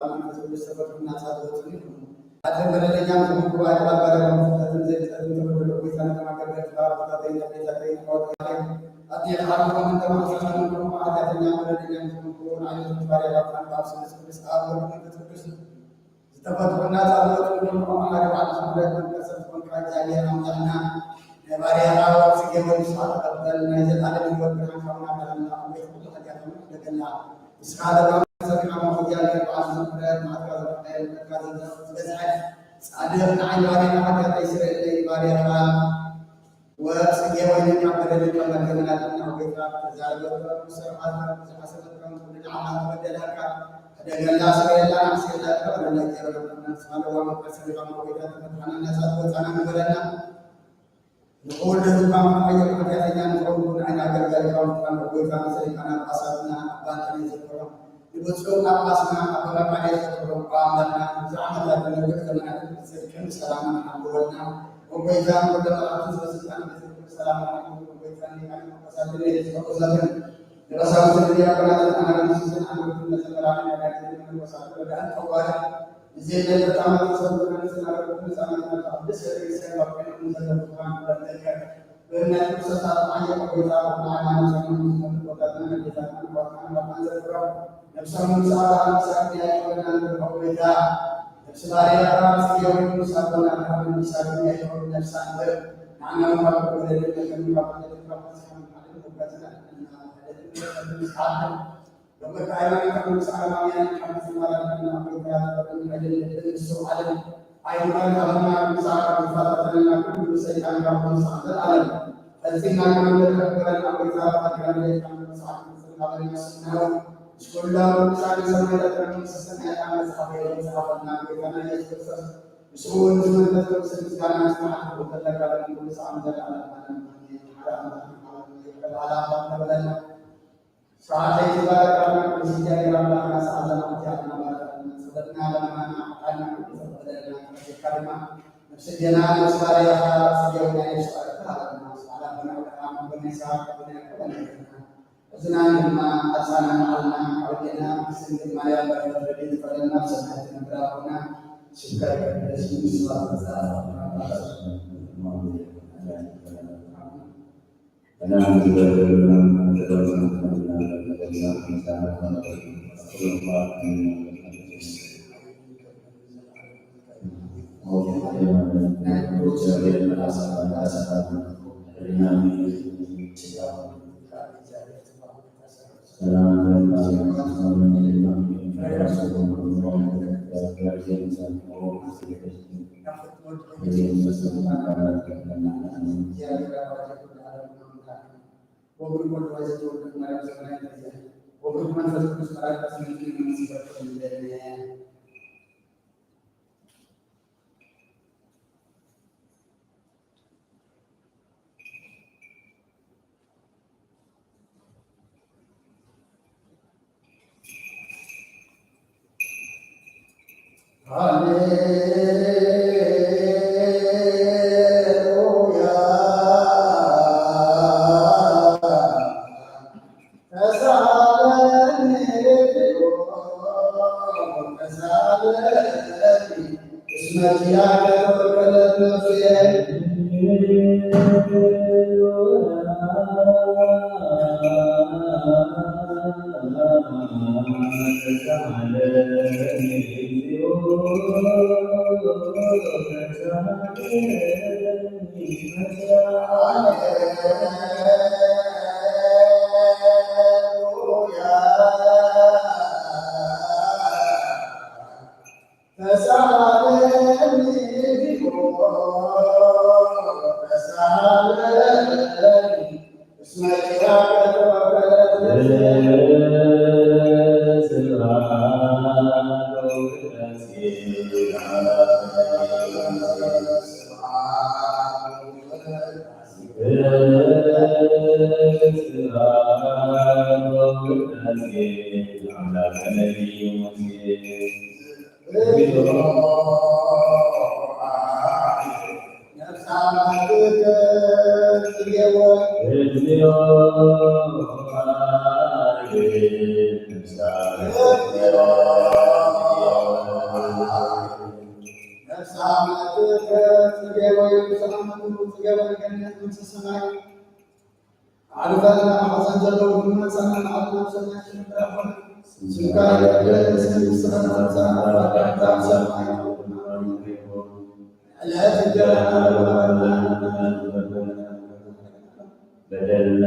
መንፈስ ቅዱስ ተፈጥሮና ጻድቕ ጽድቅ ይኹን። ኣድሕን በደለኛን ዝኾንኩ ኣሕዋት ባሪያኻ ፍጥረትን ዘይፍጥረትን ተበደሉ። ጌታ ነቶም ኣገልገልትኻ ኣቦታተይን ኣዴታተይን ኣሕዋተይን ኣዴ ሓልፎም እንተማሕጸኖም፣ ከምኡ ኃጢኣተኛን በደለኛን ዝኾንኩ ንዓይነቶም ባሪያኻ ብኣብ ስሉስ ቅዱስ ኣብ ወልድ መንፈስ ቅዱስ ዝተፈጥሩና ጻድቕ ዝኾንኩ መሓሪ ባዕልኻ ምሕረት መንፈስ ዝኾንካ እግዚኣብሔር ኣምላኽና፣ ናይ ባሪያኻ ወጽጌ ወንስኻ ተቐበል። ናይ ዘላለም ህይወት ብርሃን ካብና ብርሃንና ኣብ ቤት ኩሉ ኃጢኣቶም ይሕደገልና። ንስኻ ለባም ሰብካ ሞት እግዚኣብሔር በዓል ምሕረት፣ መዓትካ ዘፍቀረ፣ ምሕረትካ ዝበዝሐ ጻድቕ፣ ንዓይ ባሪያኻ ኃጢኣተይ ስረየለይ። ባሪያኻ ወጽጌ ወይኒ ካብ በደልን ካብ መርገምን ኣድሕነና። ጎይታ፣ ተዛረበ፣ ብዙሕ ሰርዓት፣ ብዙሕ ሓሰበት፣ ኩሉ ንዓኻ ተበደላካ፣ ሕደገልና፣ ስረየልና፣ ኣምስየልና፣ ይቕረ በለልና፣ እግዚኣብሔር ኣምላኽና፣ ንስኻ ለባም ይቕረ ሰሪኻ፣ ጎይታ፣ ተፈትሓና፣ ነጻ ትወጻና ንበለና። ንኹሉ ህዝብኻ ምትሓየር ኃጢኣተኛ ንኸውን ኩሉ ዓይኒ ኣገልጋሊኻ ምዃን ጎይታ መሰሪካና ጳጳሳትና ኣባ እንጦንዮስ ዘክሮም ንብፁዕ ጳጳስና ኣባ መቃርዮስ ዘክሮም ኣምላኽና ብዙሕ ዓመታት ነዊሕ ዘመናት ብጽድቅን ሰላምን ሓልወልና። ወጎይታ ንኩሎም መላእኽትን ሰበስልጣን ቤተ ክርስቲያን ሰላም ሓልወኩም። ጎይታ ሊቃነ ጳጳሳትን ኤጲስቆጶሳትን ንቀሳውስትን ዲያቆናትን ኣናግንስትን ኣንብርትን መዘምራንን ነጋድልን መነኮሳትን ረዳእን ጠዋልን ንዘይነጥፍ ዓመት ተሰብኡና ንስናረኩትን ህፃናትና ቅድስት ቤተክርስቲያን ባቆይኩም ዘለኹም ብርሃን በርተከ ብእምነት ክርስቶስ ኣጥማየ ቆይታ ብርሃን ሃይማኖት ሰሙን ዝሞቱ ቦታትና መዴታትና ንባትና ንባትና ዘክሮም ነብሶም ንስሓ ንስሓ ያይቆና ንብርሆ ጎይታ ነብሲ ባሪያኻ ስየውን ንሳቦን ኣብርሃምን ይስሐቅን ያዕቆብን ነብሳ እምበር ንዓና ካብ ወለድን መከምን ካብ ወለድን ካብ ሓጢኣትን ካብ ሞትን ኣድሕነና። ወለድን መከምን ይስሓቅን በምርካይና ካብ ንስሓ ማምያን ካብ ምዝማራን ካብ ናፍቆት ያተፈቅን ሓይልን ልብን ምስትውዓልን ኣይምረን ሃበና። ንስሓ ካብ ዝፋታተነና ኩሉ ሰይጣን ካብ ንስሓ ዘለዓለም ፈጺምና ካብ ንድሕር ግበረና። ጎይታ ብቐዳም ሌሊት ካብ ንስሓ ክንጽል ሃበና። ስናው ምስ ኩሎም ቅዱሳን ሰማዕታትና መንግስተ ሰማያት ኣብ መጽሓፈ የጽሓፈልና። ጎይታና ኢየሱስ ክርስቶስ ምስኡ እውን ምስ መንፈስ ቅዱስ ምስጋና ምስማዓት ክብር ዘለካ ኩሉ ሰዓት ዘለዓለም ዓለም ኣሜን። ሓደ ኣምላኽ ንዓለም ይቅር በል ኣባት ተብለና። ስርዓተ ይትባረክ ኣምላክ ቅዱስ እግዚኣብሔር ኣምላክና ሰዓልና እዚኣትና ባረከልና። ጸሎትና ለመናና ሓጣና ኩሉ ተቀበለልና። ተረዲእካ ድማ ነፍሲ ጌና ነፍሲ ባርያኻ ስጋዊ ናይ ነፍሲ ባረካ ሃበና። ሰዓላ ብናውለና መንጎ ናይ ሰዓት ከበና ከበና ይበልና። እዝናን ድማ ኣጻና ንዓልና ካብ ጌና ስንግል ማርያም በረከት ረድኤት ፈለና። ብሰማያት ትነብር ኣቦና ስምካ ይቀደስ መንግስትካ ትምጻእ። ወብሩክ ወልድ ዋሕድ ዘተወልደ ማርያም ዘመናዊ ተዚያ ወብሩክ መንፈስ ቅዱስ መራቅ ስምንት መንግስት ይበርክት እንደነ ሃሌሉያ ተሳለኒ ተሳለኒ እስመ ኪያከ ተወከለት ነፍሴ። ተሳለኒ ተሳለኒ እስመ ኪያከ ተወከለት ነፍሴ። ጽገበ ገነት መንግስተ ሰማይ ኣዕርፈና። ማሕፀን ዘለዉ ንመጻና ንዓለም ሰማይ ትንብራኹን ስምካ ይቀደስ መንግስትኻ ትምጻእ ፈቃድካ ኣብ ሰማይ ከምኡ እውን ኣብ ምድሪ ትኹን። ዕለት እንጀራና በደልና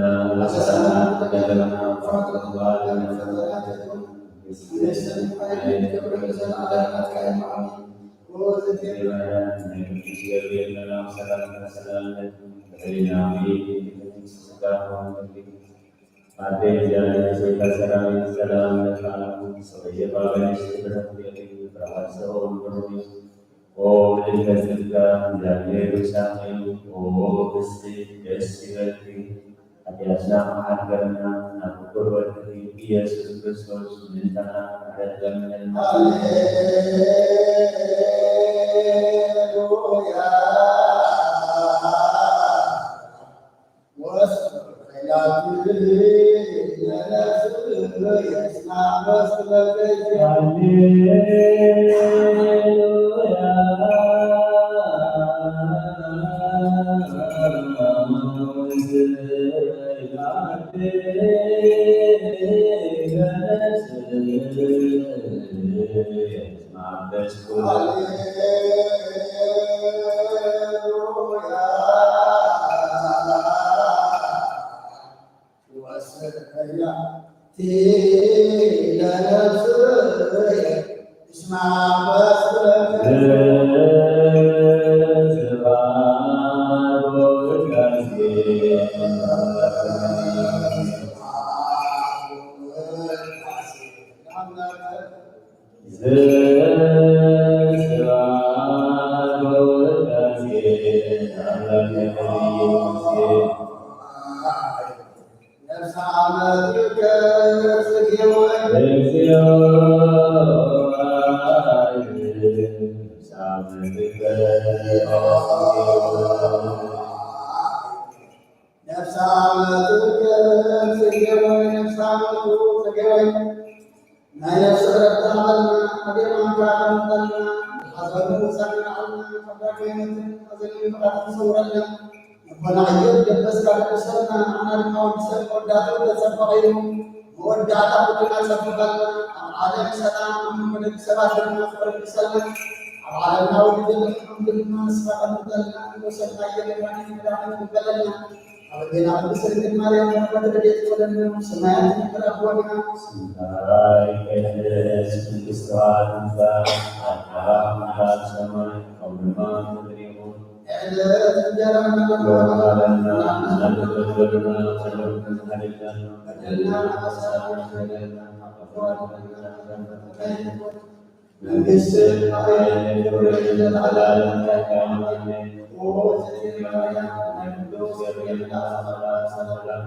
ኦ ምልዕተ ጸጋ፣ እግዚኣብሔር ምሳኺ እዩ። ኦ ብስቲ ደስ ይበልኪ፣ ሓጢኣትና መሓርገርና፣ ናብ ክቡር ወድኺ ኢየሱስ ክርስቶስ ምእንታና ክሕረና። ሃሌሉያ። ነፍሳ መትከል ጽጌ ወይ ነፍሳ መቱ ጽጌ ወይ ናይ ነፍሲ ዕረፍቲ ሃበልና፣ ኣብ የማንካ ኣቐምጠልና፣ ሓዘኑ ጸንዓልና፣ ካብ ዳግመ ሞትን ሓዘንን መኸራን ሰውረልና። ልቦና ኣየር ደበስካ ደብሰልና፣ ንዓና ድማ ወዲ ሰብ መወዳእትኡ ተጸበቐ እዩ። መወዳእታ ኩልና ጸብቐልና፣ ኣብ ዓለም ሰላም፣ ኣብ መንጎ ደቂ ሰባት ድማ ፍቕሪ ምሰልና። ኣብ ዓለምና ወዲ ዘለኹም ድማ ንስኻ ቀምጠልና፣ ንጎሰልና ኣየር መድሓኒት መድሓኒት ንበለልና። ኣብ ኣዴና ቅድስት ድንግል ማርያም በረከት ረድኤት ይውረደና። ሰማያት ንክብር ኣቦና። ስምካ ይቀደስ፣ መንግስትኻ ትምጻእ፣ ፈቃድካ ኣብ ሰማይ ከምኡ ድማ ኣብ ምድሪ ይኹን። የዕለት እንጀራና ዘለና በደልና ንሓድገና፣ በደልና ንሓድገና፣ በደልና ንሓድገና፣ መንግስትን ሓይልን ክብርን ለዓለም ኣሜን። ኦ እግዝእትየ ማርያም፣ ናይ ኩሉ እግዚኣብሔር እናተ ሰላም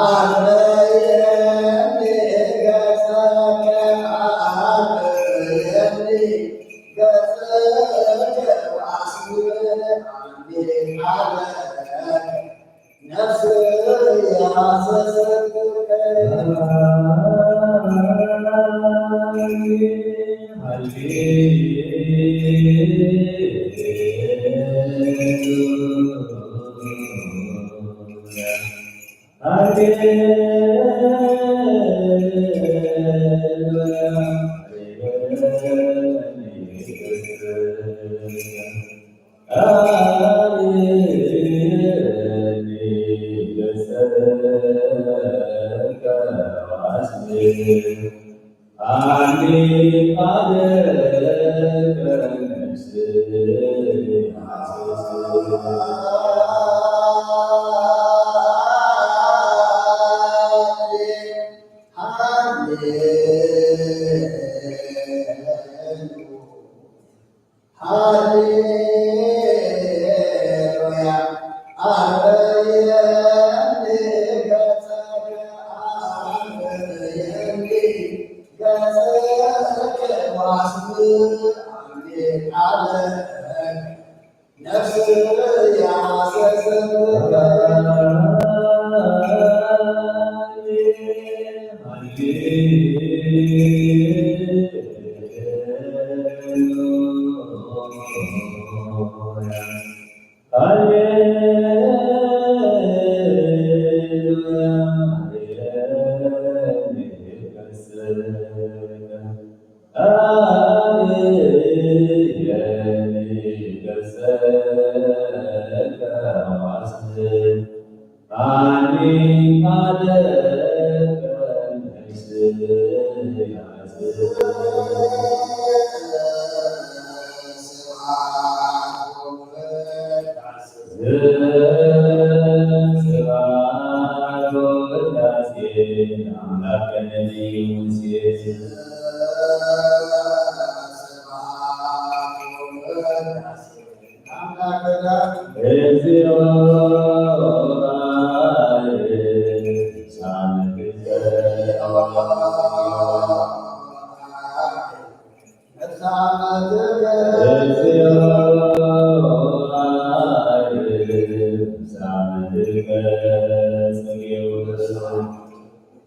አርየኒ ገጸከ፣ አርየኒ ገጸከ ወአስምዓኒ ቃለከ። ሃሌሉያ። አርየኒ ገጸከ፣ አርየኒ ገጸከ ወአስምዓኒ ቃለከ። ነፍስየ ሐሰሰትከ።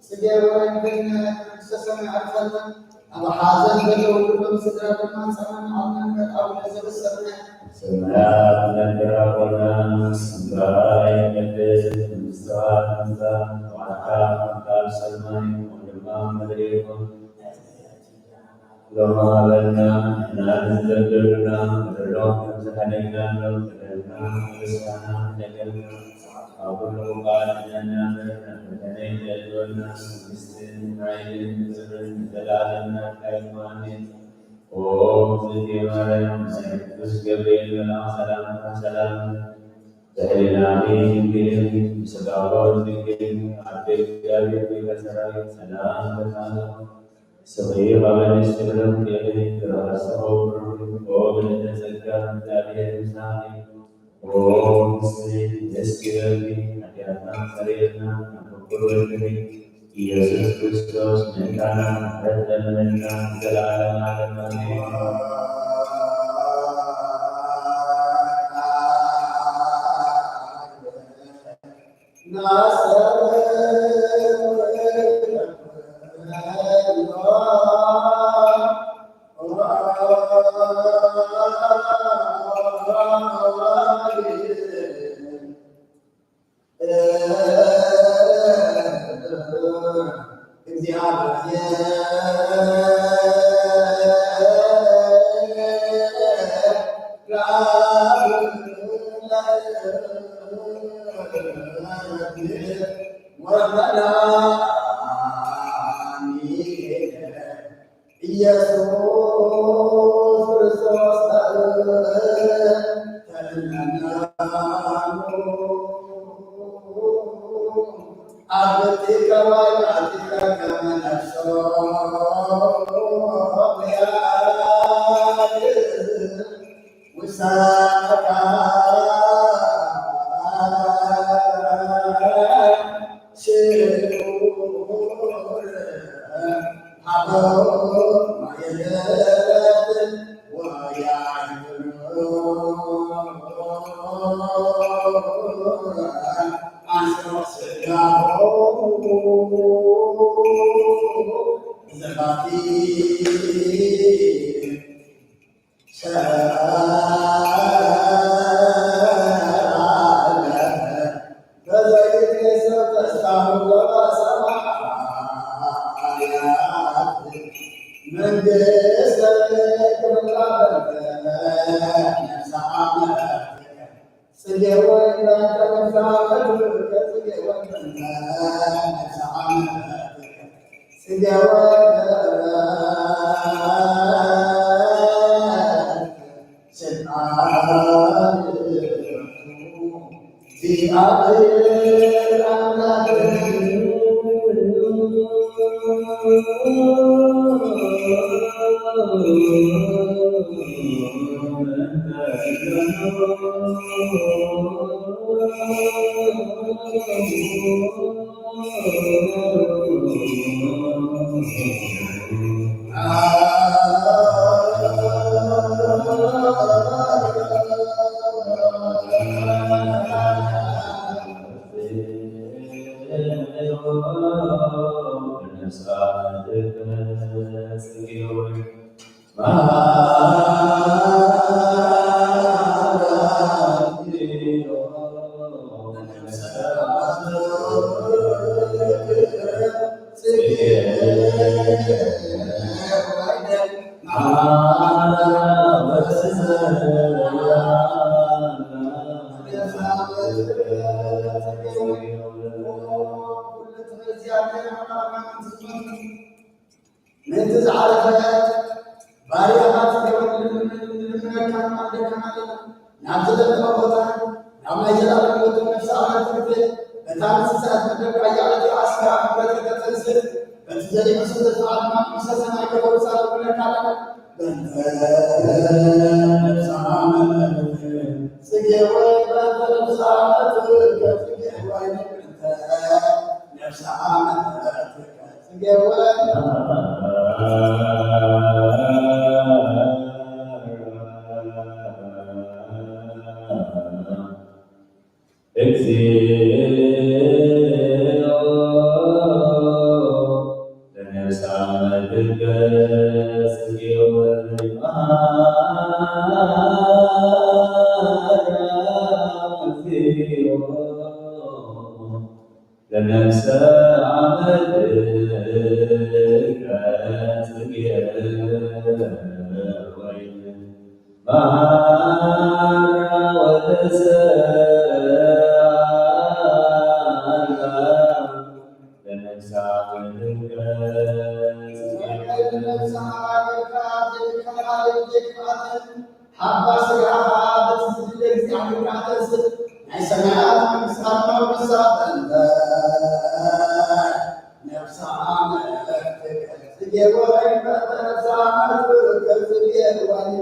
ጽጌ ወይንክን መንግስተ ሰማይ ኣርፈልና፣ ኣብ ሓዘን ዘለዉ ኩሎም ስድራ ድማ ጸናንዓልና። እምበር ኣቡነ ዘበሰማያት ሰማያት ነበር ኣቦና፣ ስምካ ይቀደስ፣ መንግስትኻ ትምጻእ፣ ፍቓድካ ከምታ ኣብ ሰማይ ከምኡ ድማ ኣብ ምድሪ ይኹን። ሎሚ ሃበና ንሕና ንዝበደሉና በደሎም ከም ዝሓለይናሎም በደልና ንስኻና ንደገምና ካብ ኩሉ ክፋእ ኣድሕነና እምበር ናብ ፈተነ ኣይተእትወና፣ መንግስትን ሓይልን ክብርን ንዘለኣለም ናትካ ይኹን፣ ኣሜን። ኦ እግዝእትየ ማርያም፣ ናይ ቅዱስ ገብርኤል መልኣኽ ሰላምታ ሰላም፣ ብሕሊናኺ ድንግል ኢኺ፣ ብስጋኺ ድንግል ኢኺ፣ ኣደ እግዚኣብሔር ሊቀ ሰራዊት ሰላም እልኪ፣ ንስኺ ካብ ኣንስቲ ፍሬ ከርሥኺ ብሩክ እዩ። ኦ ምልዕተ ጸጋ እግዚኣብሔር ምሳኺ፣ ኦ ንስቲ ደስ ይበልኪ፣ ሓጢኣትና ሰረየልና፣ ናብ ፍቁር ወልድኺ ኢየሱስ ክርስቶስ ምእንታና ምሕረት ለምንልና ንዘለዓለም ዓለም ኣሜን። ኢየሱስ ክርስቶስ ተመናኑ ኣብ ጢቃ ማይ ኣጢቃ ከመ ነፍሶ ውሳካ ዘባቲ ሰዓለ በዘይትሰብ ተስፋ ሰማያት መንግስተ ክብላ በልተ ነፍሳ ዓመት ጽጌ ወይን በእንተ ነፍሳ መትከ ጽጌ ወይን በእንተ ነፍሳ ዓመት ጽጌ ወይን በእንተ ስልጣን ዚአብሔር አምላክ ምእንቲ ዝዓረፈ ባርያኻ ጽገበ፣ ንልምነካ ንማልደካ ኣለና። ናብ ዘለኻ ቦታ፣ ናብ ናይ ዘላለም ህይወት ነፍሲ ኣማልክት፣ በታ ንስሳት መደብ ኣያለት ኣስጋ ምሕረት ከተንስእ፣ በቲ ዘሊሑ ስለ ዝተባዕድና ቅዱሰ ሰማይ ከተውርሳ ንልምነካ ኣለና። በእንተ ነፍሳ መለክት ጽጌ ወይ በእንተ ነፍሳ መለክት ጽጌ ወይ በእንተ ነፍሳ መለክት ለነፍሰ አመድከ ጽጌ ወይን መሃራ ወተሰአላ ለነፍሰ አመድከ ጽጌ ወይን ሓባ ስጋኻ በቲ ዝድለ እግዚኣብሔር ከኣ ተንስእ፣ ናይ ሰማያት መንግስቲ ኣድማው ንሳ በእንተ ነፍሳ መለክትከ ጽጌ ወይን በእንተ ነፍሳ መለክትከ ጽጌ ወይን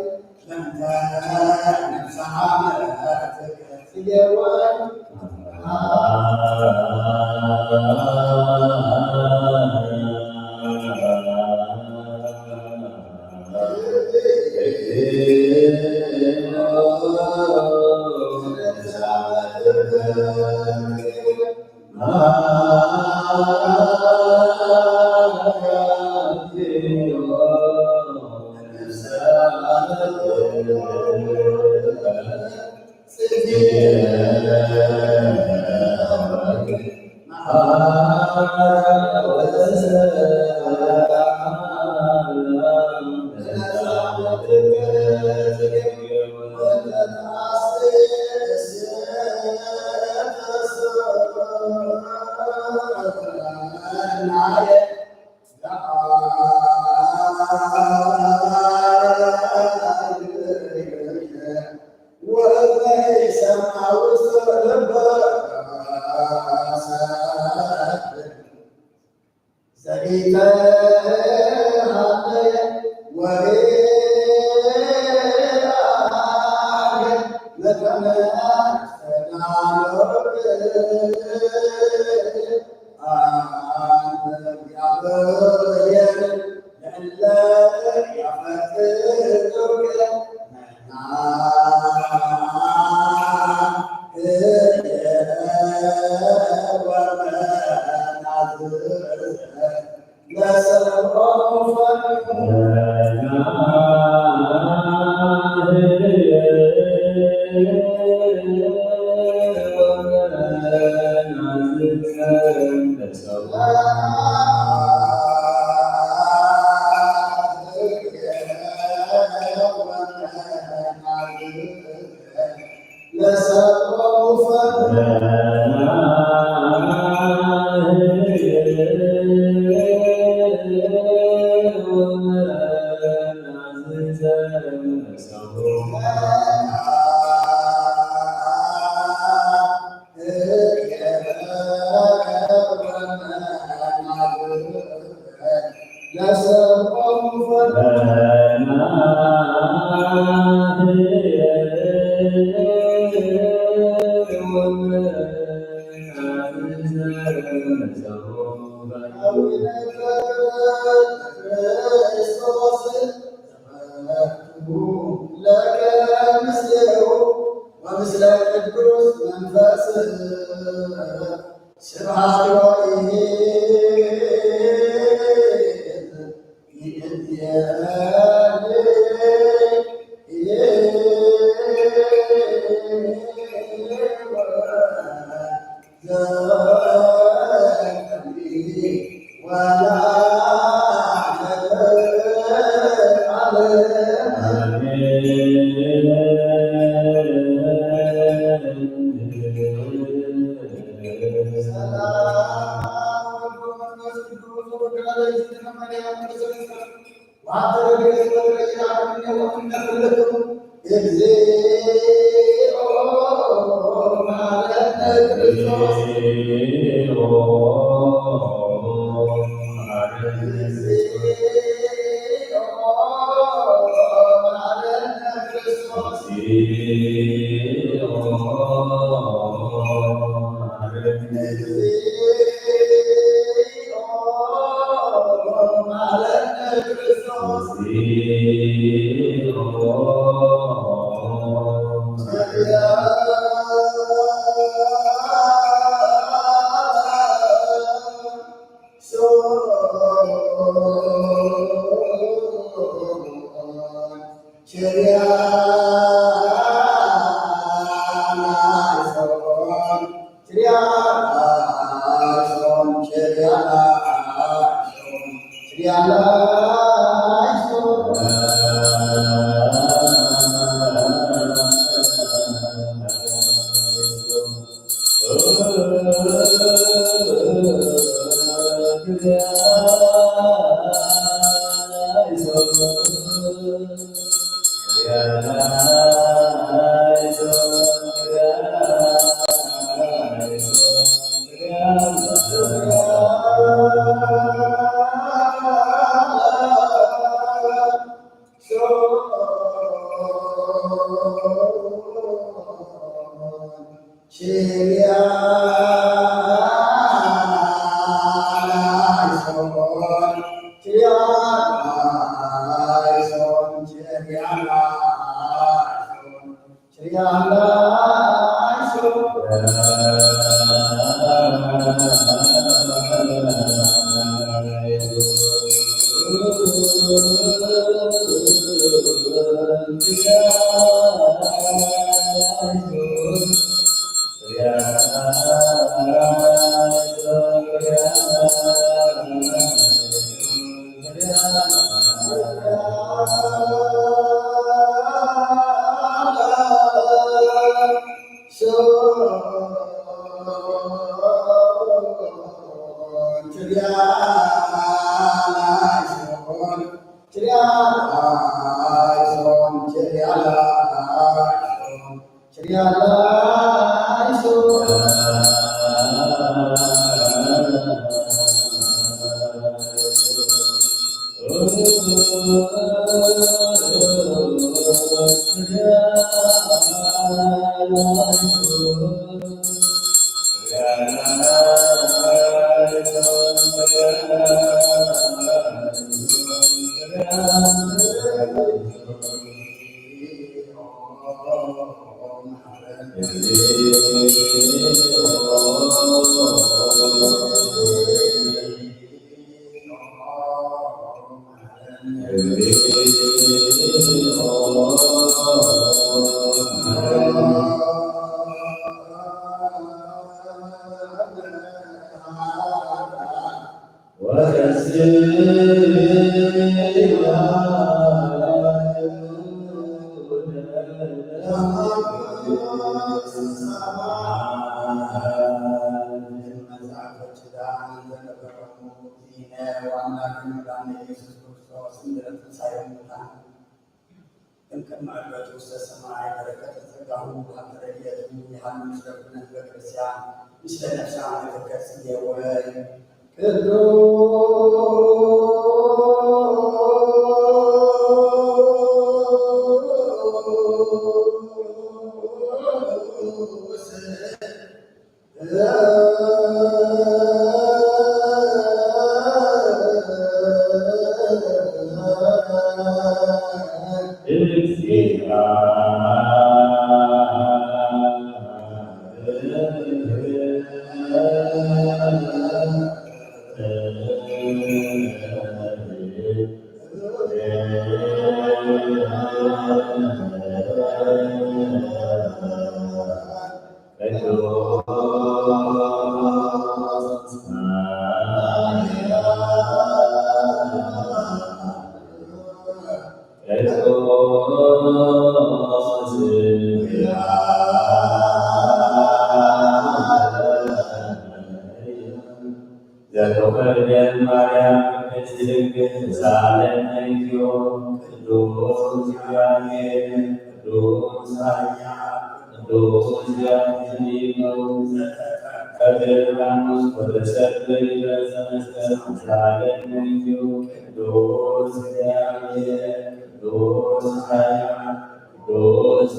በእንተ ነፍሳ መለክትከ ጽጌ ወይን ለከ ምስሌሁ ወምስለ ቅዱስ መንፈስ ስብሐት ወይእቲ ይእቲ መጽሓፈ ኪዳን ዘነበረሙ ዚነ ዋና መድኃኒነ ኢየሱስ ክርስቶስ እንድረ ትንሣኤ ሙታን እምቅድመ ዕርገቱ ውስተ ሰማይ በረከተ ጸጋሁ ሀብተ ረድኤቱ ይሃሉ ምስለ ኩልነ ህዝበ ክርስቲያን ምስለ ነፍስና ንትከጽ ይወይ ቅዱስ ዘተወልደን ማርያም ቅድስት ድንግል ተሳለመዮ። ቅዱስ ገብርኤል ቅዱስ ኃያል ቅዱስ ገብርኤል ዘተቀበለ ዮርዳኖስ ወተሰቅለ ይበልዘ መስቀል ተሳለመዮ። ቅዱስ ገብርኤል ቅዱስ ኃያል ቅዱስ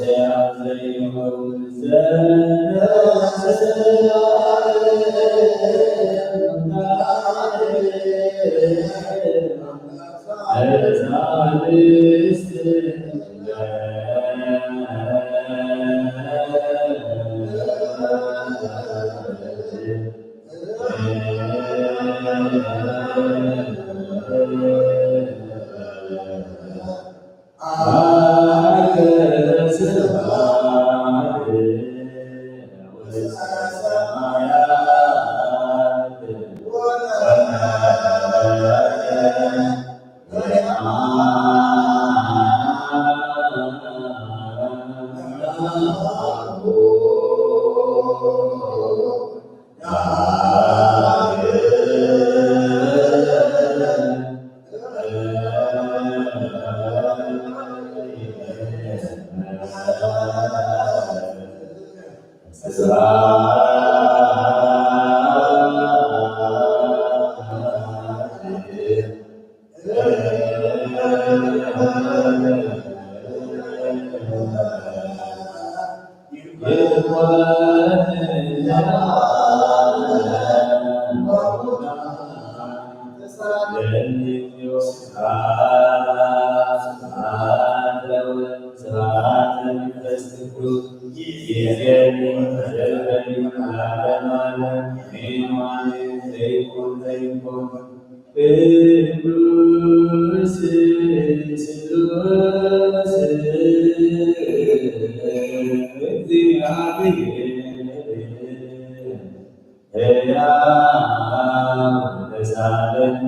ስሉስ እግዚአብሔር ሕያው ተሳለነ።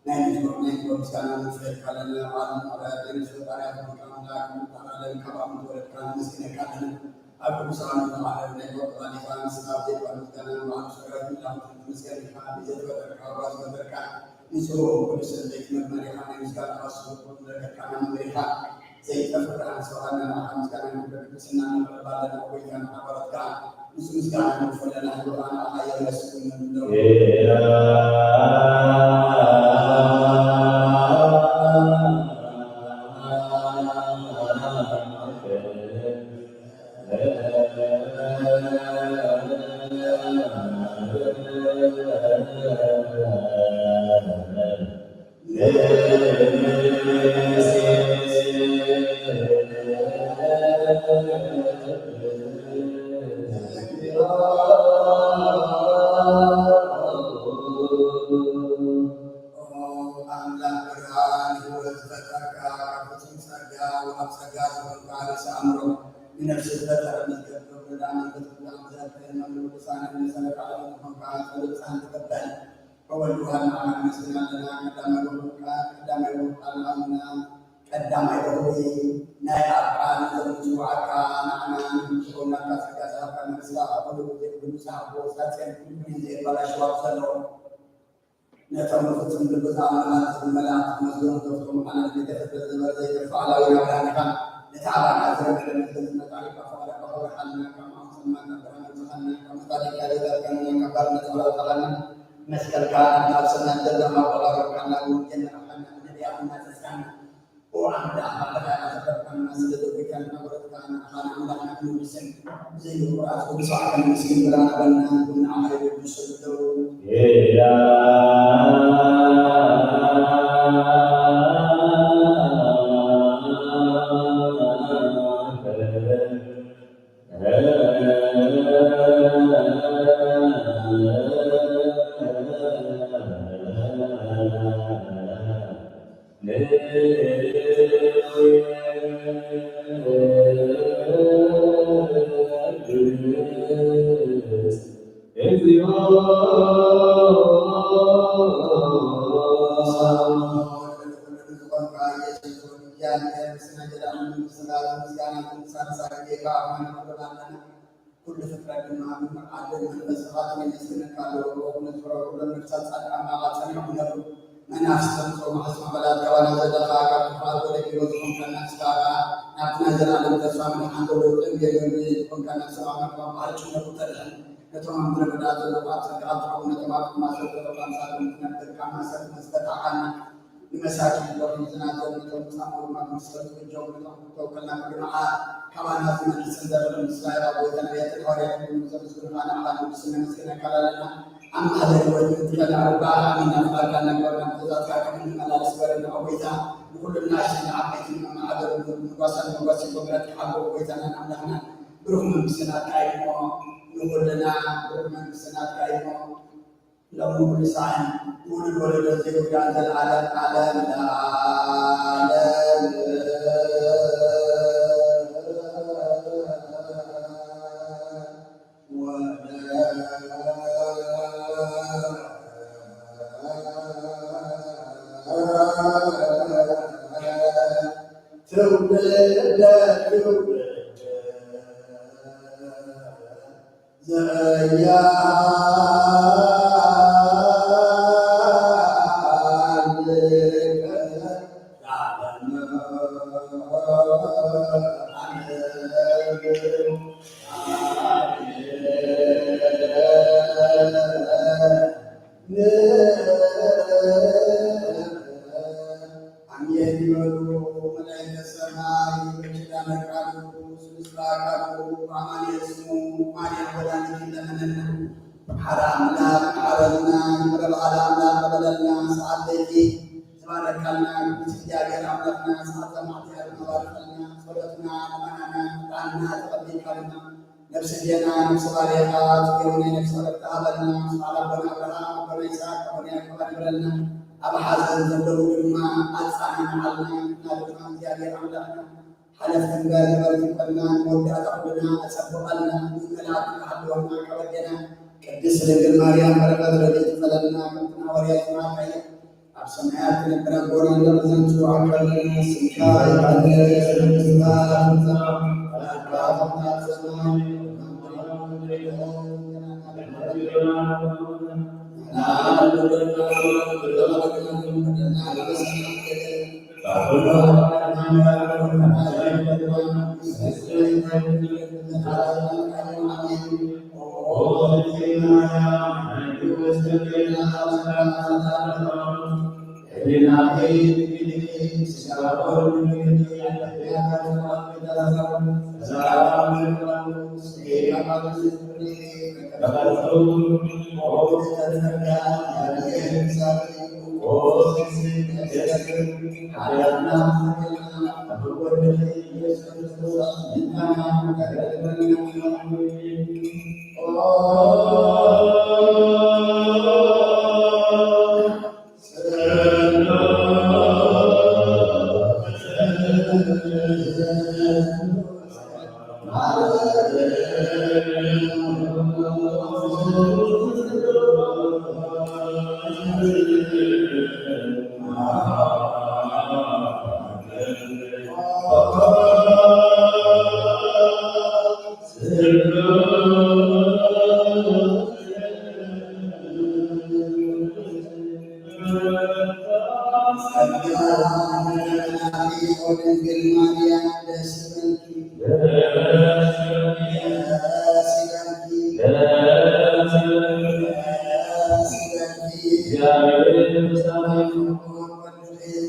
ናይ ንግሆ ናይ ንግሆ ምስጋና ነብስኻ ኣለና። በዓል ምሕረት ናይ ነፍሲ ፈጣሪያ ዝኾንካ ኣምላኽ፣ ሙሉእ ዓለም ካብ ኣብ ምትወለድካ ነመስግነካ ኣለና። ኣብ ቅዱሳን መዓልቲ ናይ ፖፕ ቫቲካን ስጋብ ዘይባል ምስጋና ንባዕሉ ሰራዊት ምላኹ ትመስገን ኢኻ። ብዘተፈጠርካ እኳ ዝፈጠርካ ንጽሩን ቅዱስን ቤት መመሪኻ ናይ ምስጋና ስቡር ዘለካ መምህር ኢኻ። ዘይጠፍእ ብርሃን ስብሃት ንዓኻ ምስጋና ንክብር ቅድስና ነቕርብ ኣለና። ጎይታ ንሓዋርያትካ ንሱ ምስጋና ንክፈለና ህልውና ንዓኻ የመስግን ንብሎ። ኣምላኽ ብርሃን ህይወት ዝፈጠርካ፣ ካብ ፍጹም ጸጋ ወኣብ ጸጋ ዝኾንካ ርእሲ ኣእምሮ፣ ንነፍሲ ዝፈጠረ መዝገብ ክብሪ ለኣብ መንፈስ ቅዱስ ኣምሳልከ መምህር ቅዱሳን መሰረት ዓለም ዝኾንካ ጸሎት ጻን ትቀበል። ወወልድ ዋህድ መዓል ነመስግን ኣለና። ቀዳማይ ወልድ ቃል፣ ቀዳማይ ወልድ ቃል ኣምና፣ ቀዳማይ ወልድ ናይ ኣብ ቃል ዘምጽዋዕካ ንዓና ንክንሽኮናካ ጸጋ ዝሃብካ መንግስታ ኩሉ ግዜ ብሉጻ ብወጻጽን ኩሉ ግዜ ባላሽዋ ዘሎ ነቶም ብፍጹም ልቢ ዝኣምኑኻ ዝብል መልኣኽ ክመስሉ ንዘፍቶም ዓለም ዘይተፈጥረ ዝነበረ ዘይጠፍእ ኣላዊ ናብራንኻ ነቲ ኣባና ዝረመደ መዝገብ ዝመጣሪካ ፍቕረካ ክብርሓልና ካብ ማውፅና ካብ ብርሃን ዝኻና ካብ መታደካ ዘተርከና ካብ ባርነት ኣውጣኻና መስቀልካ ናብታ ኣብ ሰማያት ዘላ ማቆራረብካና ብወንጌል መራሕካና ብነቢያት እናተስካና ኦ ኣምላኽ ባዕልኻ ኢኻ ዘፍረድካና ስለ ዘጉይካና ክብረትካ ንዓኻ ንኣምላኽና ክንውድስን ብዘይ ምቁራጽ ብስዋዕ ከነመስግን ብርሃን ኣበልና ንዓኻ ይውድሱ ኣለዉ። ኩሉ ፍጥረት ድማ ብምርዓድን መንፈስኻ የመስግነካ ኣለዎ። ነፍስኻ ኩሎም ነፍሳት ጻድቃን ናባኻ ጸኒሖም ይነብሩ። መናፍስትን ጾማዕ ዝማበላት ካባና ዘለኻ ካብ ክፉኣት ወደ ሕይወት ዝኾንካና ንስኻ ከኣ ናብቲ ናይ ዘለኣለም ተስፋ ምድሓን ዘለዉ ጥንጌል ወንጌል ዝኾንካና ንስኻ መርሓባ ባሕሪ ጭነቱ ተድሕን። ነቶም ኣብ ምድረ በዳ ዘለዉ ኣብ ጸጋ ኣትሖም፣ ነቶም ኣብ ማእሰርቲ ዘለዉ ኣምሳልኩም ትነብር፣ ካብ ማእሰርቲ መዝፈታኻና። ንመሳኪን ዶ ሒዝና ዘምልጦ ምጻሞ ድማ ክምስል ዝግጆም ነቶም ክተወከልና ምግናዓ ካባና ዝመልስን ዘርዕን ምስላ ኣብ ጎይታ ነቢያትን ሃዋርያትን ዘመስግኑኻ ንዓኻ ንጉስ ነመስግነካ ኣለና። ኣብ ማህደር ህይወት ንጥቀና ኣባ ኣሚን ኣፍቃርካ ነግበርና ትእዛዝካ ከም እንመላለስ በርና። ኦ ጎይታ ንኹሉ ናሽን ዓበይትን መማዕበሉ ንጓሳን መጓሲ ክብረት ክሓልዎ ጎይታናን ኣምላኽናን ብሩኽ መንግስቲ ናትካ እዩ እሞ ንኹልና ብሩኽ መንግስቲ ናትካ እዩ እሞ ሎሚ ኩሉ ሳዕን ውሉድ ወለዶ ዘይውዳእ ዘለዓለም ዓለም ለዓለም። ትውልደ ትውልድ ኣሜን ይበሉ መላእክተ ሰማይ። በኪዳነ ቃሉ ስሉስ በአካሉ አማኑኤል ስሙ ማርያም ወላዲት ለመነና። መሓሪ ኣምላኽ መሓረልና፣ ይቕረ በሃሊ ኣምላኽ በደለና። ሰዓት ለይቲ ዝባረካልና ቅዱስ እግዚኣብሔር ኣምላኽና ሰዓት ሰማዕቲ ኣድማ ባርኸልና። ጸሎትና ልመናና ዕጣንና ተቐቢልካ ድማ ነፍሲ ዜና ነፍሲ ባርያኻ ጽዮን ናይ ነፍሲ ዕረፍቲ ሃበልና። ምስ በዓል ኣቦና ኣብርሃም ኣቦና ይስሐቅ ኣቦና ያዕቆብ ኣድብረልና። ኣብ ሓዘን ዘለዉ ድማ ኣጻናንዓልና። ንሕና ድማ እግዚኣብሔር ኣምላኽና ሓለፍቲ እምበር ነበርቲ ይበልና። ንመወዳእታ ኩልና ኣጸብቐልና። ንመላእክቱ ክሓልወና ካብ ኣዴና ቅድስት ድንግል ማርያም በረኸት ረድኤት ይኽፈለልና። ከምቲ ንሃዋርያት ዝመሃርካዮ ኣብ ሰማያት ትነብር ኣቦና እንዳ መዛን ጽዋዕ ከለና ስምካ ይቀደስ መንግስትካ ትምጻእ ፈቃድካ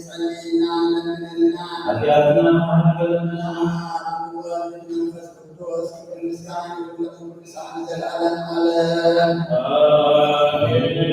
ጸልየና፣ ለምነና። ሓጢኣትና ይሓጥበልና። ኣብ እዋን መንፈስ ቅዱስ ክብርን ምስጋናን ይኹን ቅዱሳን ዘለኣለም ዓለም። ኣሜን።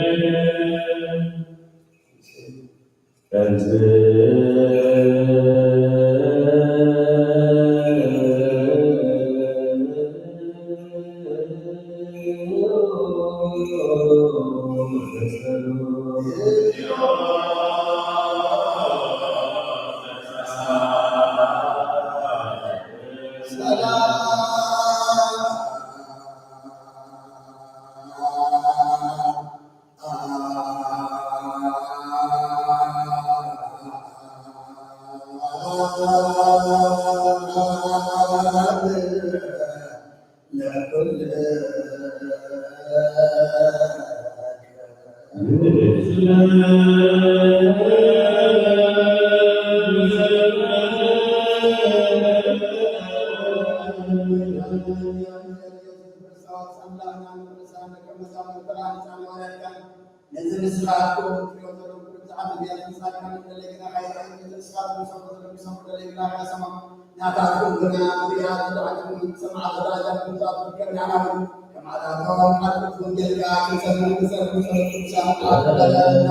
ነዚ ንስኻ እትገብሮ ዘለኹ ኩሉ ብዛዕባ ነቢያትን ጻድቃንን ደለይና ካይረኣዩ፣ ነዚ ንስኻ እትምስክሮ ዘለኹ ክሰምዑ ደለይና ካይሰምዑ፣ ናታትኩም ግና ብርያ ተባዕትኩም ሰማዕቲ ደረጃ ብምምጻእ ትርከብ። ንሕና እውን ከማታቶም ቃል ቅዱስ ወንጌልካ ክንሰምዕ ንጸልእ። ጸሎት ቅዱሳን ኣበለና።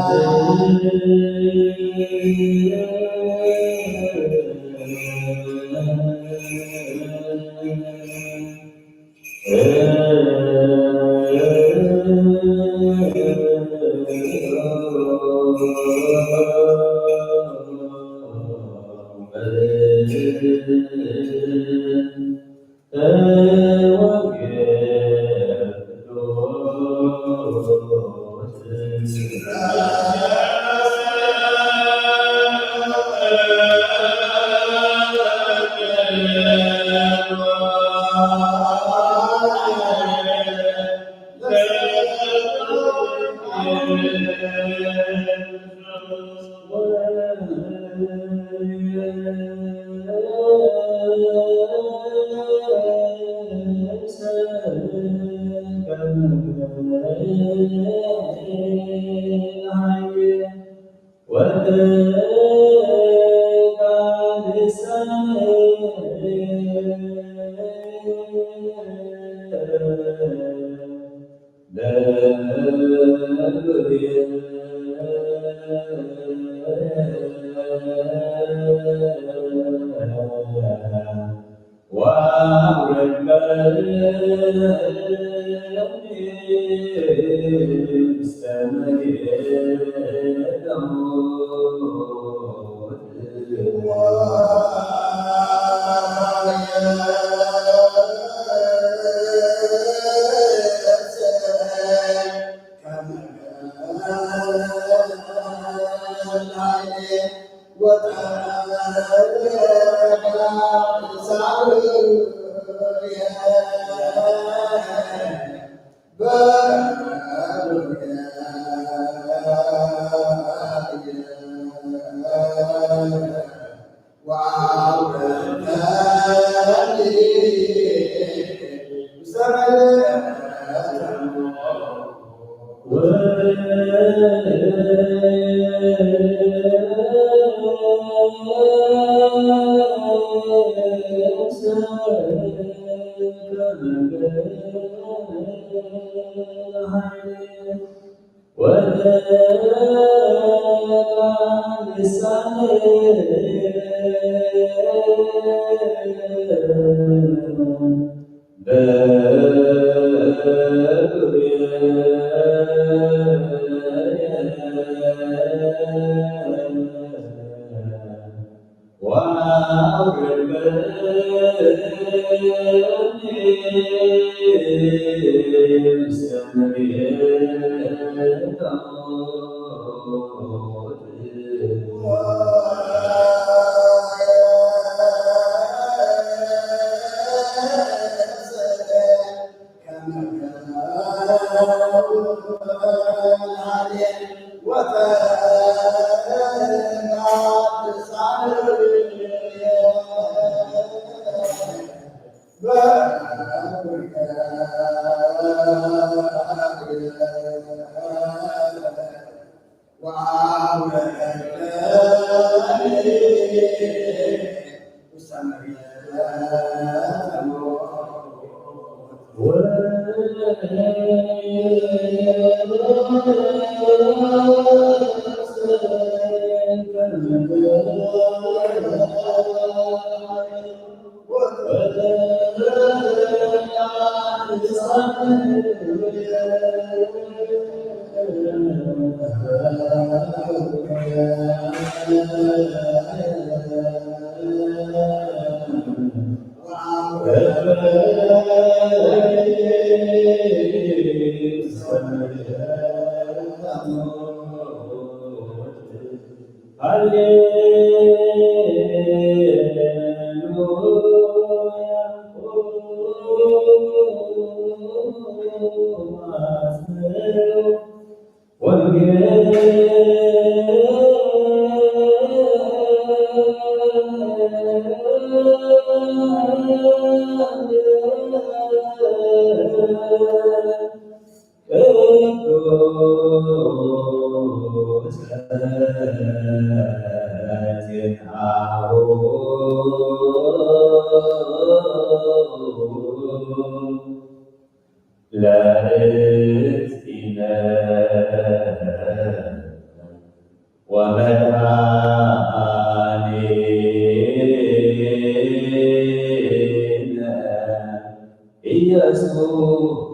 ኢየሱስ ክርስቶስ።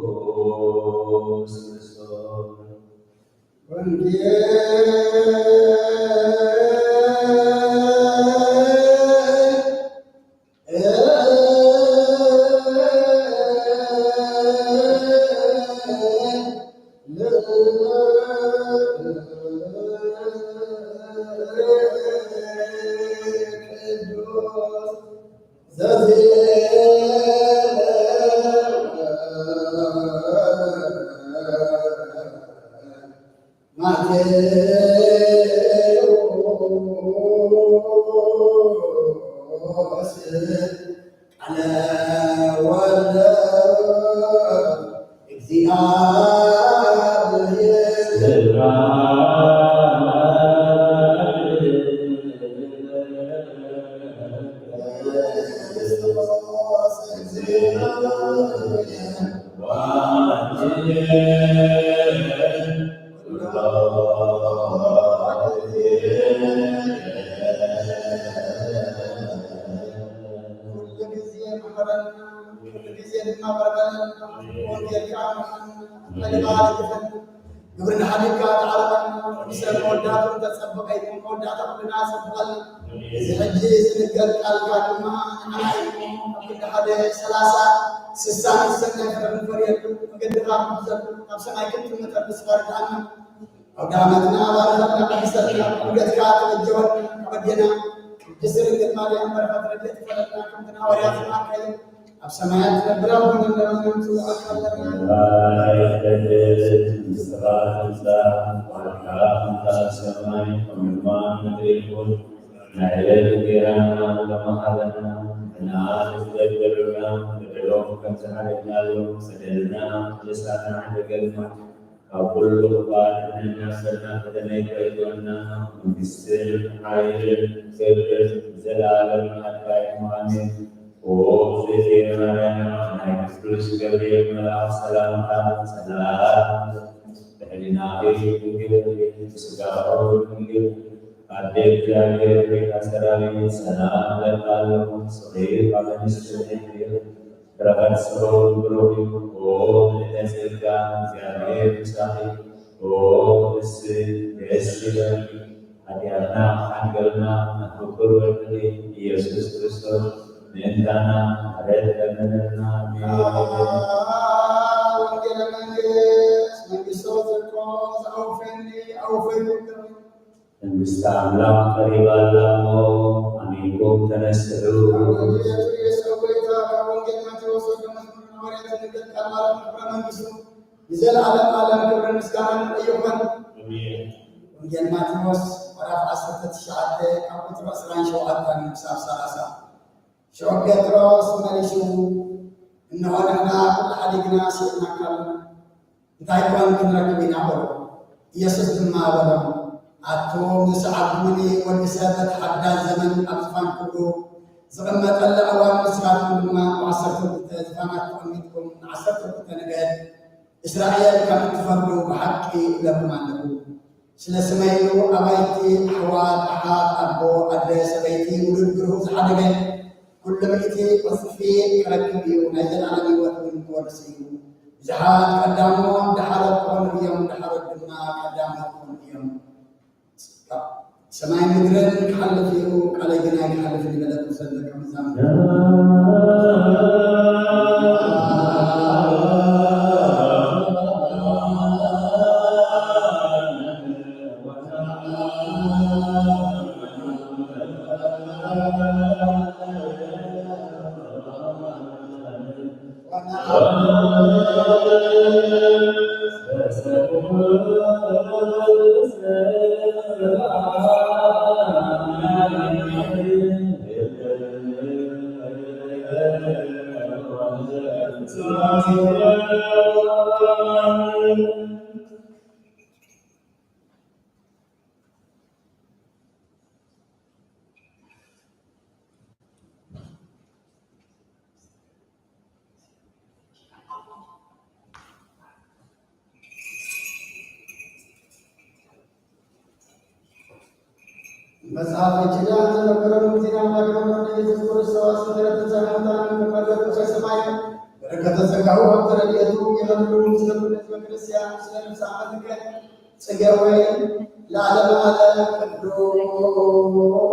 ኩሉ ግዜ መሓረና፣ ኩሉ ግዜ ድማ በርበረና፣ ወንጌልካ ኣምርሓና፣ ሓይልኻ ኣልግሰና፣ ግብርና ሓዲግካ ተዓረቐና፣ ቅዱሰ መወዳእትኡ እንተጸበቐ እዩ፣ መወዳእታ ኩልና ኣጸብቐልና። እዚ ሕጂ ዝንገር ቃልካ ድማ ንዓና እዩ፣ ኣብ ክንዲ ሓደ ሰላሳ ስሳን ሰናይ ፍረ ክንፈርየሉ፣ መገድኻ ምሕዘሉ፣ ካብ ሰማይ ክንጥምተሉ ንስኻ ርድኣና። ኣውደ ዓመትና ባርኸልና፣ ቀድሰልና፣ ዑደትካ ተበጀወልና፣ ካብ ኣዴና ቅድስት ድንግል ማርያም በረኸት ረድኤት ይፈለና፣ ከምቲ ንሃዋርያት ዝመሃርካዮም፣ ኣብ ሰማያት ትነብር ኣቦና፣ ለማንም ጽዋዕካ ኣለና። ይትሐደስ ስምካ፣ ትምጻእ መንግስትካ፣ ፍቃድካ ከምቲ ኣብ ሰማይ ከምኡ ድማ ኣብ ምድሪ ይኹን። ናይ ዕለቱ እንጌራና ሎሚ ሃበና፣ ንዓና ንዝበደሉና በደሎም ከም ዝሓለፍናሎም በደልና ምሳና ሕደገልና፣ ካብ ኩሉ ክፋእ ኣድሕነና፣ ሰላም ከተመይ ከይትወና፣ መንግስትን ሓይልን ክብርን ንዘለኣለም ናትካ እዩ። ኣሜን። ኦ እግዝእትየ ማርያም፣ ናይ ቅዱስ ገብርኤል መልኣኽ ሰላምታ ሰላም፣ ብሕሊናኺ ድንግል፣ ብስጋኺ ድንግል፣ ኣደ እግዚኣብሔር፣ ቤተ ሰራዊት፣ ሰላም እብለኪ ኣለኹ። ንስኺ ካብ ኣንስቲ ተለይኺ፣ ፍረ ከርስኺ እውን ብሩኽ እዩ። ኦ ምልዕተ ጸጋ፣ እግዚኣብሔር ምሳኺ። ኦ ንስቲ ደስ ይበል። ሓጢኣትና ክሓድገልና ናብ ክቡር ወድኺ ኢየሱስ ክርስቶስ ምእንታና ምሕረት ለምንልና። ኣሜን። ወንጌለ መንግስት መንግስቶ ዘኮ ዘአውፈኒ አውፈይኩም። መንግስቲ ኣምላኽ ቀሪባ ኣላ እሞ ኣሚንኩም ተነስሑ። ወንጌል የሱስ ጎይታ ካብ ወንጌል ማቴዎስ ወደ መዝሙር ሐዋርያት ንግድ ቃል ማለት ክብረ መንግስቱ ንዘለዓለም ዓለም ክብርን ምስጋናን ይኹን። ኣሜን። ወንጌል ማቴዎስ ምዕራፍ ዓሰርተ ትሽዓተ ካብ ቁጽሪ ዕስራን ሸውዓተን ክሳብ ሰላሳ። ሽዑ ጴጥሮስ መሊሱ፣ እንሆ ንሕና ኩሉ ሓዲግና ስኢንናካ ኣለና፣ እንታይ ኮን ክንረክብ ኢና በሎ። ኢየሱስ ድማ በሎም፣ ኣቱም ዝሰዓብኩምኒ፣ ወዲ ሰብ በቲ ሓዳስ ዘመን ኣብ ዝፋን ክብሩ ዝቕመጠላ እዋን ንስኻትኩም ድማ ኣብ ዓሰርተ ክልተ ዝፋናት ተቐሚጥኩም ንዓሰርተ ክልተ ነገድ እስራኤል ከም እትፈርዱ ብሓቂ እብለኩም ኣለኹ። ስለ ስመይ ኢሉ ኣባይቲ፣ ኣሕዋት፣ ኣሓት፣ ኣቦ፣ ኣደ፣ ሰበይቲ፣ ውሉድ፣ ግርሁ ዝሓደገ ኩሉ ምእቲ ዕጽፊ ክረክብ እዩ፣ ናይ ዘለኣለም ህይወት እውን ክወርስ እዩ። ብዙሓት ቀዳሞት ደሓሮት ክኾኑ እዮም፣ ደሓሮት ድማ ቀዳሞት ክኾኑ እዮም። ሰማይን ምድርን ክሓልፍ እዩ፣ ቃለይ ግን ኣይክሓልፍን እዩ በለ ቅዱሳን ደቀ መዛሙርቱ። መጽሐፈ ኪዳን ዘነበረ ሙሴን አምላክ መምህር ኢየሱስ ክርስቶስ ምሕረት ጸጋን ከመለኮተ ሰማይ በረከተ ጸጋሁ ሀብተ ረድኤቱ ይሃሉ ምስለ ኩሉ ህዝበ ክርስቲያን ምስለ ነፍስ አመትከ ጽጌ ወይ ለዓለመ ዓለም ቅዱስ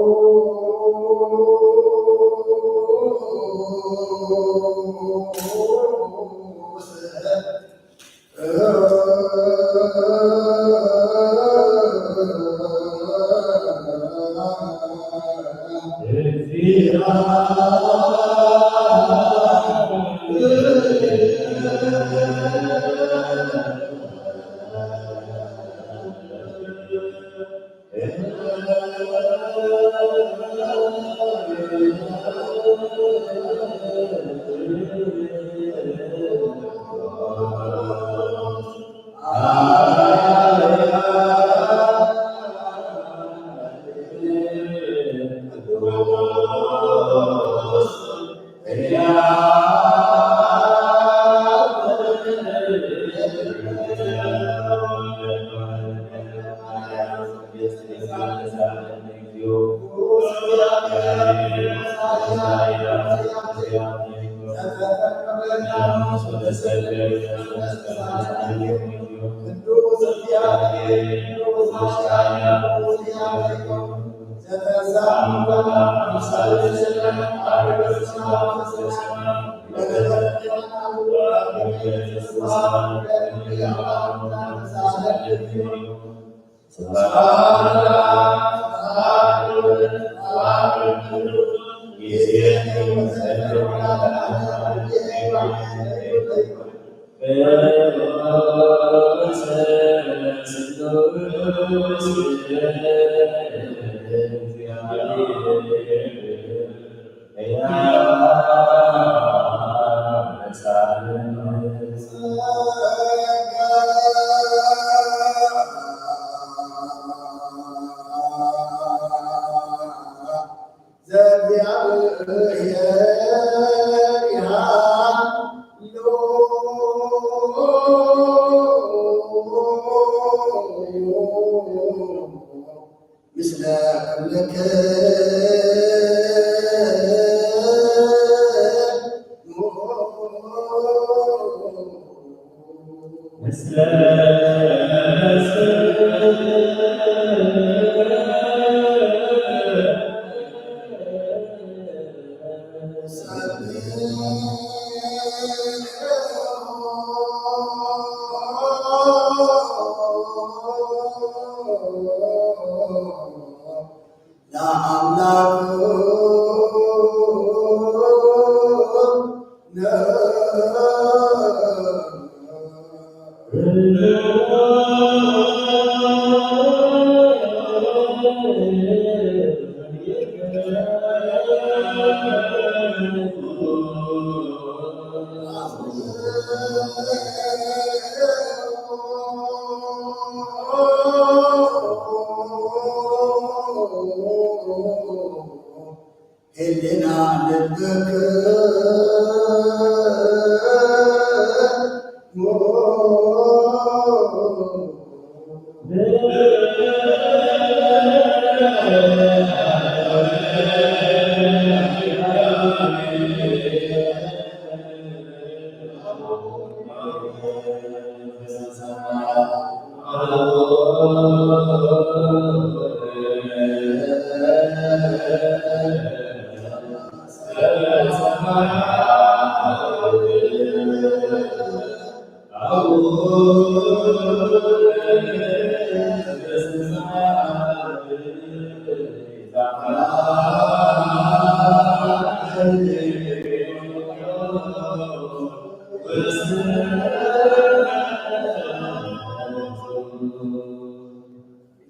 ለአምላክ ህልና ልብክ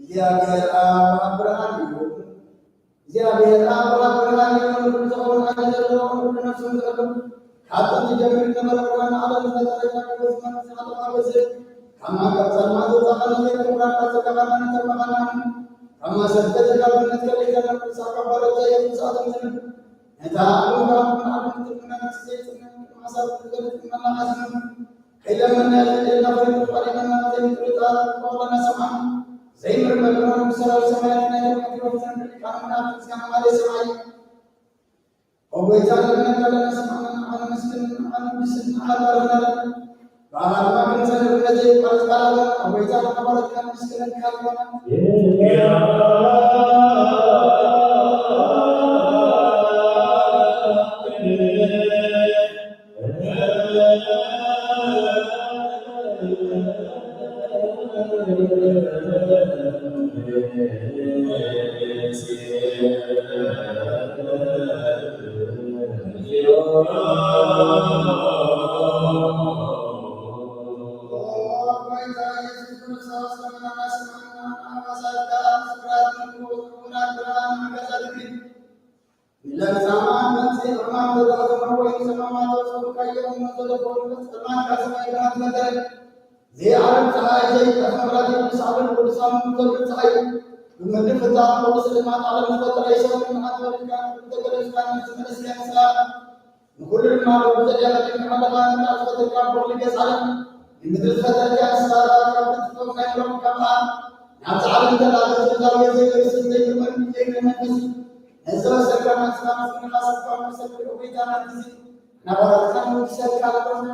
እግዚአብሔር አብ ብርሃን እዩ። እግዚኣብሔር ኣቦ ብርሃን እዩ፣ ንኹሉ ዝኸውን፣ ሓይሊ ዘለዎ፣ ንኹሉ ነፍሱ ዝቕድም፣ ካብ ጥንቲ ጀሚሩ ዝነበረ፣ ብርሃን ዓለም ዝፈጠረ፣ ናብ ህይወት መንግስቲ ዓለም ኣበስር፣ ካብ ማእከል ጸልማት ዘውጻእካና፣ ዘይክቡር ብርሃንካ ጸጋኻ እናተመኻና፣ ካብ ማእሰርቲ ገዛኻ ብእምነት ከሊእካና፣ ንሳካ ባሮት ዘየፍርስ ኣቶም ዝነብር፣ ነታ ኣቦኻ ብርሃን ትምና ነፍሲ ዘይጽነ፣ ቅድሚ ሓሳብ ዝገለጽ መላኻ ዝነብር፣ ከይለመና ዘይደለና ኮይኑ፣ ፈሪድና ዘይንጥርጣ፣ ተቐበለና ሰማዕና። ዘይምርመር ብርሃን ብሰራዊት ሰማያት ናይ ደምቀት ህይወት ዘንብል ሊቃነ መላእክት ምስጋና ማሌ ሰማይ። ኦ ጎይታ፣ ንለምነካ ኣለና፣ ስማዕና፣ ንዓና ነመስግን፣ ንዓና ንውድስን፣ ንዓና ንባርኽን ኣለና። ብኣኻትማ ክንጸንዕ ነዚ ቃል ቃል ኣለና። ኦ ጎይታ፣ ንሓባራትና ነመስግነካ ኣለና። ንለምጻማን መንጽሔ ሕማም ተዳእዞ ወይ ንሰማማቶ ጸውርካዮ እሞ ዘለፈውን ጸልማት ካብ ሰማይ ብርሃን ተፈጠረ። ዘይዓርብ ጸሓይ ዘይጠፍእ መብራህቲ ቅዱስ ኣብል ቅዱሳን ዘብል ጸሓይ ብምድሪ ፍታን ቅዱስ ልማት ዓለም ዝፈጠረ ይሰብን ኣትወልድካን ዝተገለጽካን ዝተመለስካን ሰላም ንኹሉ ድማ በብዘድልያ ቀዲምካ ኣለኻ። ንመላእ ዝፈጠርካ ብኹሉ ገጽ ዓለም ንምድሪ ዝፈጠርካ ንስኻ ካብ ጥንቲ ካብ ናይ ምረቕ ካብ ኣብ ናብዚ ዓለም ተላእከ ዘላዊ ዘይደርስን ዘይምርመርን ዘይመንፈስ ነዚ ወሰድካ ናንስኻ ምስግንኻ ሰብካ መሰል ብእኹይታ ናንትዚ ናባራትካ ንውድሰካ ኣለና።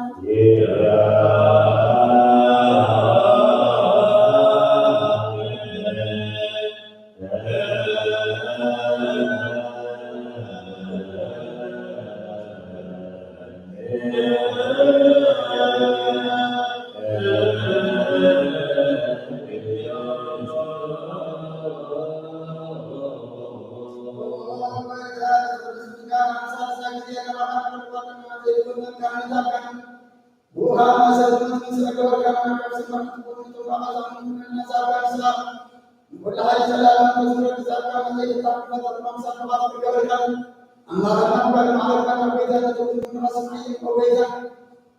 ብውሃ መሰረት መትንስ ገበርካና ካብ ስማዕ ትኩር ንጥባቐ ዘመንኩን ነዛ ጋር ስላም ንኩሉ ሓይሊ ዘላለም ተዝረግ ዛካ መዘይታ ክፈታት ማምሳ ተባረክ ገበርካን ኣምላኽና እኳ ንማዕረግካን ኣብ ቤዛ ነተውትን ንመሰማይ ኦ ቤዛ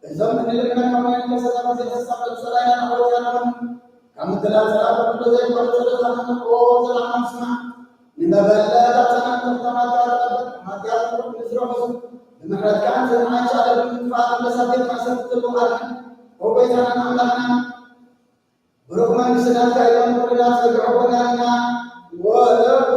እዞም እንልምና ካብ ናይ ንገሰታ መዘይ ተሳፈል ሰላይና ናወት ያለውን ካብ ምትላል ሰላም ብዘይ ቆርጸ ዘላም ኦ ዘላም ስማ ንመበለ ዳጸና ተማታ ተጠበቅ ማትያስ ንዝረኸሱ ብምሕረትካን ዘንዓቻ ለብምትፋት ለሳቤት ማሰብ ትልዋል ኦ ቤዛና ኣምላኽና ብሩኽ መንግስቲ ናትካ እዮም ኩልና ጸግዑ ኩናና ወለኩ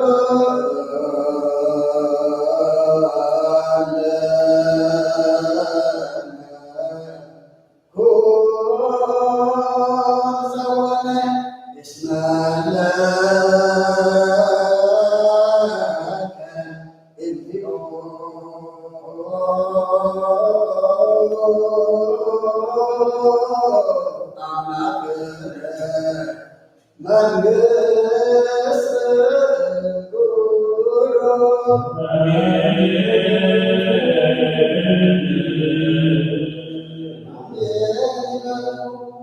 አምላክ መንግስት ኩሉ። አሜን።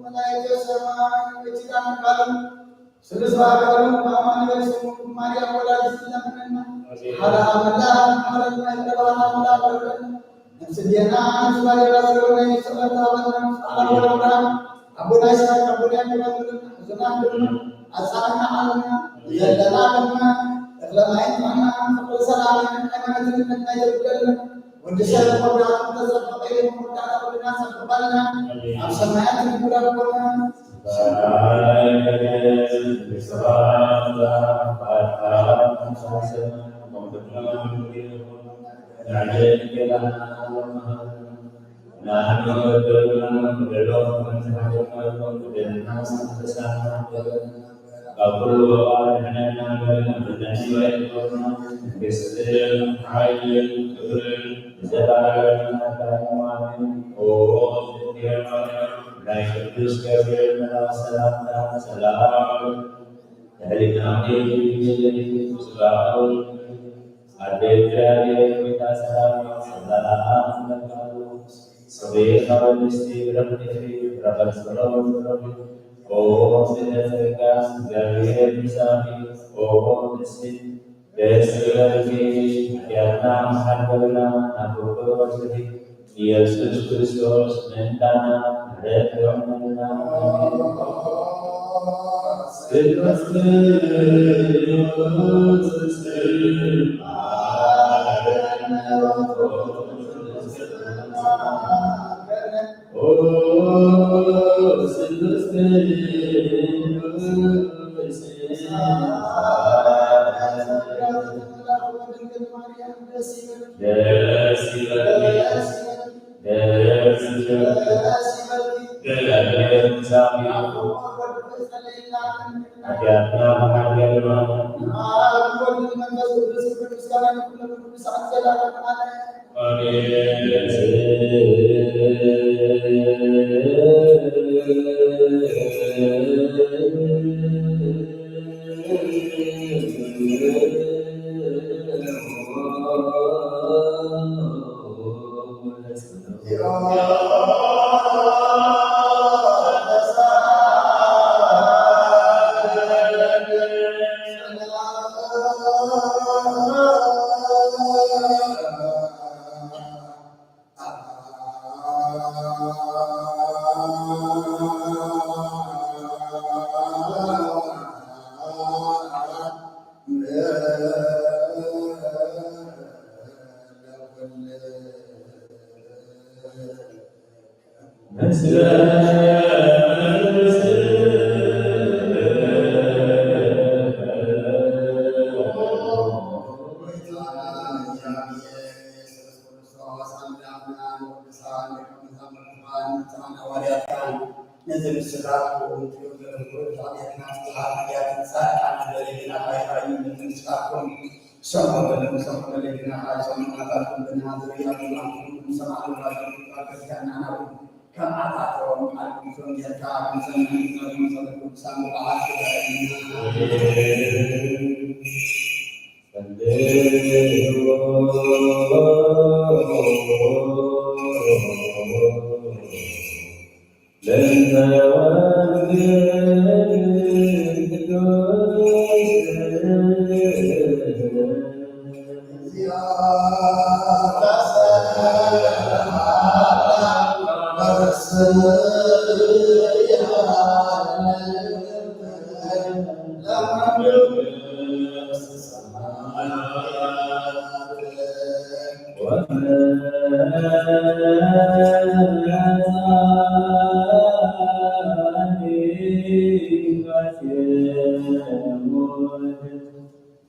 መላእክተ ሰማይ በኪዳን ቃሉ ስሉስ በአካሉ በአማኑኤል ስሙ ማርያም ወላዲት ለምንና። ሀላ አምላክ ሀላ ማይቀባና አምላክ ወረደን። ነፍስ ጌና ነፍስ ባዴራ ስለሆነ የጸሎት አበና አላ ወረዳ አቡና ይስሐቅ አቡና ያቀባልና ብዙና ድማ አጻና አልና ዘለና ድማ እክለማይን ማና ፍቅር ሰላምን ሃይማኖትን መናየር ብለልና። ወዲ ሰብ ወዳ ተጸበቀ ወዳ ተብልና ጸበቀልና። ኣብ ሰማያት ንብረኮና ናይ ቅዱስ ገብርኤል መልኣክ ሰላምታ ሰላም። ልዕሊ ናብቲ ጽባቐ ኣደ እግዚኣብሔር ሆይ ሰላም ሰላም እብለኪ። ጽሩይ ካብ ኣንስቲ ብረኽቲ ፍሬ ጸጋኺ ኦ ጽጌ ጸጋ እግዚኣብሔር ምሳኺ ኦ ደስ ደስ ይበልኪ። ኪያና መሓር ገብርና ናብ ፍቁር ወልድኪ ኢየሱስ ክርስቶስ ምእንታና ምሕረት ይኹንልና። ደስ ይበልኪ። ደስ ይበልኪ። ደስ ይበልኪ። ደስ ይበልኪ። ኃጢአትና መሐሪ ያድርገን። ነዚ ንስኻትኩም ትሪኡ ዘለኹም ኩሉ ጻድቃን ነቢያትን ጻድቃን ዝበለ ግና ኣይረኣዩን። ንስኻትኩም ሰምዑ ዘለኹም ሰምዑ በለ ግና ኣይሰምዑን። ናታትኩም ግና ዝርያ ግና ንሰምዓ ዘለኹም ኣብ ክርስትያንና ናብኡ ከም ኣታቶም ቃልኩም ጌርካ ክንሰምዕ ንዘለኩም ቅዱሳን መባእት ይረኣየና።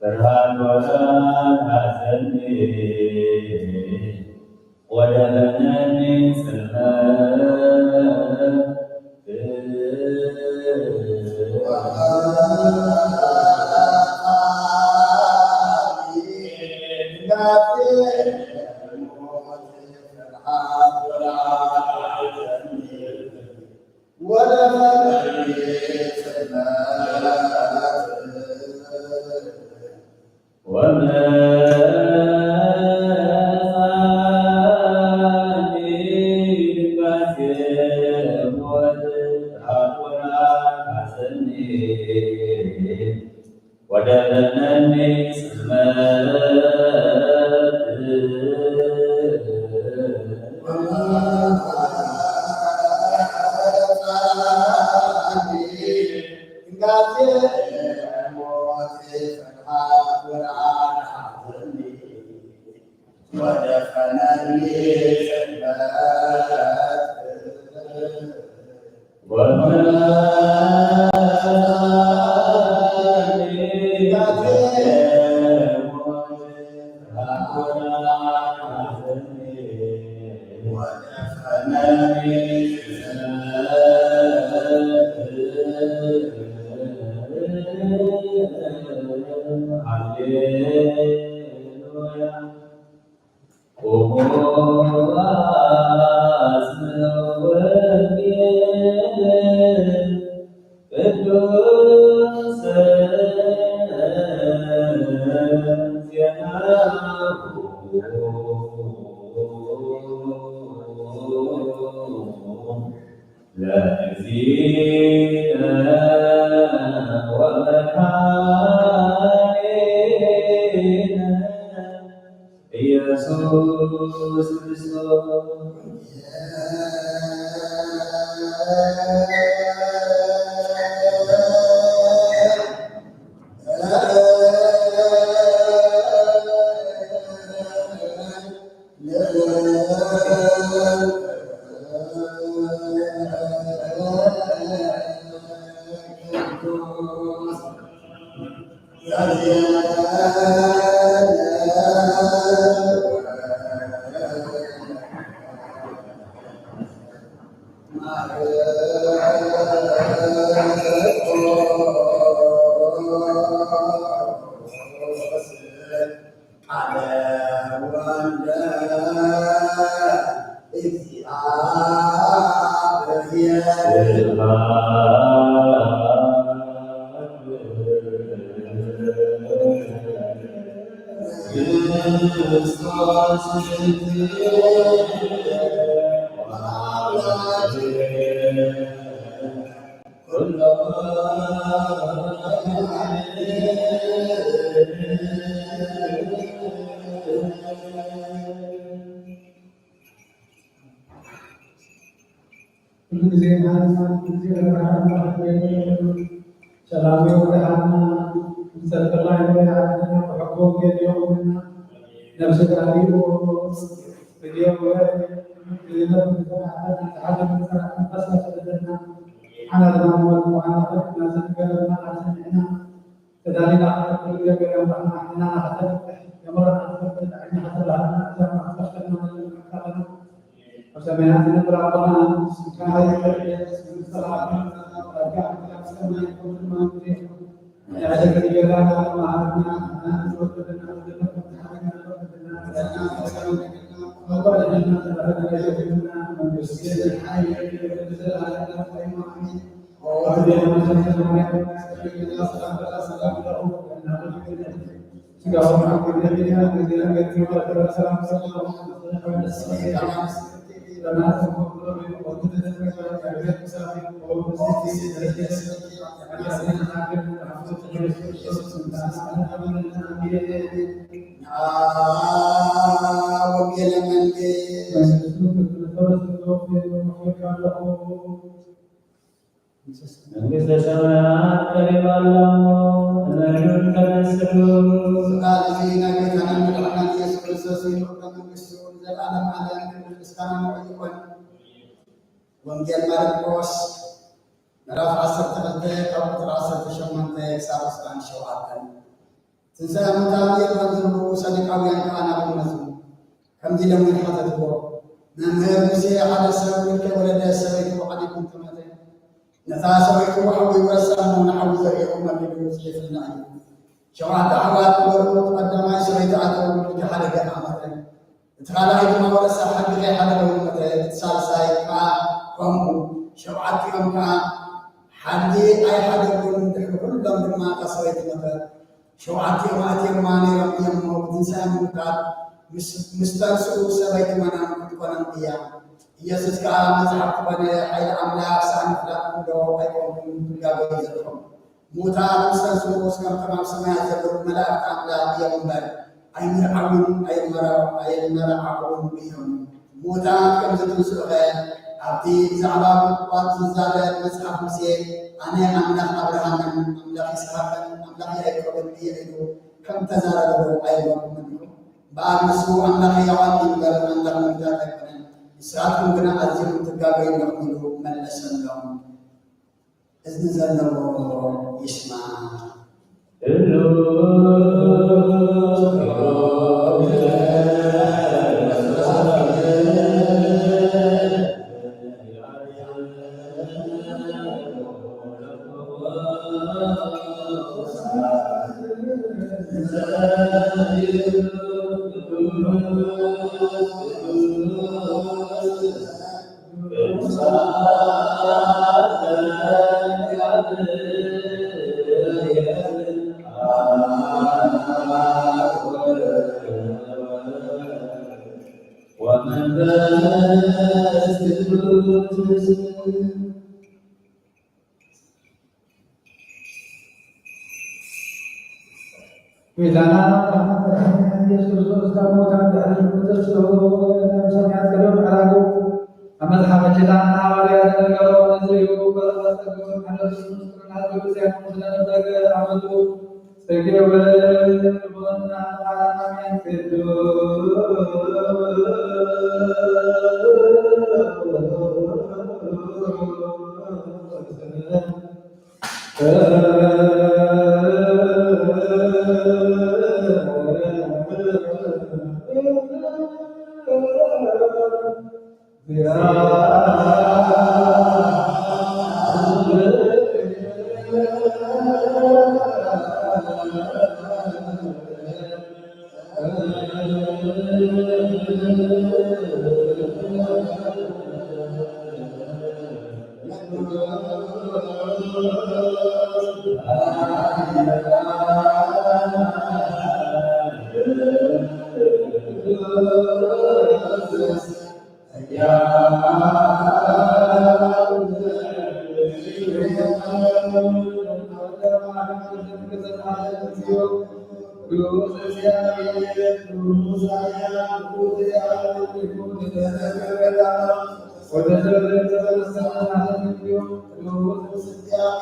ፍርሃት ወራን ሐዘኒ ወደበነኒ ጽልመት። ወደፈነኒ ጽልመት። ወደፈነኒ ጽልመት። ሃሌሉያ። ቁሙ አስምዑ ወንጌል ቅዱስ ዜናሁ ለእግዚእነ ወመድኃኒነ ኢየሱስ ክርስቶስ። ኩሉ ግዜ መሃርና፣ ኩሉ ግዜ መሃርና፣ ሰላም ይወድሃና፣ ንጸልቀላ ይወድሃና፣ ብሕጎ ወንጌል ይኹንና፣ ነብሲ ጋሪዎ፣ ሬድዮ ወረ፣ ግዝነት ንዘራእና፣ ንሓደ ንዘራእና፣ ፈሳ ስለዘና፣ ሓና ድማ ንወልድ መሃርና፣ ናዘን ገረና፣ ኣሰሚዕና፣ ተዳሊና ክንነብር ገበረና፣ ሕናና ከተንቅሕ፣ የምረና ትፈቅድ፣ ዓይንኻ ተባህልና፣ እዛና ክትከፍተልና፣ ንለምንካ ኣለና። ኣብ ሰማያት ትነብር ኣቦና፣ ስምካ ይትቀደስ፣ መንግስትኻ ትምጻእ፣ ፈቃድካ ኣብ ሰማይ ከምኡ ድማ ኣብ ምድሪ ትኹን። ያሰግድ ገላና መሃርና፣ ንሕና ንዝወደደና ዘለና፣ መንግስቲ ሓይል፣ ክብሪ፣ ዘለኣለም፣ ኣሜን። ወንጌል መንግስት መንግስተ ሰማያት ቀሪባ ኣላ እሞ እመኑን ተነስሑ። እዚ ቃል እዚ ናይ ጌታና መድሓኒና ኢየሱስ ክርስቶስ እዩ። መንግስቱ ንዘለዓለም ዓለም ክብሪ ምስጋና ንዕኡ ይኹን። ወንጌል ማርቆስ ምዕራፍ ዓሰርተ ክልተ ካብ ቁፅሪ ዓሰርተ ሸሞንተ ክሳብ ዕስራን ሸውዓተን። ትንሳኤ ሙታን የለን ዝብሉ ሰዱቃውያን ከኣ ናብኡ መጹ። ከምዚ ኢሎም ሓተትዎ፣ መምህር፣ ሙሴ ሓደ ሰብ ውሉድ ከይወለደ ሰበይቱ ዓሊቡ እንተሞተ፣ ነታ ሰበይቱ ሓዊ ይውረሳ እሞ ንሓዊ ዘርእኹም ኣቢሉ ጽሒፉልና እዩ። ሸውዓተ ኣሕዋት ነበሩ። እቲ ቀዳማይ ሰበይቲ ኣተወ፣ ውሉድ ከይሓደገ ኣሞተ። እቲ ካልኣይ ድማ ወረሳ፣ ሕጊ ከይሓደገ እውን ሞተ። እቲ ሳልሳይ ከኣ ከምኡ። ሸውዓቲኦም ከኣ ሓድጊ ኣይሓደጉን። ድሕሪ ኩሎም ድማ እታ ሰበይቲ ሞተት። ሸውዓቲኦም ኣእትዮማ ነይሮም እዮም እሞ፣ ብትንሳኤ ምውታት ምስ፣ ምስ ተንስኡ ሰበይቲ መናም ክትኮኖም እያ። ኢየሱስ ከኣ መጽሓፍ ኮነ፣ ሓይሊ ኣምላኽ ሳእኒ ፍላጥ እንዶ ኣይኮንኩን ትጋገዩ ዘለኹም። ሙታን ምስ ተንስኡ፣ እስከምቶም ኣብ ሰማያት ዘለዉ መላእኽቲ ኣምላኽ እዮም እምበር፣ ኣይምርዓውን ኣይመራ-፣ ኣይመራዓውን እዮም። ሙታን ከም ዝትንስኡኸ፣ ኣብቲ ብዛዕባ ምቁራጽ ዝዛረብ መጽሓፍ ሙሴ፣ ኣነ ኣምላኽ ኣብርሃምን ኣምላኽ ይስሓቅን ኣምላኽ ያዕቆብን እየ ኢሉ ከም ተዛረበ ዶ ኣይበልኩምን ኢኹ? እምበኣር ንሱ ኣምላኽ ሕያዋን እዩ እምበር ኣምላኽ ምዉታት ኣይኮነን። ንስኻትኩም ግና ኣዚኹም ትጋገዩ ኣለኹም ኢሉ መለሰሎም። እዝኒ ዘለዎ ይስማዕ። ጎይታና መድሓኒና ኢየሱስ ክርስቶስ ካብ ሙታን ድሕሪ ምትንስኡ ናብ ሰማያት ከሎ ምዕራጉ ኣብ መጽሓፈ ኪዳን ንሃዋርያት ዝነገሮ ነዚ እዩ። በረኸት ጸግኡ ምሕረቱ ምስጢሩን ሃገሩ ስለ ነጸገ ዓመቱ ጽጌ ወልድ ወመንፈስ ቅዱስ።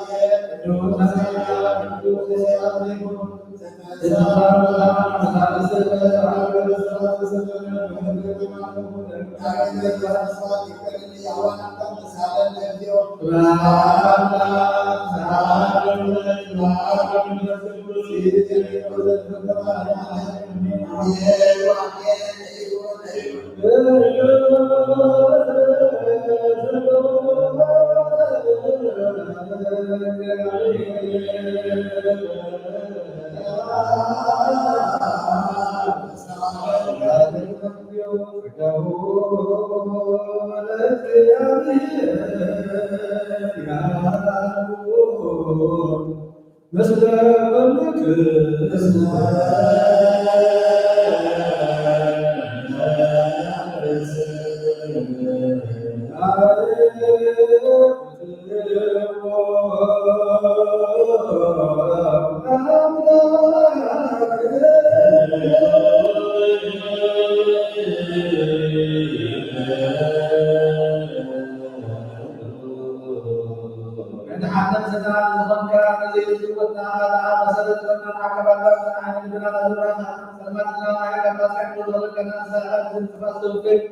መድሓንን ስድራን ዝኾንካ ነዚ ህዝቢ ወድና ኣድኣ መሰረት ኮይና ንዓቀባታ ጽንዓን ልብና ናዙራና ጸልማትና ናይ ኣጋባጽ ሕክምና ዘበልከና ንስኻ ዝንጥፋ ዘውፍቅ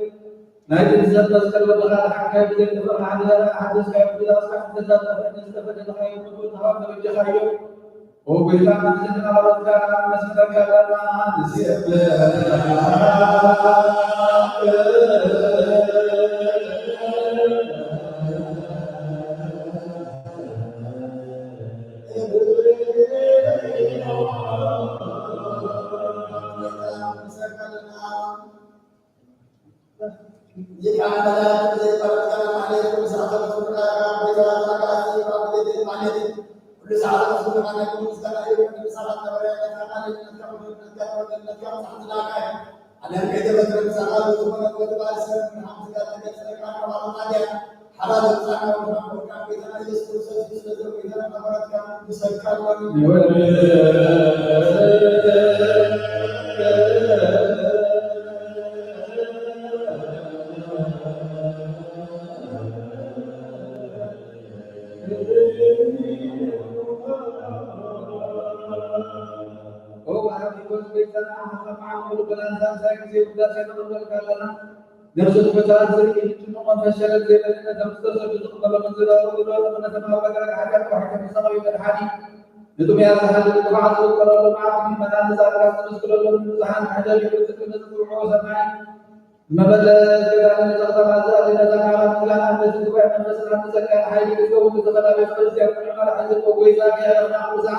ናይ ግንዘብ መስቀል ወድኻ ድሓንካይ ብዘይ ጥፍር ማሕደረ ሓደስካዮ ብዛስካ ዝተዛጠፈ ንዝተፈደልኻዮ ምጉ ተሃብ ተበጀኻዮ። ኦ ጎይታ፣ ንዝተናወትካ ኣመስግነካ ኣለና፣ ንሴብሕ። ሊቃነ መላእክት ዘይቋረጽ ቃለ ማሕሌት፣ ኩሉ ሰዓት ዘመስግኑካ፣ ኣቦይታ፣ ኣጋእዝቲ፣ ኣብ ቤት ማሕሌት፣ ኩሉ ሰዓት ዘመስግኑካ፣ ናይ ኩሉ ምስጋና ይኹን፣ ንሳኻ እተበረኸ፣ ነታ ቃል፣ ነታ ክብሪ፣ ነታ ክብሪ፣ ነታ ምጽሓት ዝላካይ፣ ዓለም ከይተፈጥረ ምሳኻ ብዝኾነ ወዲ ባል ሰብ፣ ንሓንቲ ስጋ ተገጸ፣ ቃል ካብ ኣምላኽ ኣትያ፣ ነፍሲ ትሑታት ዝርኢ፣ ጭኑቕ መንፈስ ሸለል ዘይብለን፣ ነቶም ዝተሰዱ ዝቕበሎምን ዝረሩ ዝረሩ፣ ነቶም ኣብ ረጋጋ ሓጢኣት ዋሕዲ ተሳቐዩ መድሓኒ፣ ንጥሙያት ዝሃድን ንብዓት ዝውቀረሎም ዓቕሚ መናን ንጻድቃን ዝምስክረሎም ንብዙሓን መሕደሪ ብጽድቂ ንዝጽውዑ ሰማይ መመለስ ገዳም ንዘኽተማ ዝኣሊ ነታ ቃላት ክላን ኣንበሲ ጉባኤ መንፈስና ንጸጋን ሓይሊ ክትከውን ንዝኸዳ ቤተ ክርስቲያን ንመራሒ ዝቆ ጎይታ ከየረኽና ብዙሓ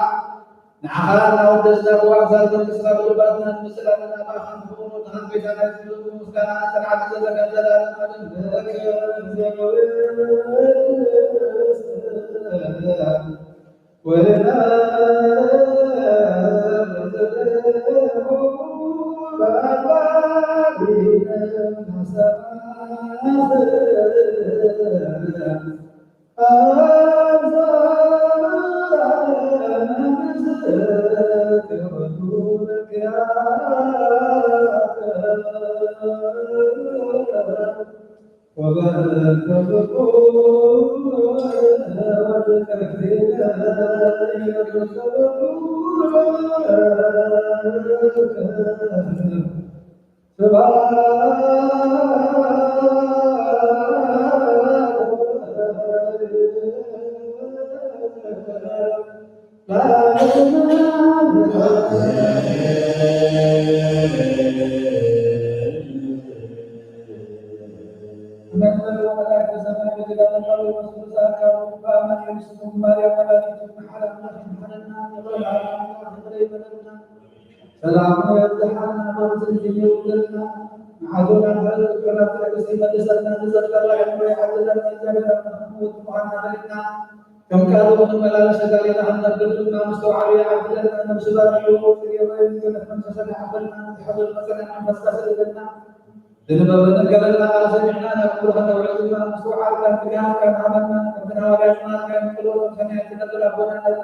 ንዓኻ እናወደስና ብዋንዛ መንግስትና ብልባትና ንምስላም እናባእኻን ብእውኑ ንሃንጎይታ ናይ ዝብሉ ምስጋና ጽንዓት ዘተገንዘለ ኣለና። ሰላም የብዝሓልና፣ መዓልቲ ይውደልና፣ መዓልትና ምሕረት ፍቅርና ትዕግስቲ ይመልሰልና፣ ንዘፍቀርና ሕልሞ ይዓድለና፣ እግዚኣብሔር ኣምላኽ ክንፈቱ ምዃንና ፈሊጥና፣ ከም ቃሉ ክንመላለስ ተጋሊና ክንነብር ድማ ምስትውዓሉ ይዓድለና። ነብሲ ባርዮ፣ ጽጌ ወይ ዝገደፍ መንፈሰና ይዓድለና፣ ንዝሓደር መጸና መንፈስካ ሰደደልና። ዝንበበ ነገረና ቃል ሰሚዕና ናብ ክብርኻ ነውዕል ድማ ምስትውዓል ቃል ትግሃት ቃል ሃበና። ከምቲ ንሃዋርያት ዝመሃርካዮም ጸሎት ከም ሰማያት ትነብር ኣቦና ናብ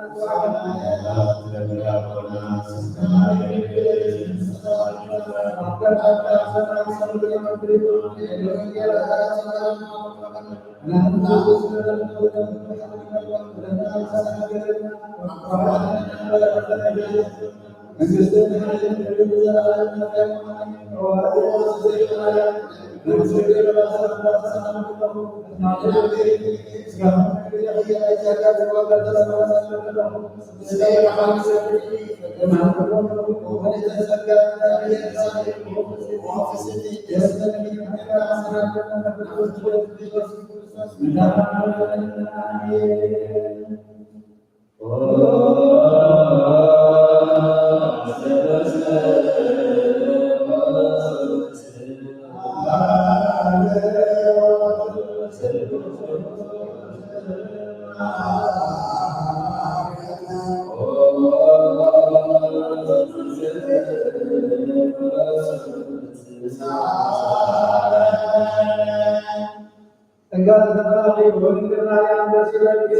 ጸጋ ተባረኺ ወልድ ማርያም ደስ ይበልኪ።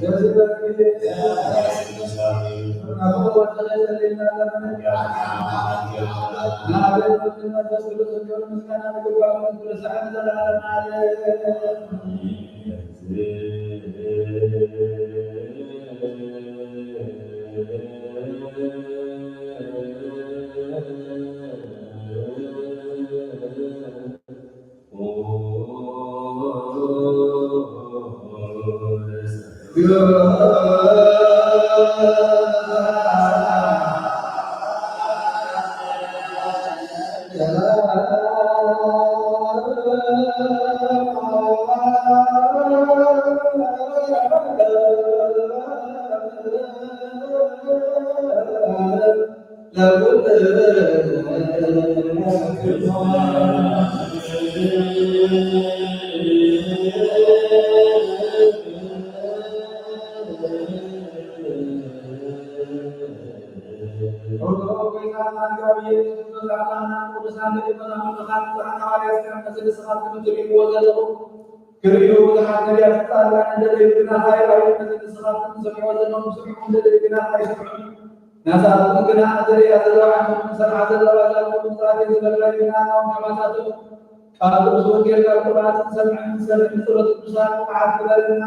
ደስ ይበልኪ። ንኣብ ወወልድ ወመንፈስ ቅዱስ ክብር ምስጋና ይግባእ፣ ኩሉ ሰዓት ዘላለም ዓለም። ንልመና ኩልኻ ንጽሕና ሃዋርያት ስምዑ፣ ነዚ ንስኻትኩም እትርእይዎ ዘለኹም ክርእዩ ብዙሓት ነቢያት ጻድቃን እንደደለዩ ግና ኣይረኣዩን። ነዚ ንስኻትኩም ትሰምዕዎ ዘለኹም ስምዑ፣ እንደደለዩ ግና ኣይሰምዑን። ናሳቶም ግና እቲ ርእያ ዘለዋ ዓይኖምን ዝሰምዓ ዘለዋ ኣእዛኖምን ብፅራይ ዝበልዕ ግና ናኦም ከማታቶም ቃል ቅዱስ ወንጌል ካብ ቅዱሳት ንሰምዕ ንሰምዕ ንጸሎት ቅዱሳን መዓት ግበረልና።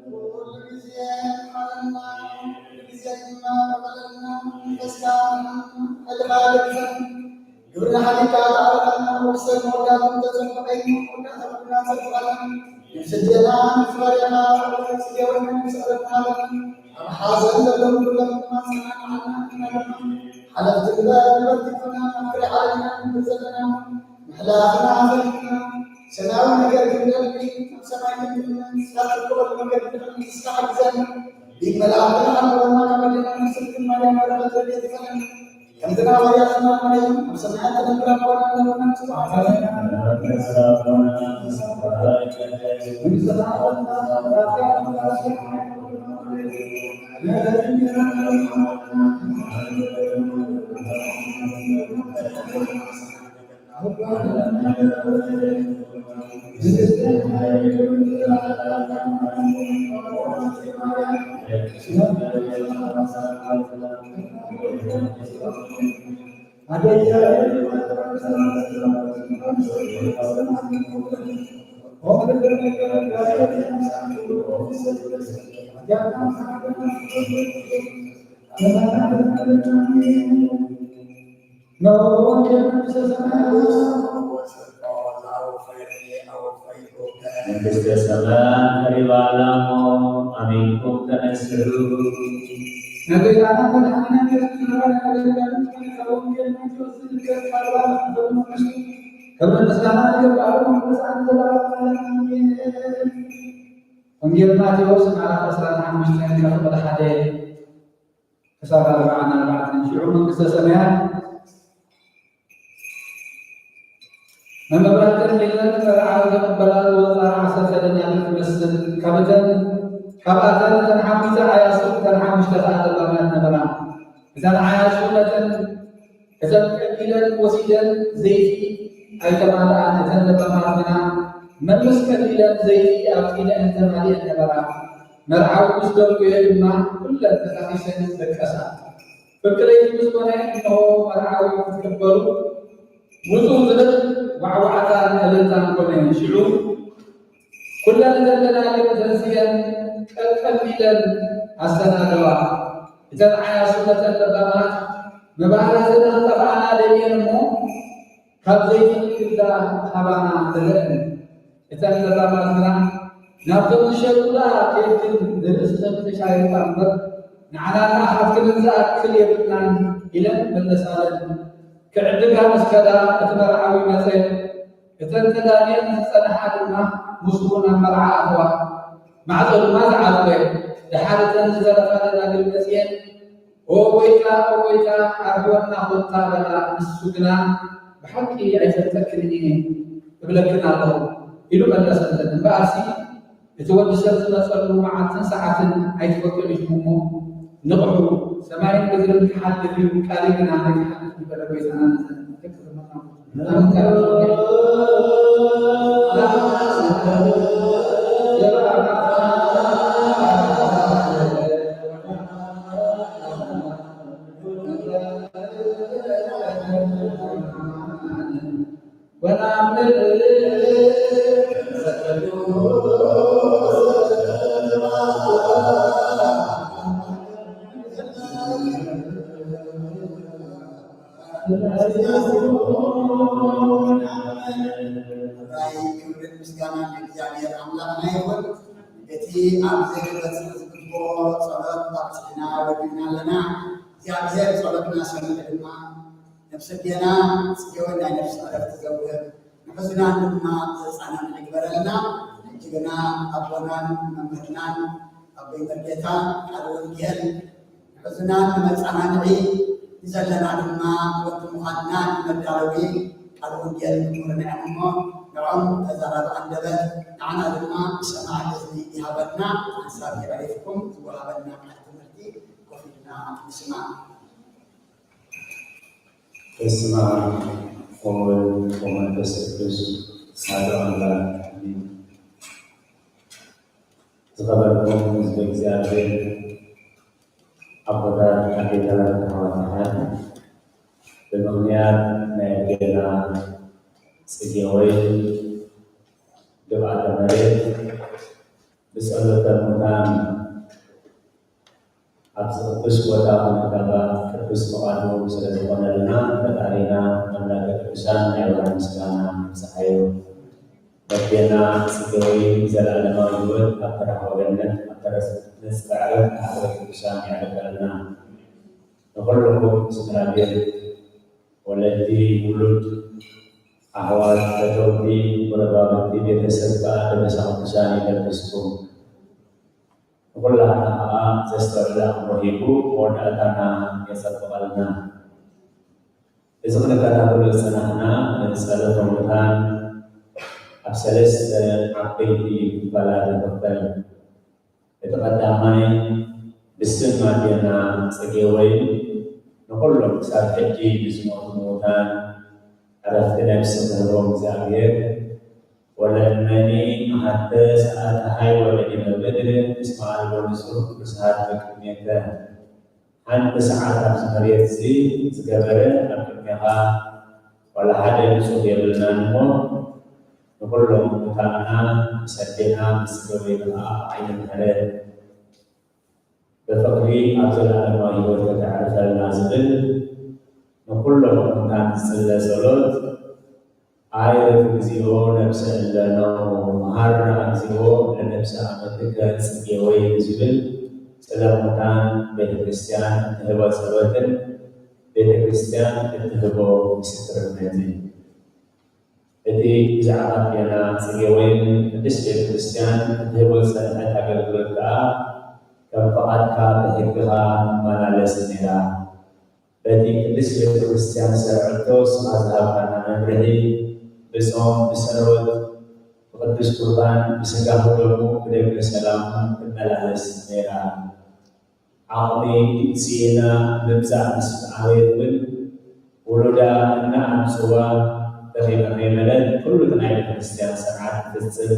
ኩሉ ግዜ ይምሓረና፣ ኩሉ ግዜ ድማ ይቕበለልና። መንፈስካ ሓይልኻ ለግሰን ግብርና ሓሊካ ተዓረቐና። ወሰን መወዳእታ ተጸበቐኝ መወዳእታ ኩልና ጸብቐና። ንስደና ንፍራሪና ጽጌወና ንስዕረትና ኣለና። ኣብ ሓዘን ዘለዉ ኩሎም ድማ ጽናናዓልና። ንሕና ድማ ሓለፍቲ ግበር ንበርቲኩና ኣብ ፍረ ዓለምና ንብል ዘለና ምሕላፍና ኣዘኪርና ሰማያዊ ነገር ክንደሊ ኣብ ሰማይ ክንምነ ንስኻ ትርከበሉ መንገዲ ንኽንስኻ ሓግዘና። ብመላእኽቲ ንሓልወና ካብ መዲና ንስልክን ማርያም በረኸት ረድኤት ይፈለና። ከምቲ ናብ ሃዋርያት ዝመሃርናዮ ኣብ ሰማያት ትነብር ኣቦና ንለመና ንጽዋዕካ መንግስተ ሰማያት ቀሪባ ኣላ እሞ ኣሚንኩም ተነስሑ። ንጎይታና መድሓኒና ኢየሱስ ክርስቶስ ካብ ወንጌል ማቴዎስ ዝርከብ ቃል ባርኽ ዘመኑ ክብርን ምስጋናን ይግባእ። ብዛዕባ ዘላለም ኣሜን። ወንጌል ማቴዎስ ምዕራፍ ዕስራን ሓሙሽተን ካብ ቁጽሪ ሓደ ክሳብ ኣርብዓን ኣርባዕተን። ሽዑ መንግስተ ሰማያት መመብራህተን ሒዘን መርዓዊ ክቕበላ ዝወፃ ዓሰርተ ደናግል ትመስል። ካብተን ካብኣተን እተን ሓሙሽተ ዓያሱ እተን ሓሙሽተ ከዓ ለባማት ነበራ። እተን ዓያሱ ነተን እተን ቀቢለን ወሲደን ዘይቲ ኣይተማልኣን። እተን ለባማት ግና መምስ ቀቢለን ዘይቲ ኣብ ጢነአን ተማሊአን ነበራ። መርዓዊ ምስ ደንጎየ ድማ ኩለን ተጣቒሰን ደቀሳ። ፍርቂ ለይቲ ምስ ኮነ እንሆ መርዓዊ ክትቅበሉ ውፁ ዝብል ዋዕዋዕታን እልልታን ኮነ። ሽዑ ኩለን እተን ደናግል ተንሲአን ቀልቀል ኢለን ኣሰናደዋ። እተን ዓያሱ ነተን ለባማት መባእታተን ክጠፍኣና ደልየን እሞ ካብ ዘይቲ ግዳ ሃባና በለአን። እተን ለባማት ግና ናብቶም ዝሸጡላ ኬድክን ንርእስኽን ተሻይጣ እምበር ንዓናና ሃብትንን ዝኣክል የብልናን ኢለን መለሳለን። ክዕድጋ ምስ ከዳ እቲ መርዓዊ መጸ። እተን ተዳልየን ዝጸንሓ ድማ ምስኡ ናብ መርዓ ኣተዋ። ማዕጾ ድማ ተዓጽወ። ደሓር እተን ዝተረፋ ደናግል መጺኤን ኦ ጎይታ፣ ኦ ጎይታ፣ ኣርሕወና ኮታ በላ። ንሱ ግና ብሓቂ ኣይፈልጠክን እየ እብለክን ኣለኹ ኢሉ መለሰለን። እምበኣርሲ እቲ ወዲ ሰብ ዝመጸሉ መዓልትን ሰዓትን ኣይትፈልጡን ኢኹም እሞ ንቕሑ፣ ሰማይን ምድርን ክሓልፍ እዩ፣ ቃለይ ግና ኣይክሓልፍን በለ። ጎይታና ነዘን ደቂ ዘመድና ክብርን ምስጋናን ንእግዚኣብሔር ኣምላኽና ይኹን። እቲ ኣብ ዘይገለጽ ዝግብኦ ጸሎት ኣብጺሕና ወዲእና ኣለና። እግዚኣብሔር ጸሎትና ሰሚዑ ድማ ነፍሰ ጌና ጽዮን ናይ ነፍሲ ዕረፍቲ ዘውህብ፣ ንሕዙናን ድማ ዘጻናንዕ ይግበረልና። ሕጂ ግና ኣቦናን መምህርናን ኣቦይ መርጌታ ቃል ወንጌል ንሕዙናን ንመጻናንዒ፣ ንዘለና ድማ ወዲ ምዃንና ንመዳለዊ ቃል ወንጌል ክምህሩና እዮም እሞ፣ ንዖም ተዛራቢ ኣንደበት፣ ንዓና ድማ ሰማዒ እዝኒ ይሃበና። ሓንሳብ የዕሪፍኩም ዝወሃበና ቃል ትምህርቲ ኮፍ ኢልና ንስማዕ። በስመ አብ ወወልድ ወመንፈስ ቅዱስ አሐዱ አምላክ አሜን። ዝኸበርኩም ህዝበ እግዚኣብሔር፣ ኣቦታት፣ ኣዴታት፣ ኣሕዋት፣ ኣሓት፣ ብምኽንያት ናይ ኣዴና ጽጌ ወይን ግብኣተ መሬት ብጸሎተ ሙታን ኣብዚ ቅዱስ ቦታ ክንጋባእ ቅዱስ ፍቓዱ ስለ ዝኾነልና፣ ፈጣሪና ኣምላከ ቅዱሳን ናይ ብርሃን ምስጋና ይብጽሓዮ። ነዴና ጽጌ ወይን ዘለኣለማዊ ህይወት ኣብ ተራህወ ገነት ኣብ ተረስነት ጻዕረት ማሕበረ ቅዱሳን የዕርፈልና። ንኹልኹም ስድራ ቤት፣ ወለዲ፣ ውሉድ፣ ኣሕዋት፣ ፈተውቲ፣ ጎረባብቲ፣ ቤተሰብ ከኣ ደበሳ ቅዱሳን ይለብስኩም። ንኹላትና ከኣ ዘስተውዕል ኣእምሮ ሂቡ መወዳእታና የጸብቐልና። እዚ ክንከታተሎ ዝጸናሕና ጸሎተ ሙታን ኣብ ሰለስተ ዓበይቲ ክፋላት ይኽፈል። እቲ ቀዳማይ ብስም ኣዴና ጽጌ ወይን ንኹሎም ክሳብ ሕጂ ንዝሞቱ ምዉታን ዕረፍቲ ነፍሲ ክህቦም እግዚኣብሔር። ወለእመኒ መሃተ ሰኣተሃይ ወለዲበ ምድር እስመ አልቦ ንጹህ ርስሃት በቅድሜከ። ሓንቲ ሰዓት ኣብዚ መሬት እዚ ዝገበረ ኣብ ቅድሜኻ ዋላ ሓደ ንጹህ የብልናን እሞ፣ ንኹሎም ሙታንና ምስ ኣዴና ምስ ጽጌ ወይን ከኣ ዓይኒ ምሕረት ብፍቕሪ ኣብ ዘለኣለማዊ ህይወት ከተዕርፈልና ዝብል ንኹሎም ሙታን ዝጽለ ጸሎት፣ ኣይርፍ እግዚኦ ነብሰ እለ ነው መሃርና እግዚኦ ለነብሰ አመትከ ጽጌ ወይን ዝብል ስለ ሙታን ቤተ ክርስቲያን እትህቦ ጸሎትን ቤተ ክርስቲያን እትህቦ ምስክርነትን። እቲ ብዛዕባ ኣዴና ጽጌ ወይን ቅድስት ቤተ ክርስቲያን እትህቦ ዝጸንሐት ኣገልግሎት ከኣ ከም ፍቓድካ ብሕግኻ ትመላለስ ነይራ። በቲ ቅድስት ቤተ ክርስቲያን ዝሰርዐቶ ስኻ ዝሃብካና መምርሒ ብጾም ብሰለወት ብቅዱስ ቁርባን ብስጋ ወደሙ ብደግመ ሰላሙ ትመላለስ ነይራ። ዓቕሚ ስኢና ምምጻእ ምስ ኣበየት እውን ውሉዳ እናኣምጽዋ ደኺመ ከይበለት ኩሉ እቲ ናይ ቤተክርስትያን ስርዓት ትፍጽም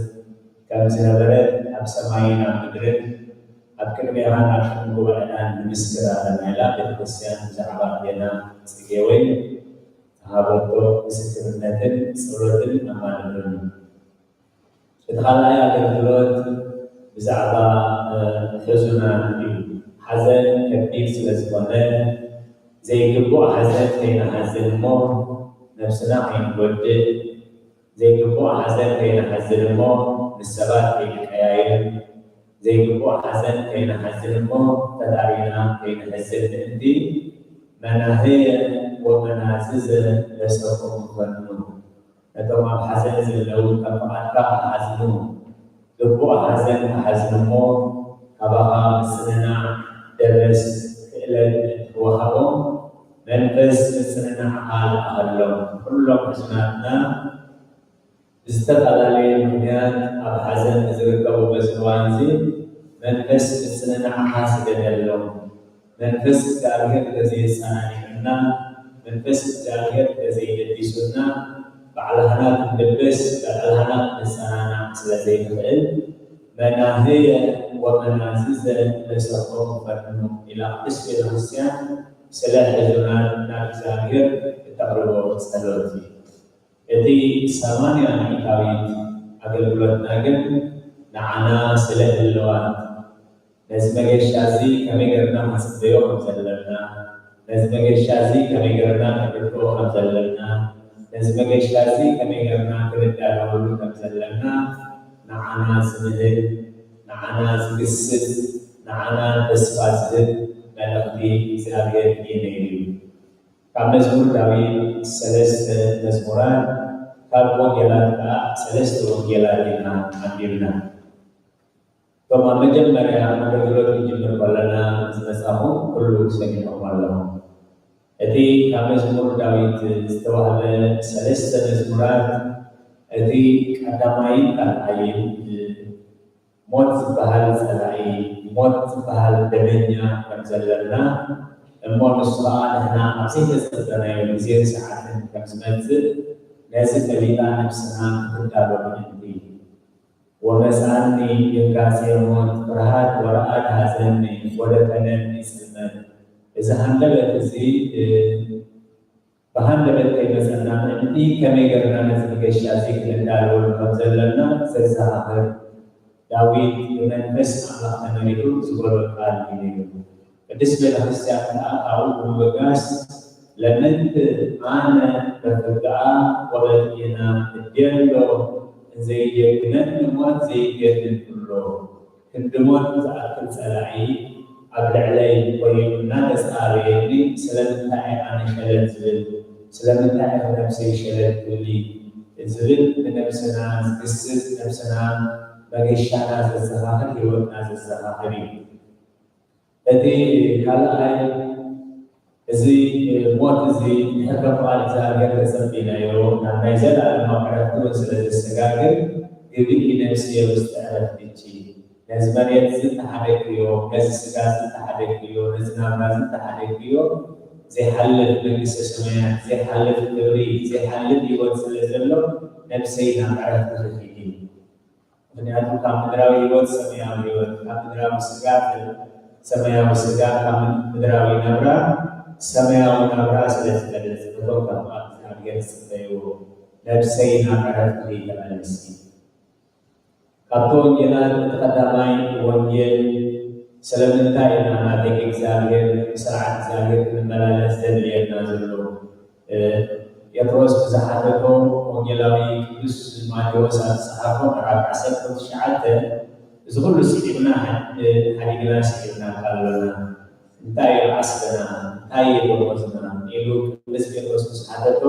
ከም ዝነበረት ኣብ ሰማይን ኣብ ምድርን ኣብ ቅድሜኻን ኣብ ቅድሚ ጉባኤናን ንምስክር ኣለና ኢላ ቤተክርስትያን ብዛዕባ ኣዴና ጽጌ ወይን ዝሃበቶ ምስክርነትን ጸሎትን ኣማልእን። እቲ ካልኣይ ኣገልግሎት ብዛዕባ ሕዙናት እዩ። ሓዘን ከቢድ ስለ ዝኾነ ዘይግቡእ ሓዘን ከይንሓዝን እሞ ነብስና ከይንጎድእ፣ ዘይግቡእ ሓዘን ከይንሓዝን እሞ ምስ ሰባት ከይንቀያየም፣ ዘይግቡእ ሓዘን ከይንሓዝን እሞ ፈጣሪና ከይንሕዝን ምእንቲ መናህየ ወመናዝዘ ለሰኩም ፈኑ። ነቶም ኣብ ሓዘን ዘለዉ ከም ፍቓድካ ክሓዝኑ፣ ግቡእ ሓዘን ክሓዝኑ እሞ ካባኻ ምጽንናዕ፣ ደበስ፣ ክእለት ምእንቲ ክወሃቦም መንፈስ ምጽንናዕኻ ልኣኸሎም። ኩሎም ሕዙናትና ብዝተፈላለየ ምኽንያት ኣብ ሓዘን ንዝርከቡ በዚ እዋን እዚ መንፈስ ምጽንናዕኻ ስደደሎም። መንፈስ እግዚኣብሔር እንተዘየጸናኒዑና፣ መንፈስ እግዚኣብሔር እንተዘይገዲሱና፣ ባዕልኻና ክንድብስ፣ ባዕልኻና ክንጸናናዕ ስለ ዘይንኽእል፣ መናህየ ወመናዝዘ ለሰኮሙ ፈኑ ኢላ ቅድስት ቤተክርስትያን ስለ ሕዙናት ናብ እግዚኣብሔር እተቕርቦ ጸሎት እዩ። እቲ ሰማንያ ሚእታዊት ኣገልግሎትና ግን ንዓና ስለ ህልዋት፣ ነዚ መገሻ እዚ ከመይ ጌርና ክንጽበዮ ከም ዘለና፣ ነዚ መገሻ እዚ ከመይ ጌርና ክንርድኦ ከም ዘለና፣ ነዚ መገሻ እዚ ከመይ ጌርና ክንዳለወሉ ከም ዘለና ንዓና ዝምህል፣ ንዓና ዝግስጽ፣ ንዓና ተስፋ ዝህብ መልእኽቲ እግዚኣብሔር እዩ ነይሩ እዩ። ካብ መዝሙር ዳዊት ሰለስተ መዝሙራት፣ ካብ ወንጌላት ከኣ ሰለስተ ወንጌላት ኢና ኣንቢብና። እቶም ኣብ መጀመርያ ኣገልግሎት ክንጅምር ከለና ዝመጻኹም ኩሉ ሰሚዕኹም ኣለኹም። እቲ ካብ መዝሙር ዳዊት ዝተዋህበ ሰለስተ መዝሙራት፣ እቲ ቀዳማይን ካልኣይን ሞት ዝበሃል ጸላኢ፣ ሞት ዝበሃል ደመኛ ከም ዘለና፣ እሞ ንሱ ኸኣ ንሕና ኣብ ዘይተጸበናዮ ግዜን ሰዓትን ከም ዝመጽእ፣ ነዚ ፈሊጣ ነብስና ክትዳሎ ምእንቲ። ወመጽኣኒ ድንጋጼ ሞት፣ ፍርሃት ወረኣድ ሐዘኒ፣ ወደፈነኒ ጽልመት። እዚ ሃንደበት እዚ፣ እ፣ ብሃንደበት ከይመጸና ምእንቲ ከመይ ጌርና ነዚ መገሻ እዚ ክንዳለወሉ ከም ዘለና ዘዘኻኽር ዳዊት ብመንፈስ ኣምላኽ ተመሪሑ ዝበሎ ቃል እዩ ነይሩ። ቅድስት ቤተ ክርስቲያን ከኣ ካብኡ ብምብጋስ ለምንት ኣነ በፍግኣ ወበጥይና እዴሎ እንዘይጀግነኒ ሞት ዘይገድል ብሎ ክንዲ ሞት ዝኣክል ጸላኢ ኣብ ልዕለይ ኮይኑ እናተጻረየኒ ስለምንታይ ኣነ ሸለል ዝብል? ስለምንታይ ነብሰይ ሸለል ትብሊ? ዝብል ንነብስና ዝግስጽ፣ ነብስና መገሻና ዘዘኻኽር፣ ህይወትና ዘዘኻኽር እዩ። እቲ ካልኣይ፣ እዚ ሞት እዚ ንሕከ ፍቓድ እግዚኣብሔር ተጸቢናዮ ናብ ናይ ዘለኣለማዊ ዕረፍቲ እውን ስለ ዘሰጋግር ግብኢ ነፍስየ ውስተ ዕረፍትኪ። ነዚ መሬት እዚ እንተሓደግክዮ፣ ነዚ ስጋ እዚ እንተሓደግክዮ፣ ነዚ ናብራ እዚ እንተሓደግክዮ፣ ዘይሓልፍ መንግስተ ሰማያት፣ ዘይሓልፍ ክብሪ፣ ዘይሓልፍ ህይወት ስለ ዘሎ ነብሰይ ናብ ዕረፍቲ ኺዲ። ምክንያቱ ካብ ምድራዊ ህይወት ሰማያዊ ህይወት፣ ካብ ምድራዊ ስጋ ሰማያዊ ስጋ፣ ካብ ምድራዊ ናብራ ሰማያዊ ናብራ ስለ ዝበለጽ ነቶም ካብ እግዚኣብሔር ዝጽበይዎ ነብሰይ ናብ ዕረፍቲ ተመልሲ። ካብቲ ወንጌላት እቲ ቀዳማይ ወንጌል ስለምንታይ ኢና ናብ ደቂ እግዚኣብሔር ብስርዓት እግዚኣብሔር ክንመላለስ ዘድልየና ዘሎ? እ፣ ጴጥሮስ ብዝሓተቶ ወንጌላዊ ቅዱስ ማቴዎስ ኣብ ዝጸሓፎ ምዕራፍ ዓሰርተ ትሽዓተ እዚ ኩሉ ስዒብና ሓድ-፣ ሓዲግና ስዒብና ካሎና እንታይ እዩ ዓስብና? እንታይ እዩ ደሞዝና? ኢሉ ቅዱስ ጴጥሮስ ምስ ሓተቶ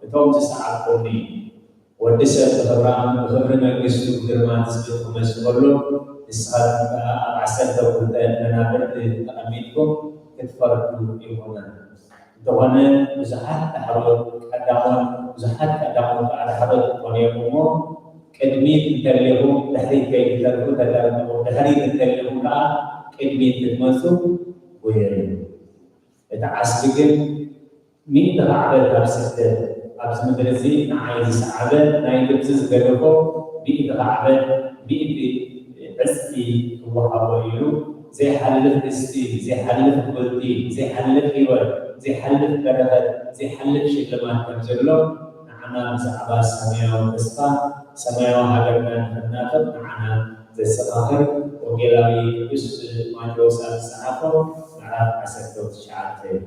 እቶም ዝሰዓብኩምኒ ወዲ ሰብ ብኽብራም ብኽብሪ መንግስቱ ግርማ ትስብእቲ ክመጽእ ከሎ ንስኻትኩም ከኣ ኣብ ዓሰርተ ክልተ መናብርቲ ተቐሚጥኩም ክትፈርዱ ኢኹም። እንተኾነ ብዙሓት ዳሕሮት ቀዳሞት፣ ብዙሓት ቀዳሞት ከኣ ዳሕሮት ክትኾኑ ኢኹም እሞ ቅድሚት እንተሊኹም ድሕሪት ከይትተርፉ ተጠንቀቑ። ድሕሪት እንተሊኹም ከኣ ቅድሚት ክትመጹ ጉየዩ። እቲ ዓስቢ ግን ሚእቲ ካዕበት ኣብ ስደት ኣብዚ ምድሪ እዚ ንዓይ ዝሰዓበ ናይ ግብጺ ዝገደፎ ሚእቲ ካዕበት ሚእቲ ዕጽፊ ክወሃቦ ኢሉ ዘይሓልፍ ርስቲ፣ ዘይሓልፍ ጉልቲ፣ ዘይሓልፍ ህይወት፣ ዘይሓልፍ በረኸት፣ ዘይሓልፍ ሽልማት ከም ዘሎ ንዓና ብዛዕባ ሰማያዊ ተስፋ ሰማያዊ ሃገርና ንኽናፍቕ ንዓና ዘዘኻኽር ወንጌላዊ ቅዱስ ማቴዎስ ኣብ ዝጸሓፎ ምዕራፍ ዓሰርተ ትሽዓተ እዩ።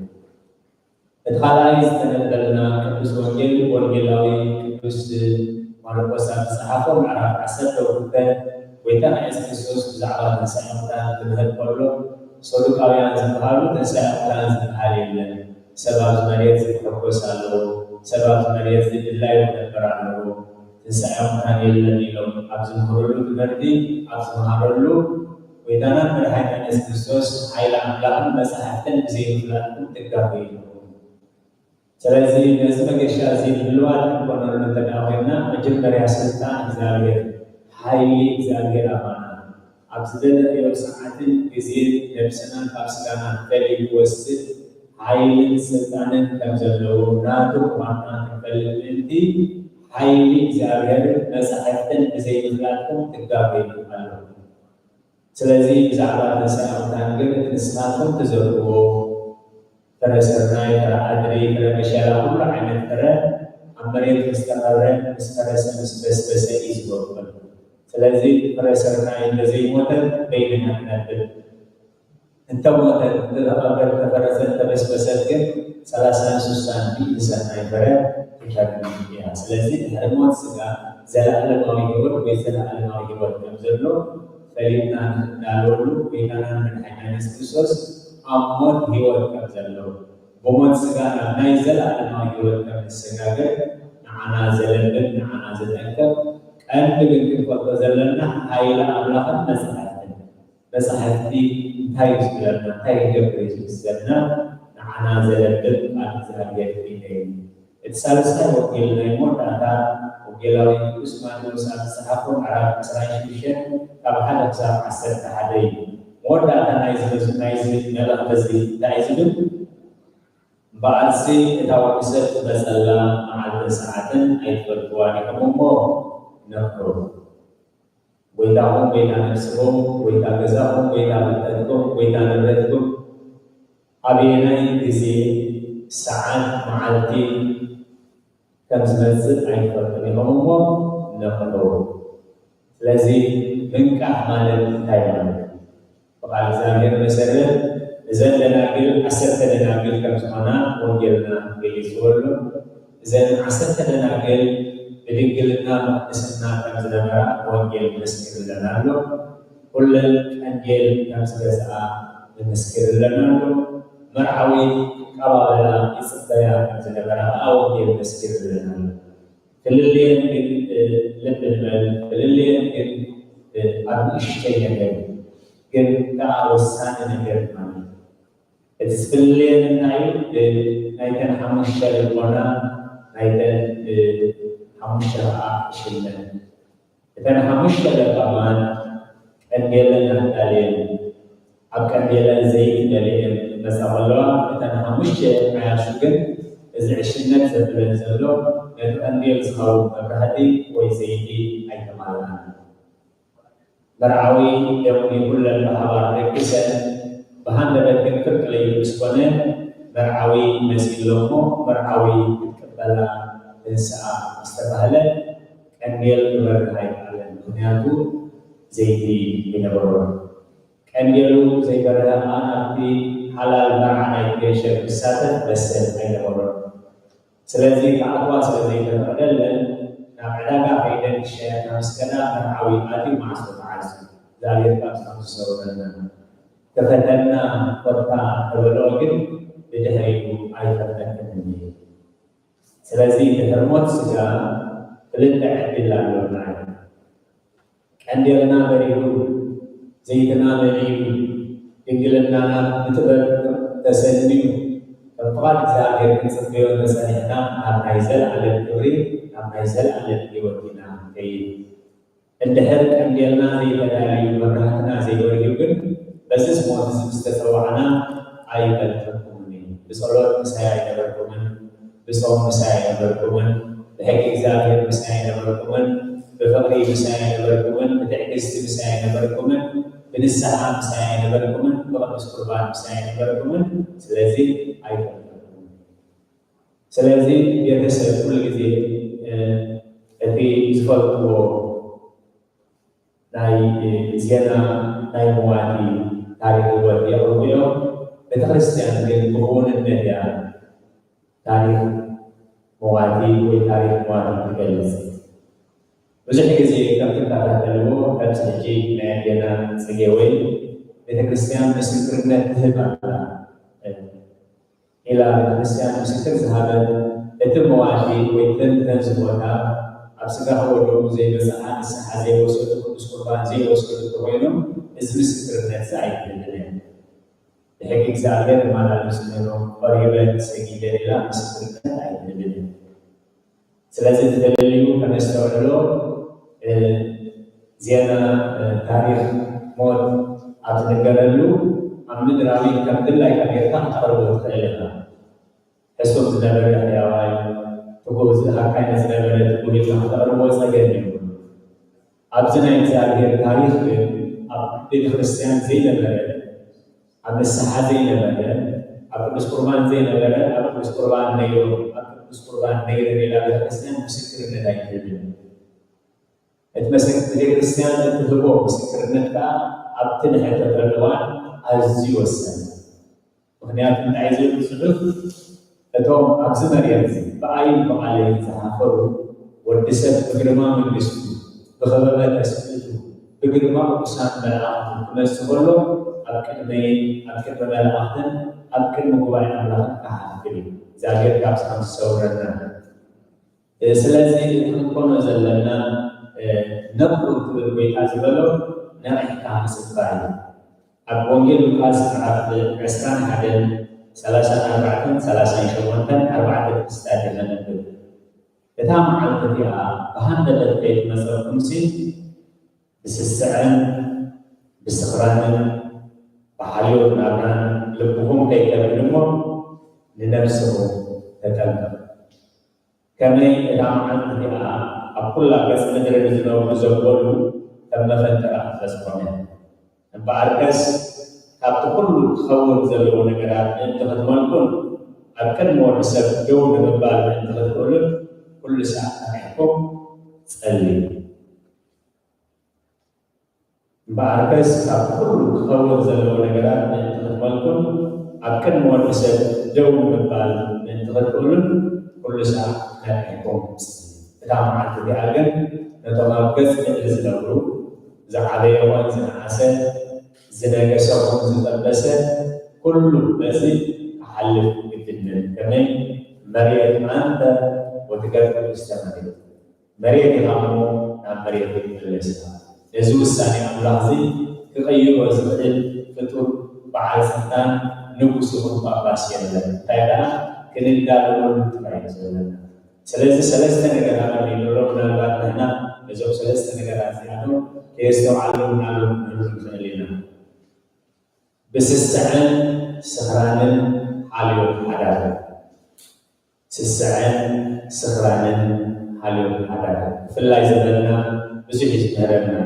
እቲ ካልኣይ ዝተነበልና ቅዱስ ወንጌል ወንጌላዊ ቅዱስ ማርቆስ ኣብ ዝጸሓፎ ምዕራፍ ዓሰርተ ክልተ ጎይታና የሱስ ክርስቶስ ብዛዕባ ትንሳኤ ሙታን ክምህር ከሎ ሰዱቃውያን ዝበሃሉ ትንሳኤ ሙታን ዝበሃል የለን፣ ሰብ ኣብዚ መሬት ዝሕጎስ ኣለዎ፣ ሰብ ኣብዚ መሬት እዚ ድላዩ ክነብር ኣለዎ፣ ትንሳኤ ሙታን የለን ኢሎም ኣብ ዝምህርሉ ትምህርቲ ኣብ ዝመሃረሉ ጎይታና መድሓኒና የሱስ ክርስቶስ ሓይሊ ኣምላኽን መጻሕፍትን ብዘይምፍላጥኩም ትጋገዩ ኣለኹም። ስለዚ ነዚ መገሻ እዚ ድልዋት ክንኮነሉ እንተ ደኣ ኮይንና መጀመርያ ስልጣን እግዚኣብሔር ሓይሊ እግዚኣብሔር ኣባና ኣብ ዝደለናዮ ሰዓትን ግዜን ነብስና ካብ ስጋና ፈልዩ ክወስድ ሓይልን ስልጣንን ከም ዘለዎ ናቱ ምዃንና ክንፈልጥ ምእንቲ ሓይሊ እግዚኣብሔር መጻሕፍትን ብዘይምፍላጥኩም ትጋገዩ ኣለኹም። ስለዚ ብዛዕባ ትንሳኤ ሙታን ግን እቲ ንስኻትኩም ትዘርግዎ ፍረ ስርናይ፣ ፍረ ኣድሪ፣ ፍረ መሸላ፣ ኩሉ ዓይነት ፍረ ኣብ መሬት ምስ ተቐብረ፣ ምስ ፈረሰ፣ ምስ በስበሰ እዩ ዝበቁል። ስለዚ ፍረ ስርናይ እንተዘይሞተት በይና እያ ትነብር። እንተሞተት፣ እንተተቐብረት፣ እንተፈረሰት፣ እንተበስበሰት ግን ሰላሳን ስሳን ሚእቲ ሰናይ ፍረ ትፈሪ እያ። ስለዚ ድሕሪ ሞት ስጋ ዘለኣለማዊ ህይወት ወይ ዘለኣለማዊ ህይወት ከም ዘሎ ፈሊጥና ንኽንዳለወሉ ጎይታናን መድሓኒና የሱስ ክርስቶስ ኣብ ሞት ህይወት ከም ዘሎ ብሞት ስጋ ናብ ናይ ዘለኣለማዊ ህይወት ከም ንሰጋገር ንዓና ዘለብን ንዓና ዘጠንቅቕ ቀንዲ ግን ክንፈልጦ ዘለና ሓይሊ ኣምላኽን መጽሓፍትን። መጻሕፍቲ እንታይ እዩ ዝብለና፣ እንታይ ክገብር እዩ ዝምስለና ንዓና ዘለብን ቃል እግዚኣብሔር እዩ። እቲ ሳልሳይ ወንጌል ናይ መወዳእታ ወንጌላዊ ቅዱስ ማቴዎስ ኣብ ዝጸሓፎ ምዕራፍ ዕስራን ሽዱሽተን ካብ ሓደ ክሳብ ዓሰርተ ሓደ እዩ። መወዳእታ ናይዚ ናይዚ መልእኽቲ እዚ እንታይ እዩ ዝብል? እምበኣርሲ እታ ወዲ ሰብ ትመጸላ መዓልትን ሰዓትን ኣይትፈልጥዋን ኢኹም እሞ ነቕሑ። ጎይታኹም፣ ጎይታ ነፍስኹም፣ ጎይታ ገዛኹም፣ ጎይታ ፍልጠትኩም፣ ጎይታ ንብረትኩም ኣበየናይ ግዜ ሰዓት መዓልቲ ከም ዝመጽእ ኣይትፈልጡን ኢኹም እሞ ነቕሑ። ስለዚ ምንቃሕ ማለት እንታይ ማለት እዩ? ብቓል እግዚኣብሔር መሰረት እዘን ደናግል ዓሰርተ ደናግል ከም ዝኾና ወንጌልና ገሊጽዎ ኣሎ። እዘን ዓሰርተ ደናግል ብድንግልና ምቕድስና ከም ዝነበራ ወንጌል ምስክርለን ኣሎ። ኩለን ቀንዴል ከም ዝገዝኣ ምስክርለን ኣሎ። መርዓዊ ክቀባበላ ይጽበያ ከም ዝነበራ ከዓ ወንጌል ምስክርለን ኣሎ። ፍልልየን ግን ልብ ንበል፣ ፍልልየን ግን ኣብ ንእሽተይ ነገር ግን ከዓ ወሳኒ ነገር ማለት እዩ። እቲ ዝፍልልየን እንታይ እዩ? ናይተን ሓሙሽተ ልቦና፣ ናይተን ሓሙሽተ ከዓ ሽለን። እተን ሓሙሽተ ለባማት ቀንዴለን ኣዳልየን፣ ኣብ ቀንዴለን ዘይቲ መሊኤን መጻ ከለዋ፣ እተን ሓሙሽተ ዓያሹ ግን እዚ ዕሽነት ዘብለን ዘሎ ነቲ ቀንዴል ዝኸውን መብራህቲ ወይ ዘይቲ ኣይተማልኣን። መርዓዊ ደምኒ ኩለን ብሓባር ደቂሰን ብሃንደበት ግን ፍርቂ ለይቲ ምስ ኮነ መርዓዊ መጺኡ ኣሎ እሞ መርዓዊ ክትቅበላ ትንስኣ ምስ ተባህለ ቀንዴል ክበርህ ኣይከኣለን። ምኽንያቱ ዘይቲ ኣይነበሮን። ቀንዴሉ ዘይበርሀ ከዓ ናብቲ ሓላል መርዓ ናይቲ ገንሸል ክሳተፍ መሰል ኣይነበሮን። ስለዚ ክኣትዋ ስለ ዘይተፈቐደለን ናብ ዕዳጋ ከይደን ክሸያታ ምስ ከዳ መርዓዊ ኣትዩ ማዕጾ ተዓጽዩ። እግዚኣብሔር ካብ ዝሓምሱ ይሰውረና። ክፈተና ኮታ ተበልኦ ግን ብድሕሪኡ ኣይፈልጠክን እንድየ። ስለዚ ድሕሪ ሞት ስጋ ክልተ ዕድል ኣሎና እዩ። ቀንዴልና በሪሁ፣ ዘይትና መሊኡ፣ ድንግልናና ብጥበብ ተሰንዩ፣ ከም ፍቓድ እግዚኣብሔር ክንጽበዮ እንተጸኒሕና፣ ናብ ናይ ዘለኣለም ክብሪ፣ ናብ ናይ ዘለኣለም ህይወት ኢና ንኸይድ። እንድሕር ቀንዴልና ዘይተዳልዩ፣ መብራህትና ዘይበርሁ ግን፣ በዚ ሞት እዚ ምስ ተጸዋዕና ኣይፈልጠኩምን እዩ። ብጸሎት ምሳይ ኣይነበርኩምን፣ ብጾም ምሳይ ኣይነበርኩምን፣ ብሕጊ እግዚኣብሔር ምሳይ ኣይነበርኩምን፣ ብፍቕሪ ምሳይ ኣይነበርኩምን፣ ብትዕግስቲ ምሳይ ኣይነበርኩምን፣ ብንስሓ ምሳይ ኣይነበርኩምን፣ ብቅዱስ ቁርባን ምሳይ ኣይነበርኩምን፣ ስለዚ ኣይፈልጠኩምን። ስለዚ ቤተሰብ ኩሉ ግዜ እቲ ዝፈልጥዎ ናይ ዜና ናይ መዋቲ ታሪክ ህይወት የቕርቡ እዮም። ቤተክርስትያን ግን ብክውንነት እያ ታሪክ መዋቲ ወይ ታሪክ መዋቲ ትገልጽ። ብዙሕ ግዜ ከም ትከታተልዎ ከምዚ ሕጂ ናይ ኣዴና ጽጌ ወይ ቤተክርስትያን ምስክርነት ትህብ ኣላ። ኢላ ቤተክርስትያን ምስክር ዝሃበ እቲ መዋቲ ወይ ተንተን ዝሞታ ኣብ ስጋ ወደሙ ዘይበጽሓ ንስሓ ዘይወሰዱ ቅዱስ ቁርባን ዘይወሰዱ እንተኮይኖም እዚ ምስክርነት እዚ ኣይትህብን እያ። ብሕጊ እግዚኣብሔር እማላልስ ነይሮም ቆሪበን ሰጊደን ኢላ ምስክርነት ኣይትህብን እያ። ስለዚ እቲ ተደልዩ ከነስተውዕሎ ዜና ታሪክ ሞት ኣብ ዝንገረሉ ኣብ ምድራዊ ከም ድላይካ ጌርካ ክተቕርቦ ትኽእል ኢኻ። ሕሱም ዝነበረ ሕያዋይ ትጉህ ዝሃካይ ዝነበረ ትጉህ ኢልካ ክተቕርቦ ጸገም እዩ። ኣብዚ ናይ እግዚኣብሔር ታሪክ ግን ኣብ ቤተ ክርስቲያን ዘይነበረ ኣብ ንስሓ ዘይነበረ ኣብ ቅዱስ ቁርባን ዘይነበረ ኣብ ቅዱስ ቁርባን ነይሩ ኣብ ቅዱስ ቁርባን ነይረ ሌላ ቤተክርስትያን ምስክርነት ኣይትህብን። እቲ መሰ- ቤተክርስትያን እትህቦ ምስክርነት ከዓ ኣብቲ ንሕተተሉ እዋን ኣዝዩ ወሳኒ። ምክንያቱ እንታይ ዝብል ጽሑፍ እቶም ኣብዚ መርየት እዚ ብኣይን ብቓለይን ዝሓፈሩ ወዲ ሰብ ብግርማ መንግስቱ ብኸበበ ተስፍቱ ብግርማ ቅዱሳን መላእኽቱ ክመጽእ ከሎ ኣብ ቅድመይን ኣብ ቅድሚ መላእኽትን ኣብ ቅድሚ ጉባኤ ኣምላኽን ክሓፍር እዩ። እግዚኣብሔር ካብ ዝሓምስ ይሰውረና። ስለዚ እቲ ክንኮኖ ዘለና ነቕሑ ክብል ጎይታ ዝበሎ ነቒሕካ ምጽባይ እዩ። ኣብ ወንጌል ሉቃስ ምዕራፍ ዕስራን ሓደን ሰላሳን ኣርባዕተን ሰላሳን ሸሞንተን ኣርባዕተ ጥቅስታት ኢና ነንብብ። እታ መዓልቲ እቲኣ ብሃንደበት ከይትመጸኩምሲ ብስስዐን ብስኽራንን ብሓልዮት ናብራን ልብኹም ከይከብድ እሞ ንነብስኹም ተጠንቀቑ። ከመይ እታ መዓልቲ እቲኣ ኣብ ኩላ ገጽ ምድሪ ንዝነብሩ ዘበሉ ከም መፈንጠራ ክትበጽሖም እያ። እምበኣርከስ ካብቲ ኩሉ ክኸውን ዘለዎ ነገራት ምእንቲ ክትመልኩን ኣብ ቅድሚ ወዲ ሰብ ደው ንምባል ምእንቲ ክትክእሉን ኩሉ ሰዓት ነቒሕኩም ጸልዩ። እምበኣርከስ ካብ ኩሉ ክኸውን ዘለዎ ነገራት ምእንቲ ክትመልኩን ኣብ ቅድሚ ወዲ ሰብ ደው ንምባል ምእንቲ ክትክእሉን ኩሉ ሰዓት ነቒሕኩም ጸልዩ። እታ መዓልቲ እቲኣ ግን ነቶም ኣብ ገጽ ምድሪ ዝነብሩ ዝዓበየ ኾን ዝነኣሰ ዝነገሰ ኹን ዝጠበሰ ኩሉ በዚ ክሓልፍ ግድንን ከመይ መሬት ኣንተ ወትገርብ ውስተ መሬት መሬት ኢኻ እሞ ናብ መሬት ክትምለስ ኢኻ። ነዚ ውሳኔ ኣምላኽ እዚ ክቕይሮ ዝኽእል ፍጡር በዓል ስልጣን ንጉስ ይኹን ጳጳስ የለን። እንታይ ደኣ ክንዳለወሉ ጥራይ እዩ ዘለና። ስለዚ ሰለስተ ነገራት ኣሎ። ምናልባት ንሕና ነዞም ሰለስተ ነገራት እዚኣቶም ከየስተውዓልናሎም ክንህሉ ንኽእል ኢና። ብስስዐን ስኽራንን ሓልዮት ሓዳር። ስስዐን ስኽራንን ሓልዮት ሓዳር። ብፍላይ ዘመንና ብዙሕ እዩ ዝምህረና።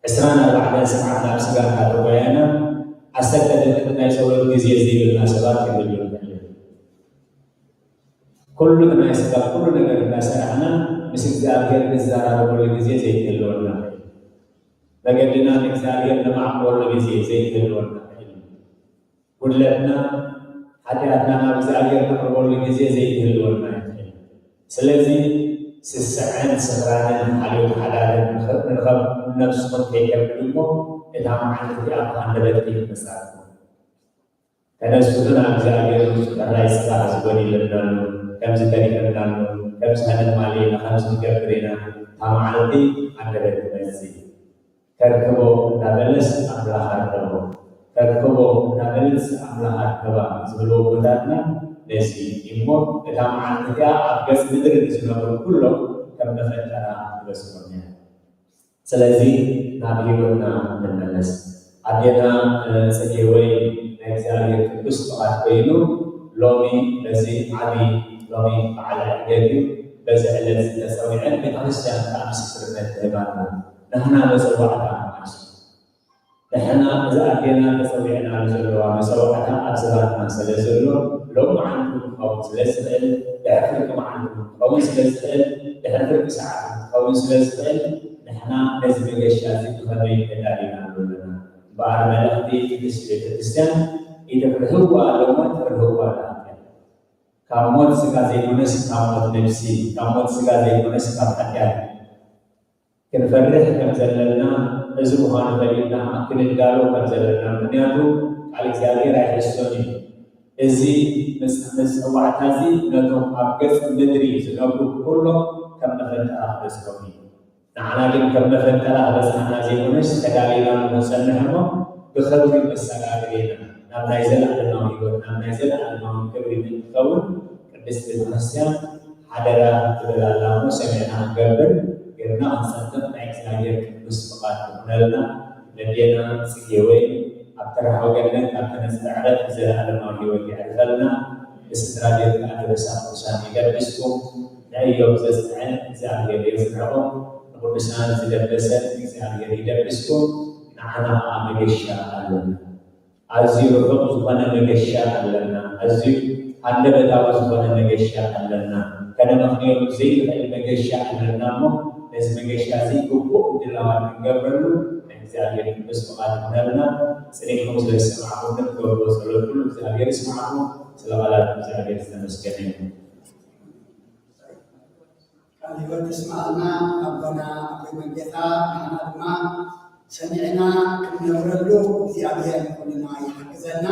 ዕስራን ኣርባዕተን ሰዓት ናብ ስጋ እናተጓየና ዓሰርተ ደቂቕ ናይ ጸሎት ግዜ ዘይብልና ሰባት ክንህሉ ንኽእል። ኩሉ ናይ ስጋ ኩሉ ነገር እናሰራሕና ምስ እግዚኣብሔር ንዘራረበሉ ግዜ ዘይክህልወና ይኽእል። መገድና ንእግዚኣብሔር ነማዕቆሉ ግዜ ዘይክህልወና ይኽእል። ጉድለትና ሓጢኣትና ናብ እግዚኣብሔር ነቕርበሉ ግዜ ዘይክህልወና ይኽእል። ስለዚ ስስዐን ስኽራንን ሓልዮት ሓዳርን ንኽንረኸብ ነብስኹም ከይከብድ እሞ እታ መዓልቲ እቲኣ ብሃንደበት ከይትመጻኩም። ተነስኡ ናብ እግዚኣብሔር፣ ሕራይ ጽባሕ ዝጎደለና ኣሎ፣ ከምዚ ተሪፈና ኣሎ፣ ከምዚ ከነማልእ ኢና፣ ከምዚ ንገብር ኢና። እታ መዓልቲ ኣንደበት ትመጽእ። ከርክቦ እንዳበለስ ኣምላኽ ኣርከቦ፣ ከርክቦ እንዳበለስ ኣምላኽ ኣርከባ ዝብሉ ኣቦታትና ነዚ እሞ እታ መዓልቲ እቲኣ ኣብ ገጽ ምድሪ ንዝነብሩ ኩሎም ከም መፈጠራ ትበጽሖም እያ። ስለዚ ናብ ህይወትና ንመለስ። ኣዴና ጽጌ ወይ ናይ እግዚኣብሔር ቅዱስ ፍቓድ ኮይኑ ሎሚ በዚ ዓቢ ሎሚ በዓል ዕርገት እዩ። በዚ ዕለት ዝተጸዊዐን ቤተክርስትያን ከዓ ምስክርነት ትህባና። ንሕና መጸዋዕታ ንሓስብ። ንሕና እዛ ኣዴና ተጸዊዕናሉ ዘለዋ መጸዋዕታ ኣብ ዝባንና ስለ ዘሎ ሎም መዓልቲ ክኸውን ስለ ዝኽእል፣ ድሕሪ ፍርቂ መዓልቲ ክኸውን ስለ ዝኽእል፣ ድሕሪ ፍርቂ ሰዓት ክኸውን ስለ ዝኽእል ንሕና ነዚ መገሻ እዚ ብኸመይ ተዳሊና ኣለና? እምበኣር መልእኽቲ ቅድስቲ ቤተ ክርስቲያን ኢትፍርህዋ እሞ ትርህዋ ለሃጥያት። ካብ ሞት ስጋ ዘይኮነስ ካብ ሞት ነፍሲ፣ ካብ ሞት ስጋ ዘይኮነስ ካብ ሓጢኣት ክንፈርህ ከም ዘለና፣ እዚ ምዃኑ ፈሊጥና ክንዳሎ ከም ዘለና። ምክንያቱ ቃል እግዚኣብሔር ኣይሕሶን እዩ። እዚ መጸዋዕታ እዚ ነቶም ኣብ ገጽ ምድሪ ዝነብሩ ኩሎም ከም መፈጠራ ክበጽሖም እዩ። ንዓና ግን ከም መፈጠራ ክበጽሓና ዘይኮነስ ተዳሊና ንጸንሕ እሞ ብኽብሪ መሰጋገሪና ናብ ናይ ዘለኣለማዊ ህይወት ናብ ናይ ዘለኣለማዊ ክብሪ ንክኸውን ቅድስት ቤተክርስትያን ሓደራ ትብል ኣላ እሞ ሰሚዕና ክንገብር ጌርና ክንጸንሕ ናይ እግዚኣብሔር ቅዱስ ፍቓድ ይኹነልና። ነዴና ጽጌ ወይ ኣብ ተራሕወ ገነት ኣብ ተነጽተ ዕረፍቲ ዘለኣለማዊ ህይወት የዕርፈልና። ንስድራ ቤት ኣደበሳ ቅዱሳን ይደብስኩም። ንእዮብ ዘጽንዐ እግዚኣብሔር የጽንዖ። ንቅዱሳን ዝደበሰ እግዚኣብሔር ይደብስኩም። ንዓና ኸዓ መገሻ ኣለና። ኣዝዩ ርሑቕ ዝኾነ መገሻ ኣለና። ኣዝዩ ሃንደበታዊ ዝኾነ መገሻ ኣለና። ከነመኽንየሉ ዘይንኽእል መገሻ ኣለና እሞ ነዚ መገሻ እዚ ግቡእ ምድላዋት ክንገብረሉ ናይ እግዚኣብሔር ቅዱስ ፍቓድ ይኹነልና። ጽኒዕኩም ስለ ዝሰማዕኩምኒ ትገብርዎ ጸሎት ኩሉ እግዚኣብሔር ይስማዕኩም። ስለ ቃላት እግዚኣብሔር ዝተመስገነ ይኹን። ቃል ህይወት ተስማዕና ኣቦና ኣቦይ መንጌታ ንሕና ድማ ሰሚዕና ክንነብረሉ እግዚኣብሔር ንኩልና ይሓግዘና።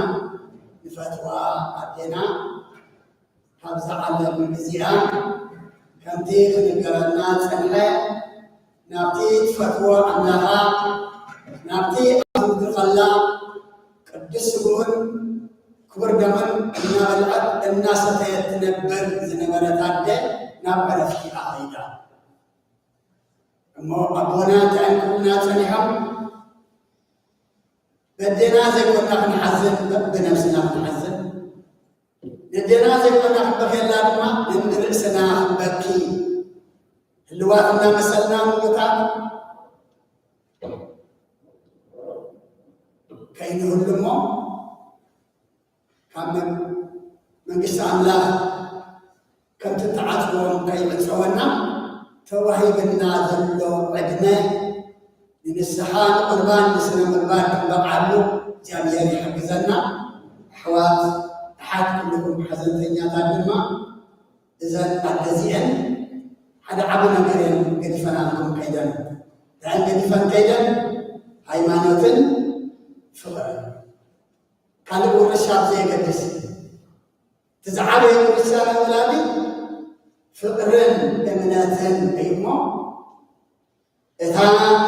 ንፈትዋ ኣዴና ካብዛ ዓለም እዚኣ ከምቲ ክንገረና ጸንሐ ናብቲ ትፈትዎ ኣምላኻ ናብቲ ኣብ ምድሪ ከላ ቅዱስ ስግኡን ክቡር ደሙን እናበልዐት እናሰተየት ትነብር ዝነበረት ኣደ ናብ ዕረፍቲ ኣኸይዳ። እሞ ኣቦና እንታይ ክብሉና ጸኒሖም? በዴና ዘይኮና ክንሓዝን ብነብስና ክንሓዝን፣ ነዴና ዘይኮና ክንበክየላ ድማ ንርእስና ክንበኪ፣ ህልዋት እናመሰልና ምውታት ከይንህሉ እሞ ካብ መ- መንግስቲ ኣምላኽ ከምቲ ተዓጽዎም ከይዕጸወና ተዋሂብና ዘሎ ዕድመ ንንስሓ፣ ንቁርባን፣ ንስነ ምግባር ክንበቕዓሉ እግዚኣብሔር ይሕግዘና። ኣሕዋት ኣሓት ኩልኹም ሓዘንተኛታት ድማ እዘን ኣደ እዚአን ሓደ ዓቢ ነገር እየን ገዲፈናልኩም ከይደን። እንታይ ገዲፈን ከይደን? ሃይማኖትን ፍቕርን። ካልእ ውርሻ ብዘየገድስ እቲ ዝዓበየ ውርሻ ናይ ወላዲ ፍቕርን እምነትን እዩ እሞ፣ እታ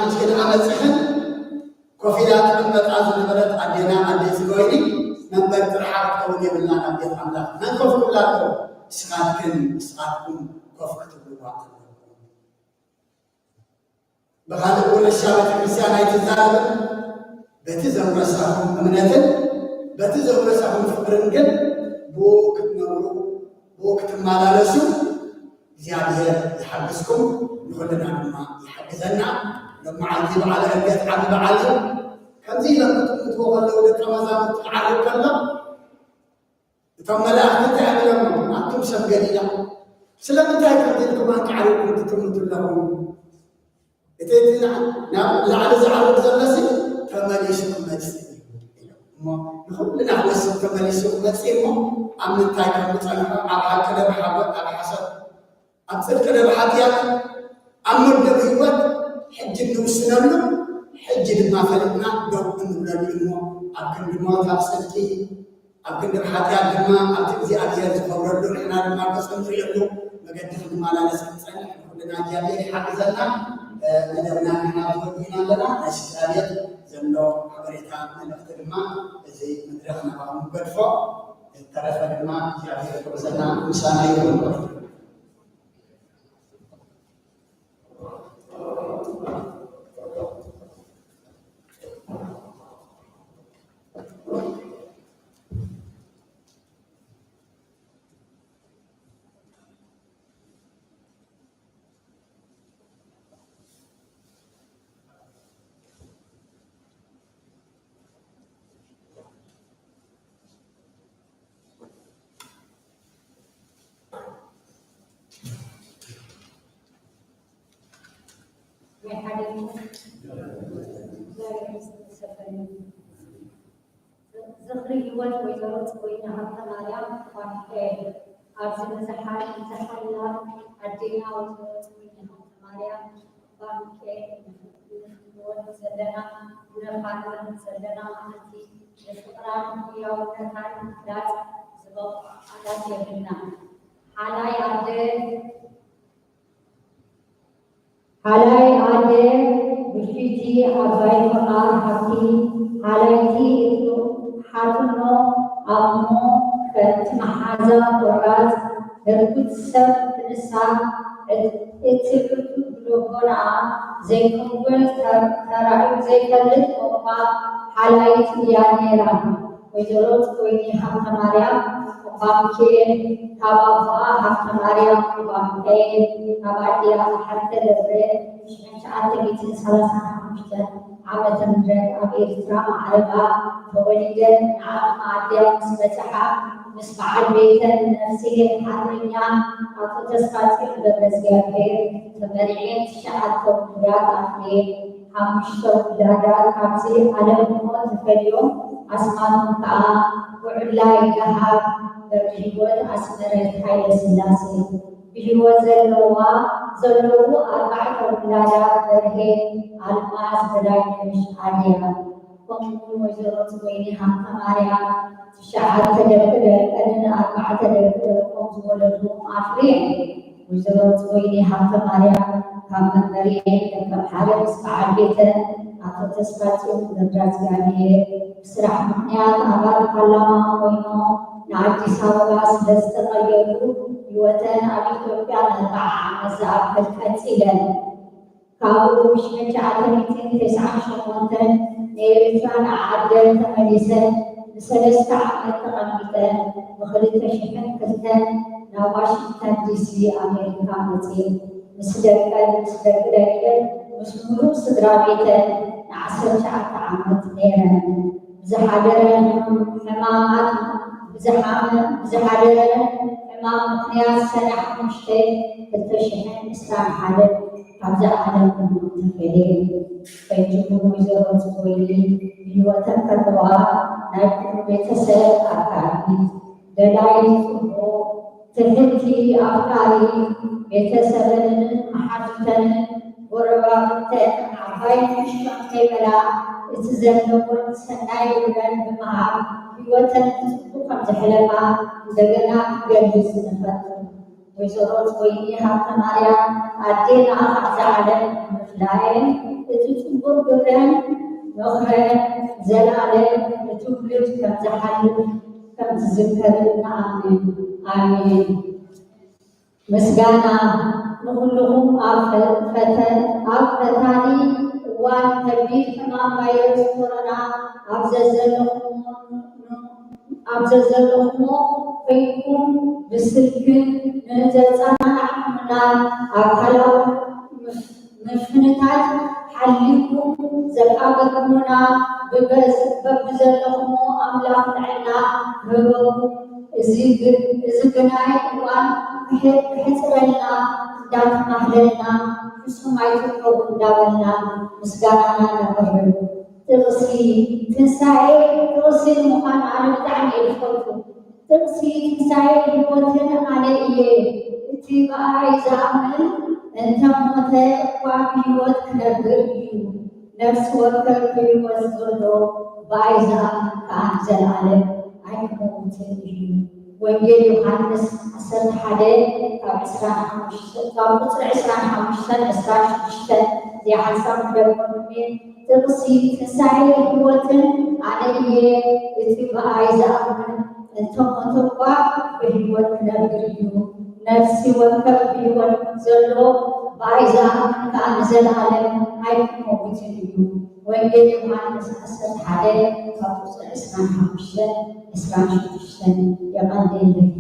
ሕጂ ከኣ መጺኽን ኮፍ ኢላ ትቕመጣ ዝነበረት ኣዴና ኣደይ ጽገወይኒ መንበር ጥርሓ ክትከውን የብላን ኣብ ቤት ኣምላኽ። መን ኮፍ ክብላ ኣለዎ? ንስኻትክን ንስኻትኩም ኮፍ ክትብልዋ ኣለኩም። ብኻልእ ውርሻ ቤተክርስትያን ኣይትዛረብን። በቲ ዘውረሳኹም እምነትን በቲ ዘውረሳኹም ፍቕርን ግን ብኡ ክትነብሩ ብኡ ክትመላለሱ እግዚኣብሔር ይሓግዝኩም፣ ንኹልና ድማ ይሓግዘና። ሎም መዓልቲ በዓል ዕርገት ዓቢ በዓል እዩ። ከምዚ ኢሎም ክጥምትዎ ከለዉ ደቀ መዛሙርቲ ክዓርግ ከሎ እቶም መላእኽቲ እንታይ ይብሎም? ኣቱም ሰብ ገሊላ፣ ስለምንታይ ከምዚ ኢልኩም ኣቃሪብኩም ትጥምቱ ኣለኹም? እቲ እቲ ናብ ላዕሊ ዝዓርግ ዘሎሲ ተመሊሱ ክመጽእ እዩ ኢሎም። እሞ ንኹልና ክወስድ ተመሊሱ ክመጽእ እሞ ኣብ ምንታይ ከም ዝጸንሖ፣ ኣብ ሓቂ ዶ ብሓጎት፣ ኣብ ሓሶት፣ ኣብ ጽድቂ ዶ ብሓጥያት፣ ኣብ መርገም ህይወት ሕጂ እንውስነሉ፣ ሕጂ ድማ ፈሊጥና ደው እንብለሉ እሞ ኣብ ክንዲ ሞት ኣብ ጽድቂ ኣብ ክንዲ ሓጢኣት ድማ ኣብቲ እግዚኣብሔር ዝኸብረሉ ንሕና ድማ ገጹ ንርእየሉ መገዲ ክንመላለስ ክንጸንሕ ንኹልና እግዚኣብሔር ይሓግዘና። መደብና ንሕና ንኸይድ ኢና ኣለና። ናይ ስድራ ቤት ዘሎ ሓበሬታ መልእኽቲ ድማ እዚ መድረኽ ናባኹም ንገድፎ። ዝተረፈ ድማ እግዚኣብሔር ይሕግዘና። ምሳና ይኹን። ዝኽሪ ህይወት ወይዘሮ ጽወይኒ ሃብተማርያም ፋንቴ። ኣብዚ ንዝሓል-፣ ንዝሓላ ኣዴና ወይዘሮ ጽወይኒ ሃብተማርያም ፋንቴ ንኽንወድ ዘለና፣ ነፋርህ ዘለና መዓልቲ ንፍቕራን ህያውነታን ምግላጽ ዝበቑ ቃላት የብልናን። ሓላይ ኣደ ሓላይ ኣደ ብፊቲ ዓባይ ፍቓር ሃብቲ ሓላይቲ እቱ ሓትኖ ኣሞ ከምቲ መሓዛ ቆራጽ ህርኩት ሰብ ክንሳ እቲ ዕቱብ ልቦናኣ ዘይቅበል ተራእዩ ዘይፈልጥ እኳ ሓላይቲ እያ ነይራ። ወይዘሮ ጽወይኒ ሃብተማርያም ኦባምኬ፣ ካብ ኣቦኣ ሃብተማርያም ኦባምኬ፣ ካብ ኣዲኣ ጸሓተ ደበ፣ ሽሕን ትሽዓተ ሚእትን ሰላሳን ሓሙሽተን ዓመተ ምህረት ኣብ ኤርትራ ማዕረባ ተወሊደን ንዓቕመ ኣድያም ምስ በጽሓ፣ ምስ በዓል ቤተን ነፍስሄር ሓርበኛ ኣቶ ተስፋጽዮን ገብረእግዚኣብሄር ተመርዕየን ትሽዓተ ውሉዳት ኣፍርየን። ሓሙሽተ ውላዳ ካብዚ ዓለም ብሞት ተፈልዮም፣ ኣስማቶም ከኣ ውዕላይ ደሃብ ገብረህይወት ኣስመረት ሃይለስላሴ። ብህይወት ዘለዋ፣ ዘለዉ ኣርባዕተ ውላዳ በርሄ፣ ኣልማዝ፣ በላይነሽ፣ ኣድያ። ከምኡውን ወይዘሮ ጽወይኒ ሃብተማርያም ትሽዓተ ደቂ ደቀንን ኣርባዕተ ደቂ ደቆም ዝወለዱ ኣፍርየን። ወይዘሮ ጽወይኒ ሃብተማርያም ካብ መንበሪኤን ደቀምሓረ ምስ በዓል ቤተን ኣቶ ተስፋጽዮን ገብረእግዚኣብሄር ብስራሕ ምኽንያት ኣባል ፓርላማ ኮይኖም ንኣዲስ ኣበባ ስለ ዝተቐየሩ ህይወተን ኣብ ኢትዮጵያ ንኣርብዓ ዓመት ዝኣክል ቀጺለን። ካብኡ ብሽሕን ትሽዓተ ሚእትን ተስዓን ሸሞንተን ንኤርትራ ንዓደን ተመሊሰን ንሰለስተ ዓመት ተቐሚጠን ብኽልተ ሽሕን ክልተን ናብ ዋሽንግተን ዲሲ ኣሜሪካ መጺኤን። ምስ ደቀን፣ ምስ ደቂ ደቀን፣ ምስ ምሉእ ስድራ ቤተን ንዓሰርተ ትሽዓተ ዓመት ነይረን። ብዝሓደረ ሕማማት ብዝሓደረ ሕማም ምኽንያት ሰነ ሓሙሽተ ክልተ ሽሕን ዕስራን ሓደን ካብዛ ዓለም ብሞት ተፈልየ። ፈጅሙ ወይዘሮ ጽወይኒ ብህይወተን ከለዋ ናይ ኩሉ ቤተሰብ ኣካል ደላይ ጽቡቕ ትሕቲ ኣፍቃሪ ቤተሰበንን መሓዙተንን ጎረባብተን ዓባይ ንእሽቶን ከይበላ እቲ ዘለወን ሰናይ ግብረን ብምሃብ ህይወተን ብጽቡቕ ከም ዘሕለፋ እንደገና ክገልጽ ንፈቱ። ወይዘሮ ጽወይኒ ሃብተማርያም ኣዴና ካብዛ ዓለም ምፍላየን እቲ ጽቡቕ ግብረን ምኽረን ዘላለም ንትውልድ ከም ዝሓልፍ ከም ዝዝከርን ንኣምን። ኣሜን። ምስጋና ንኹልኹም ኣብ ፈተ ኣብ ፈታኒ እዋን ከቢድ ሕማም ቫይረስ ኮሮና ኣብ ዘዘለኹሞ ኣብ ዘዘለኹሞ ኮይንኩም ብስልክን ንዘጸናናዕኩምና ኣካላዊ ምፍንታት ሓሊኩም ዘቃበልኩሙና በብዘለኹሞ ኣምላኽ ጥዕና ይህበኩም። እዚ ግናይ እዋን ክሕጽረልና እንዳተማህለልና ሕሱም ኣይትርከቡ እንዳበልና ምስጋናና ነቕርብ። ጥቕሲ ትንሳኤ ጥቕሲ ንምዃን ኣነ ብጣዕሚ እየ ዝፈቱ። ጥቕሲ ትንሳኤ ህይወትን ኣነ እየ። እቲ ብኣይ ዝኣምን እንተ ሞተ እኳ ብህይወት ክነብር እዩ። ነፍሲ ወከፍ ብህይወት ዘሎ ብኣይ ዝኣምን ከኣ ንዘለኣለም ኣይክመውትን እዩ። ወንጌል ዮሃንስ ዓሰርተ ሓደ ካብ ዕስራን ሓሙሽተን ካብ ቁጽሪ ዕስራን ሓሙሽተን ዕስራን ሽዱሽተን ዘይሓንሳብ ክደግሞ ጥቕሲ ትንሳኤ ህይወትን ኣነ እየ፣ እቲ ብኣይ ዝኣምን እንተ ሞተ እኳ ብህይወት ክነብር እዩ። ነፍሲ ወከፍ ብህይወት ዘሎ ብኣይ ዝኣምን ከኣ ንዘለኣለም ኣይክመውትን እዩ። ወንጌል ዮሃንስ ዓሰርተ ሓደ ካብ ቁጽሪ ዕስራን ሓሙሽተን ዕስራን ሽዱሽተን። የቐንየለይ።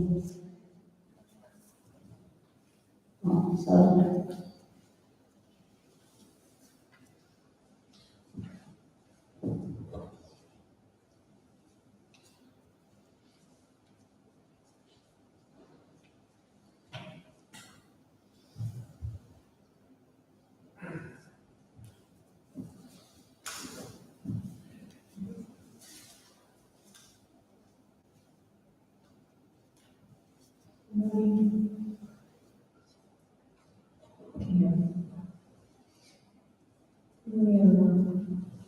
Morning, everyone.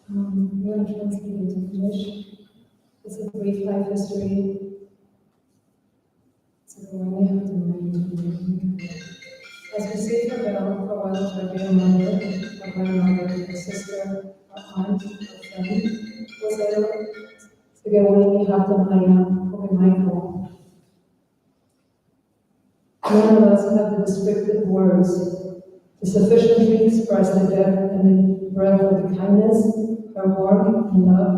Um, we're going to translate into English. It's a brief life history. As we say farewell, farewell to our dear mother, our grandmother, our sister, our aunt, our friend, was there? None of us have the descriptive words to sufficiently express the depth and the breadth of the kindness, her warmth and love,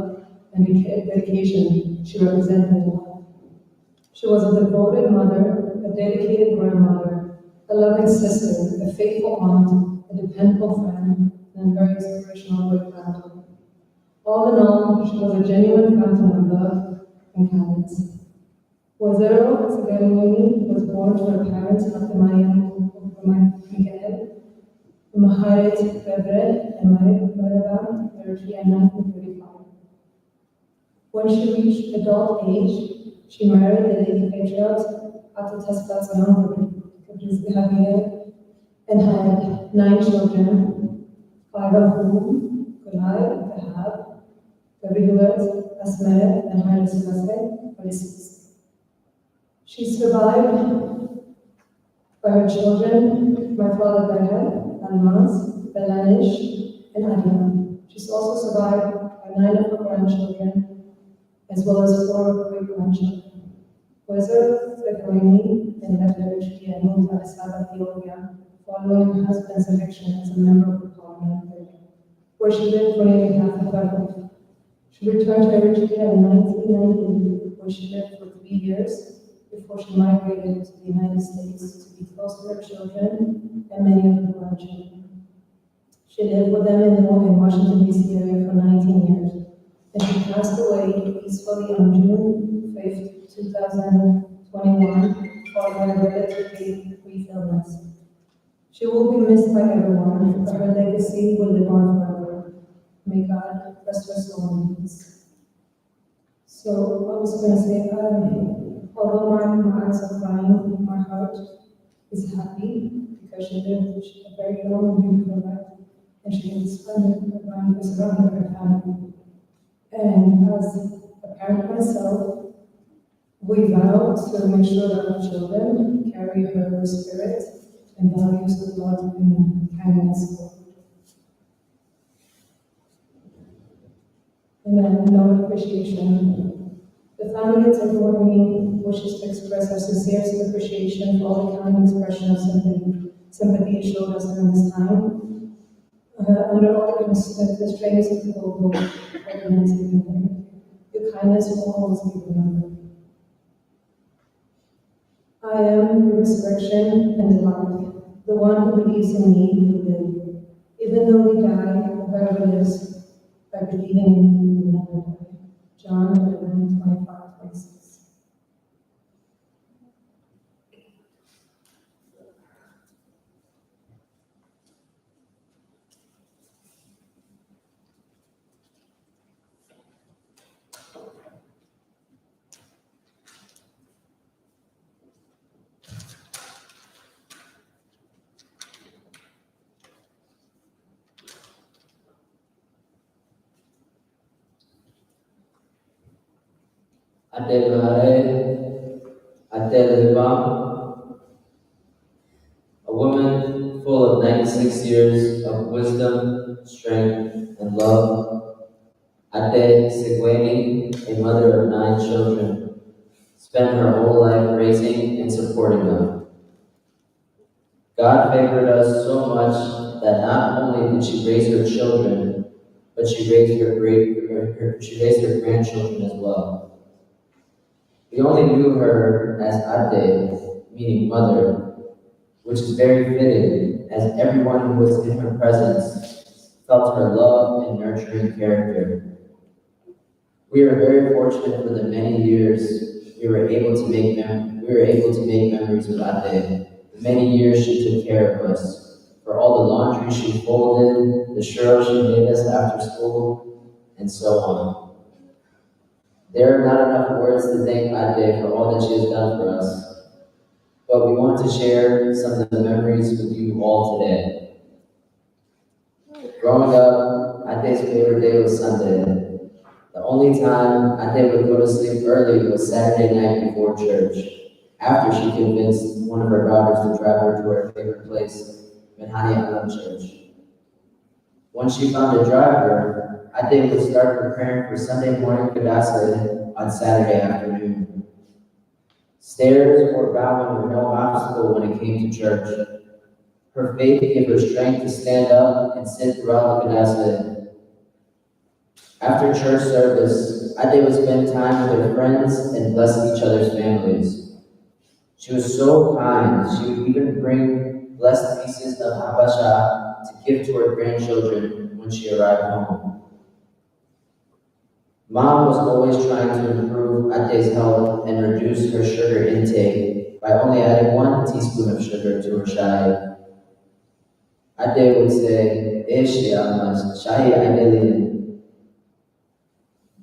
and the dedication she represented. She was a devoted mother, a dedicated grandmother, a loving sister, a faithful aunt, a dependable friend, and a very inspirational great granddaughter. All in all, she was a genuine fountain of love and kindness. Wazero Tsugarimoni was born to her parents Hatemaya Mikael and Maharet Gabre and Maret Maraba Eritrea nineteen thirty-five. When she reached adult age, she married the late patriarch Ato Tesfatsayan Gabriel and had nine children, five of whom Kulai, Gahab, Gabriel, Asmeret, and Haile Selassie were deceased. She's survived by her children, my father Berhe, Almaz, Belanish, and Adnan. She's also survived by nine of her grandchildren, as well as four great grandchildren. Wazir Fedrini then left Eritrea and moved to Addis Ababa, Ethiopia, following her husband's eviction as a member of the parliament, where she lived for nearly half of her life. She returned to Eritrea in nineteen ninety, where she lived for three years before she migrated to the United States to be close to her children and many of her grandchildren. She lived with them in the in Washington, D C area for nineteen years, and she passed away peacefully on June fifth, two thousand twenty-one following a relatively brief illness. She will be missed by everyone, but her legacy will live on forever. May God rest her soul in peace. So I was going to say, um, although my, my eyes are crying, my heart is happy because she lived a very long and beautiful life, and she has spent her time surrounded by her family. And as a parent myself, we vow to make sure that our children carry her spirit and values of love and kindness forward. And then, no appreciation. The family at Table with Me wishes to express our sincerest appreciation for all the kind expression of sympathy, sympathy showed us during this time. Uh, under all the cons-, the constraints of the global COVID nineteen pandemic, your kindness will always be remembered. I am the resurrection and the life. The one who believes in me will live, even though he die, whoever lives by believing in me will never die. John eleven twenty-five, twenty-six. ኣደይ መሃረይ፣ ኣደይ ልባም፣ a woman full of ninety-six years of wisdom, strength, and love. Ade Segweni, a mother of nine children, spent her whole life raising and supporting them. God favored us so much that not only did she raise her children, but she raised her great, her, her- she raised her grandchildren as well. We only knew her as Ade, meaning mother, which is very fitting, as everyone who was in her presence felt her love and nurturing character. We are very fortunate for the many years we were able to make mem- we were able to make memories with Ade. The many years she took care of us, for all the laundry she folded, the churros she made us after school, and so on. There are not enough words to thank Ade for all that she has done for us, but we want to share some of the memories with you all today. Growing up, Ade's favorite day was Sunday. The only time Ade would go to sleep early was Saturday night before church, after she convinced one of her daughters to drive her to her favorite place, Menhani Alam Church. Once she found a driver, Ade would start preparing for Sunday morning kadasa on Saturday afternoon. Stairs or bowing were no obstacle when it came to church. Her faith gave her strength to stand up and sit throughout the kadasa. After church service, Ade would spend time with her friends and bless each other's families. She was so kind, she would even bring blessed pieces of habasha to give to her grandchildren when she arrived home. Mom was always trying to improve Ade's health and reduce her sugar intake by only adding one teaspoon of sugar to her chai. Ade would say, "Eshi amas, chai adelin,"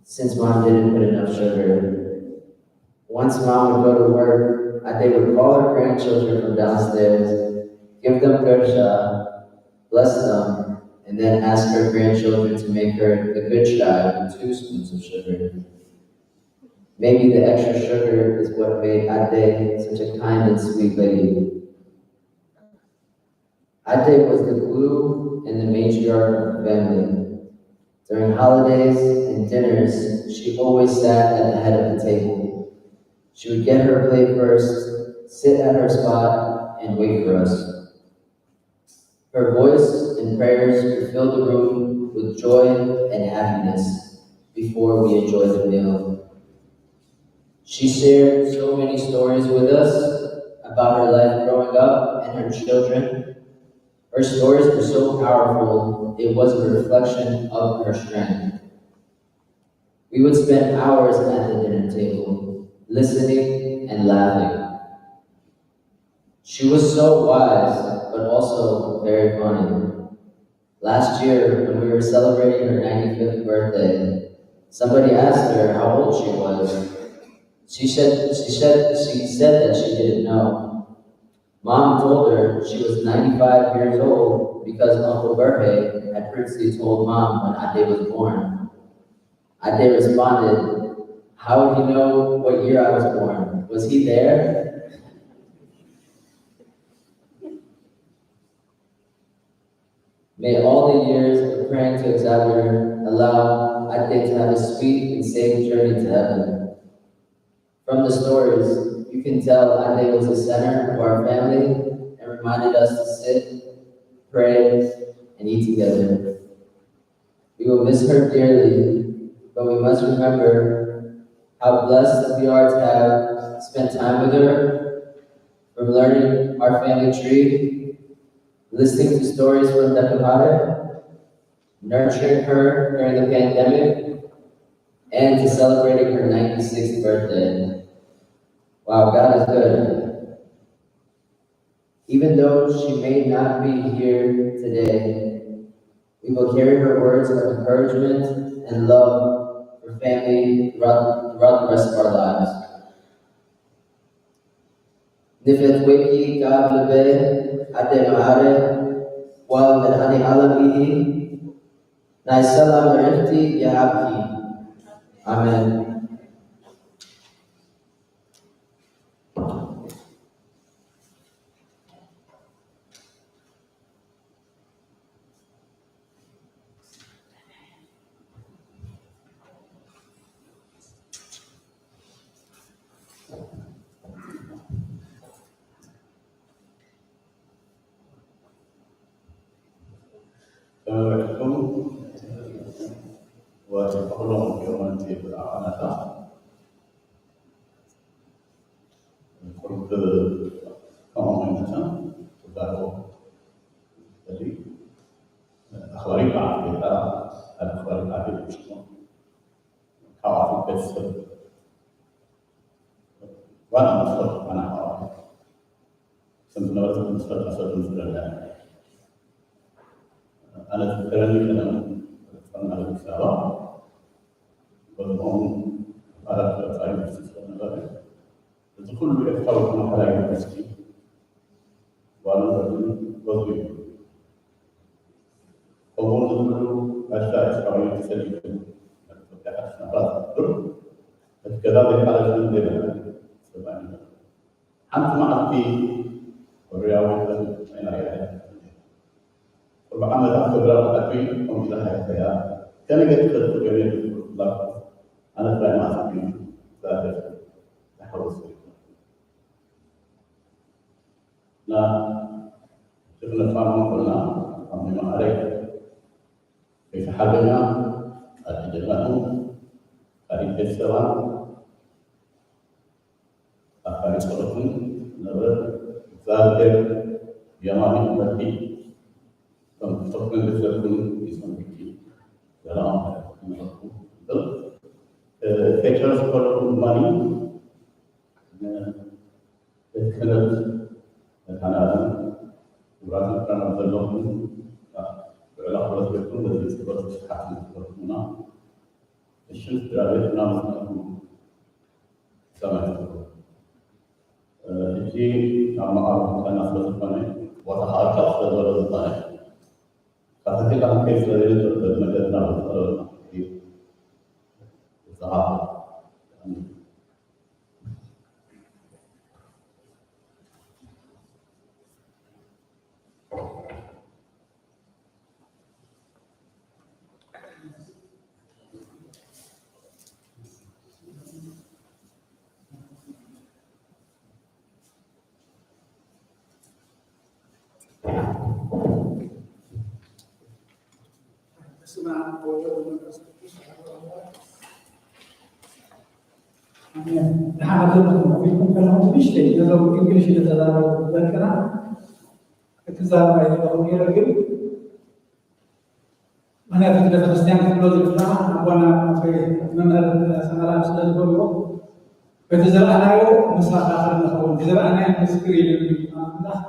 since mom didn't put enough sugar. Once mom would go to work, Ade would call her grandchildren from downstairs, give them gursha, bless them, and then ask her grandchildren to make her the good chai with two spoons of sugar. Maybe the extra sugar is what made Ade such a kind and sweet lady. Ade was the glue and the matriarch of the family. During holidays and dinners, she always sat at the head of the table. She would get her plate first, sit at her spot, and wait for us. Her voice and prayers would fill the room with joy and happiness before we enjoyed the meal. She shared so many stories with us about her life growing up and her children. Her stories were so powerful, it was a reflection of her strength. We would spend hours at the dinner table, listening, and laughing. She was so wise, but also very funny. Last year, when we were celebrating her ninety-fifth birthday, somebody asked her how old she was. She said, she said, she said that she didn't know. Mom told her she was ninety-five years old because Uncle Berhe had previously told Mom when Ade was born. Ade responded, "How would he know what year I was born? Was he there?" May all the years of praying to Exavier allow Ade to have a sweet and safe journey to heaven. From the stories, you can tell Ade was the center of our family and reminded us to sit, pray, and eat together. We will miss her dearly, but we must remember how blessed we are to have spent time with her, from learning our family tree, listening to stories from Dakapare, nurturing her during the pandemic, and to celebrating her ninety-sixth birthday. Wow, God is good. Even though she may not be here today, we will carry her words of encouragement and love for family throughout, throughout the rest of our lives. ንፈትወኪ ካብ ልበይ ኣደ መዓረ ጓል መድሃኔ ዓለም ኢሂ ናይ ሰላም ዕረፍቲ ይሃብኪ። ኣሜን። ከመይ ውዒልኩም? ወትሕሎም ዮመንቲ ብርኣናታ ቁርብ ከምኡ መጠን ተዛረቦ። ስለዚ ኣኽባሪ በዓል ቤታ ኣብ ኣኽባሪ በዓል ቤት ውሽጡ ካብኣቶም ቤተሰብ ዋና መስፈርት ኣና ሓዋርያ ከም ዝነበረ ዝፈልጣ ሰብ ዝዝረዳ ኣነ ዝከረኒ ቀደም ፈና ኣዲስ ኣበባ በዝኦም ኣራት ቀፃ ዩኒቨርሲቲ ስለነበረ እዚ ኩሉ ኤርትራዊ ተማሃራይ ዩኒቨርሲቲ ጓልን ወድን ወዱ እዩ። ከምኡ ዝብሉ ጋሻ ኤርትራዊ ተሰሊፉ ናብ ኢትዮጵያ ሓድሽ ናብራ ዝገብር እቲ ገዛ ዘይሓለፍን ዘይበልዐን ሰብኣይ ነበር። ሓንቲ መዓልቲ ኮርያዊ ኣይናርያ ቁርቢ ዓመታት ክብራ ብዓቢ ከምኡ ኢላ ሃይፈያ ከመይ ገይርኪ ከትፍቅርዮ ነይርኪ ትብሎ ትላቦ ኣነ ጥራይ መዓስ እዩ ዛገር ዝሓወስ እና ሽፍነፋ መኮና ኣብ መማሃረይ ከይተሓገኛ ኣድጀናቱ ካሊእ ቤተሰባን ኣካሊ ጸሎትን ነበረ እግዚኣብሔር የማኒ መርዲ ከም ክፈትን ልዘኩም ይጸንብኪ ሰላም ይመረኩም ብል ከጨረስ ከለኹ ድማ እቲ ክህነት መድኃኔዓለም ክቡራት መካናት ዘለኹም ብዕላ ክብረት ቤትኩም በዚ ጽበት ስሓት ዝትበርኩምና እሽን ስድራ ቤት እናመስገንኩ ሰማይ ሕጂ ኣብ መቓብር ጥዕና ስለ ዝኾነ ቦታ ከዓ ርሕቕ ስለ ዝበለ ዝኾነ ካብ ሕጂ ካብ ከይድ ስለ ዘይንጥር በዚ መገድና ብዝቐረበና ክፍሊ ዝሃብ ደሓን ዘለኹም ኮይንኩም ከለኹም ንእሽተይ ነዞም እንግሊሽ ዝተዛረቡ በልክና ክትዛረባ ይደለኹም ነይረ ግን ምክንያቱ እቲ ቤተክርስትያን ክብሎ ዝግባእ ኣቦና ኣቦይ መምህር ሰመራ ስለ ዝበልዎ በቲ ዝረኣናዮ መሰኻኽር ንኸውን፣ ብዝረኣናዮ ምስክር ይብል ኣምላኽ።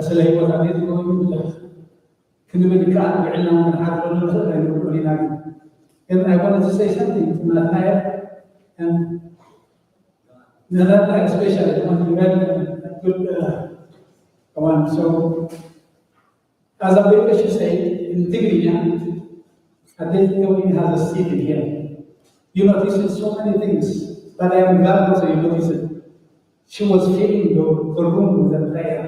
ስለ ህይወት ኣቤት ይኸውን ብዙሕ ክንብል ከዓ ውዒልና ክንሓድረሉ ንኽእል ኣይንብሉን ኢና። ግን ግን I wanted to say something to Nathaniel and Nathaniel especially, when you read a good uh, one. So as Abdul Bashir said, in Tigrinya, Abdul Kawin has a seat in here. You notice so many things, but I am glad also you notice it. She was filling the, the room with a prayer.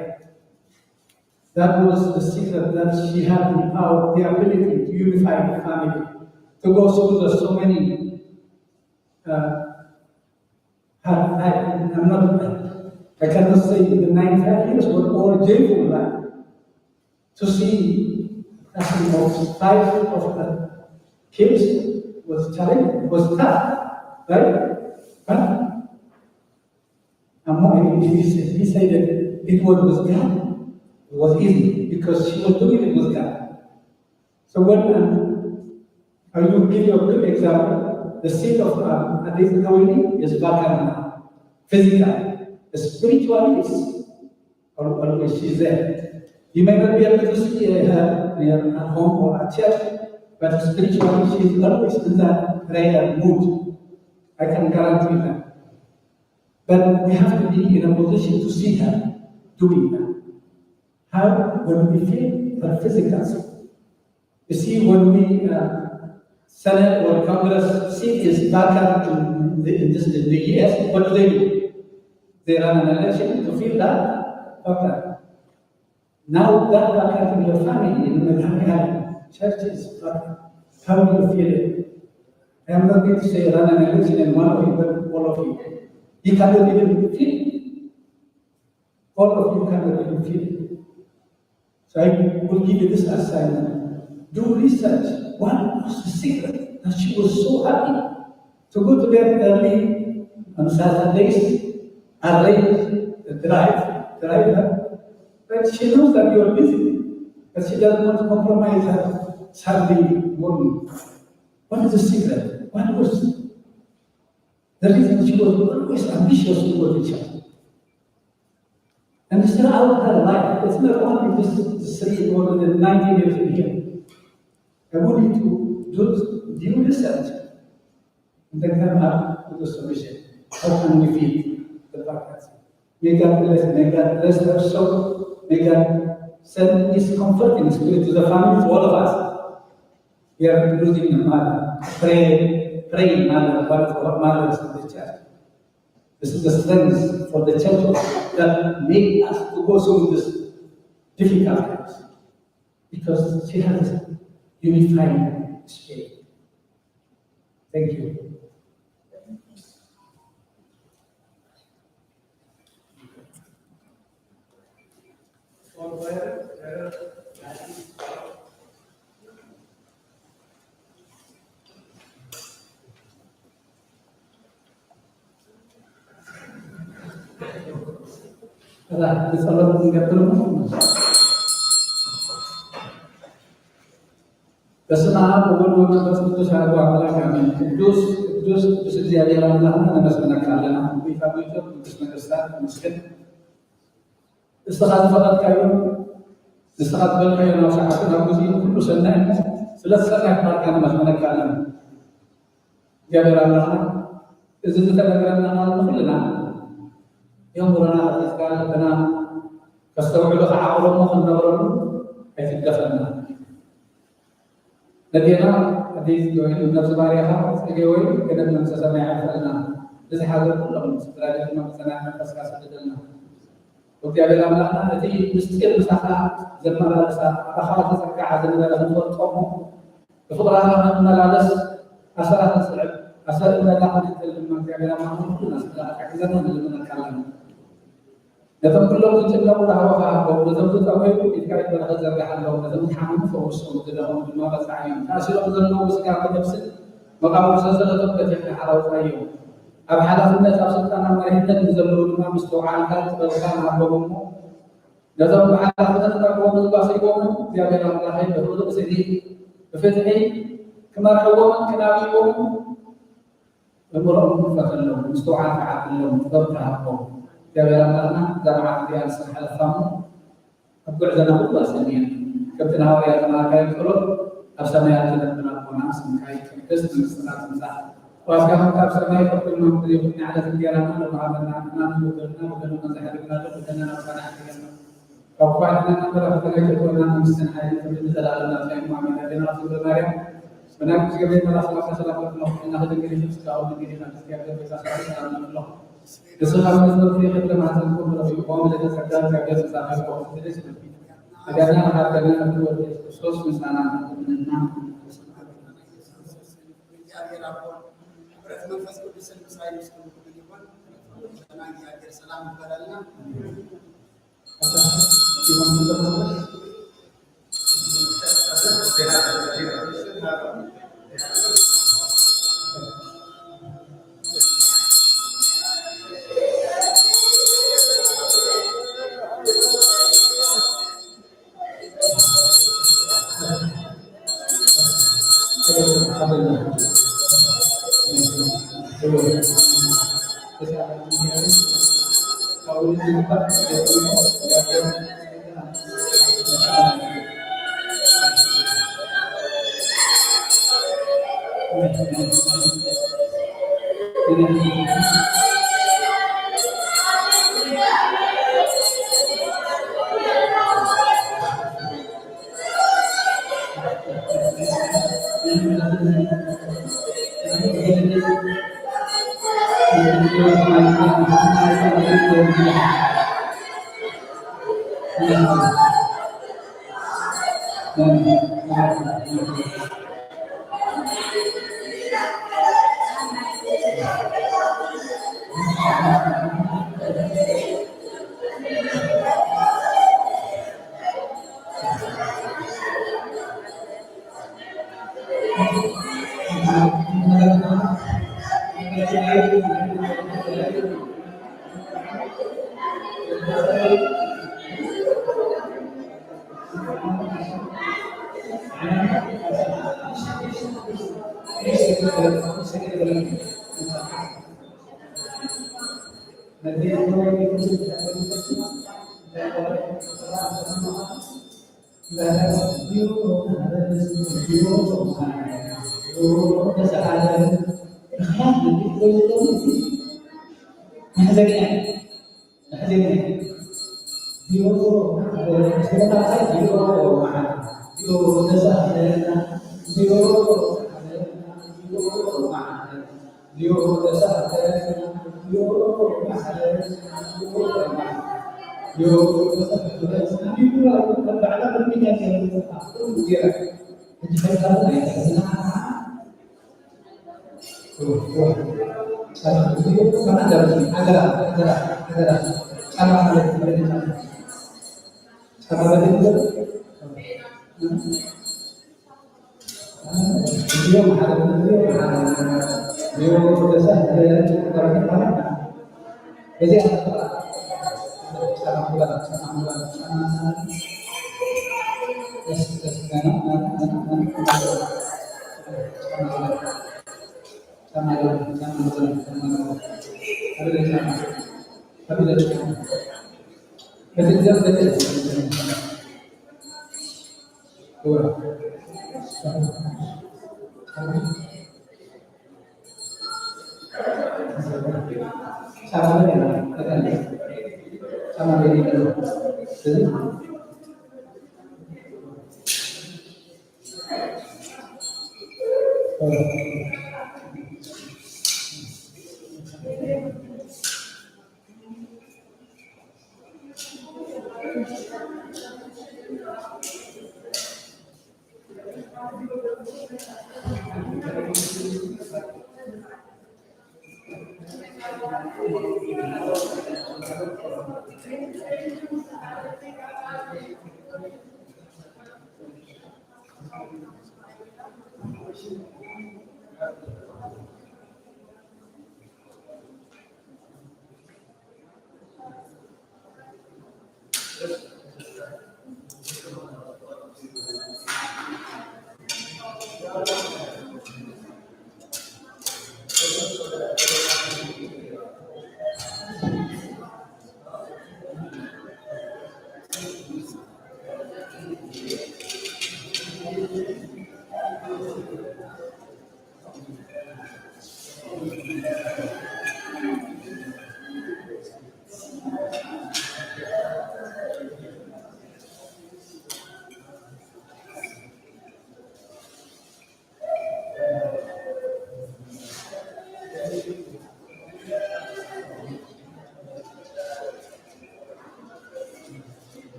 That was the secret that she had the power, the ability to unify the family, to go through the so many uh, hard time. I'm not, I cannot say the ninety-five years were all joyful life. To see passing of five of the kids was challenging, was tough, right? But Amo, he, he, he said that it was with God, it was easy because she was doing it with God. So when uh, I will give you a good example, the seat of uh, Adis Kawini is Bakar, physical. Spiritually, it's al- always she's there. You may not be able to see her near at home or at church, but spiritually, she's always in that prayer mood. I can guarantee that. But we have to be in a position to see her doing that. How? When we feel her physical. You see, when we uh, Senate or Congress seat is vacant in, the, in, this, in the U S, what do they do? They run an election to fill that vacant. Now that vacant in your family, in the family, church is vacant. How do you feel it? I am not going to say run an election and one of you, but all of you. You cannot even feel it. All of you cannot even feel it. So I will give you this assignment. Do research. What was the secret that she was so happy to go to bed early on Saturdays, arrange the drive, drive her? But she knows that you are busy, but she doesn't want to compromise her Sunday morning. What is the secret? What was the reason she was always ambitious to go to church? And throughout her life, it's not only this three or the nineteen years in here. I want you to do due research and then come up with a solution. How can we feed the pockets? May God bless, may God bless her soul. May God send His comforting spirit to the family, to all of us. We are losing a mother, pray, praying mother, one of our mothers in the church. This is the strength for the church that made us to go through this difficult times, because she has unifying spirit. Thank you. ብጸሎት ንገብር። በስመ አብ ወወልድ ወመንፈስ ቅዱስ አሐዱ አምላክ አሜን። ቅዱስ ቅዱስ ቅዱስ እግዚኣብሔር አምላክና ነመስግነካ ኣለና። ጌታ ሆይ፣ ቅዱስ ነገስታት፣ ተመስገን። ንስኻ ዝፈቐድካዮ፣ ንስኻ ዝበልካዮ ናብ ሰዓቱ ናብ ግዜኡ ኩሉ ሰናይ እሞ፣ ስለዚ ሰናይ ፍቓድካ ነመስግነካ ኣለና። እግዚኣብሔር ኣምላኽና፣ እዚ ዝተነግረና ቃል ንኹልና የእምሮና ከፊትካ ልብና ከስተውዕሉ ክዓቕሎ እሞ ክንነብረሉ ኣይትግደፈና። ነዴና ኣደይ ጽጌ ወይኒ ነብሲ ባርያኻ ጽጌ ወይኒ ገነት መንግስተ ሰማይ ይዓርፈልና። እዚ ሓዘን ኩሎም ስድራ ቤት ድማ ብሰናይ መንፈስካ ስደደልና። እግዚኣብሔር ኣምላኽና እቲ ምስጢር ምሳኻ ዘመላለሳ ኣባኻ ተጸግዓ ዝነበረ ክንፈልጦ እሞ ብፍቕራኻ ክንመላለስ ኣሰራ ክንስዕብ ኣሰር እምነታ ክንክተል ድማ እግዚኣብሔር ኣምላኽና ኩልና ስድራ ክትሕግዘና ንልምነካ ኣለና። ነቶም ኩሎም ዝጭነቑ ራህዋኻ ሃቦም፣ ነቶም ዝጠመዩ ኢድካ በረኸት ዘርግሓሎም፣ ነቶም ዝሓመሙ ፈውሶም፣ ዝደኸሙ ድማ በጽዓዮም። ተኣሲሮም ዘለዉ ብስጋ ብነብስን መቓብር ሰንሰለቶም በቲኽካ ሓራ ኣውጽኣዮም። ኣብ ሓላፍነት ኣብ ስልጣን ኣብ መሪሕነት ንዘለዉ ድማ ምስትውዓልካን ጥበብካን ሃቦም እሞ ነቶም ብሓላፍነት ተረክቦም ዝጓስይዎምን እግዚኣብሔር ኣምላኸይ ብፍቕሪ ብስእሊ ብፍትሒ ክመርሕዎምን ክናብይዎምን እምሮኦም ክፈተሎም፣ ምስትውዓል ክዓብሎም፣ ጥበብ ክሃቦም። እግዚኣብሔር ኣምላኽና እዛ መዓልቲ እዚኣ ንስርሓ ለፋሙ ኣብ ጉዕዞና ኩሉ ኣሰንየን። ከምቲ ንሃዋርያ ዝተማሃርካዮ ጸሎት፣ ኣብ ሰማያት ትነብር ኣቦና፣ ስምካ ይቀደስ፣ መንግስትካ ትምጻእ፣ ዋጋኻ ኣብ ሰማይ ከም ኣብ ምድሪ ይኹን። ንዕለት እንጀራና ሎሚ ሃበና፣ ንሕና ንበደልና፣ በደልና ዘሕድግናሉ በደልና ናባና ኣይትግበር፣ ካብ ክፉእ ኣድሕነና እምበር፣ ኣፈተና ኣይተእትወና፣ መንግስትን ሓይልን ክብርን ንዘለኣለም ናትካ እዩ። ኣሜን። ኣዴና ቅድስት ማርያም፣ ብናይ ቅዱስ ገብርኤል መልኣክ ሰላምታ ሰላም እብለኪ፣ ኩልና ከደንግል ኢኺ፣ ስጋው ድንግል ኢኻ፣ እግዚኣብሔር ቤዛ ሰላም እብለኪ። ንስኻ መዝሙር ፍሬ ከብደ ማህፀንኩም ብረኺቡ፣ ኦ ምልዕተ ጸጋ፣ እግዚኣብሔር ምሳኺ ይኹን። ብልጽቲ ነጋና መሓርከና እትወልድ ክርስቶስ ምሳና ምእመናን። እግዚኣብሔር ኣቦን ሕብረት መንፈስ ቅዱስን ምሳይ ምስ ኩልኩም ይኹን። ሰላም እግዚኣብሔር ሰላም ይበለልና።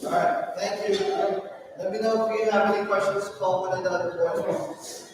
All right, thank you. Let me know if you have any questions, call one of the other board members.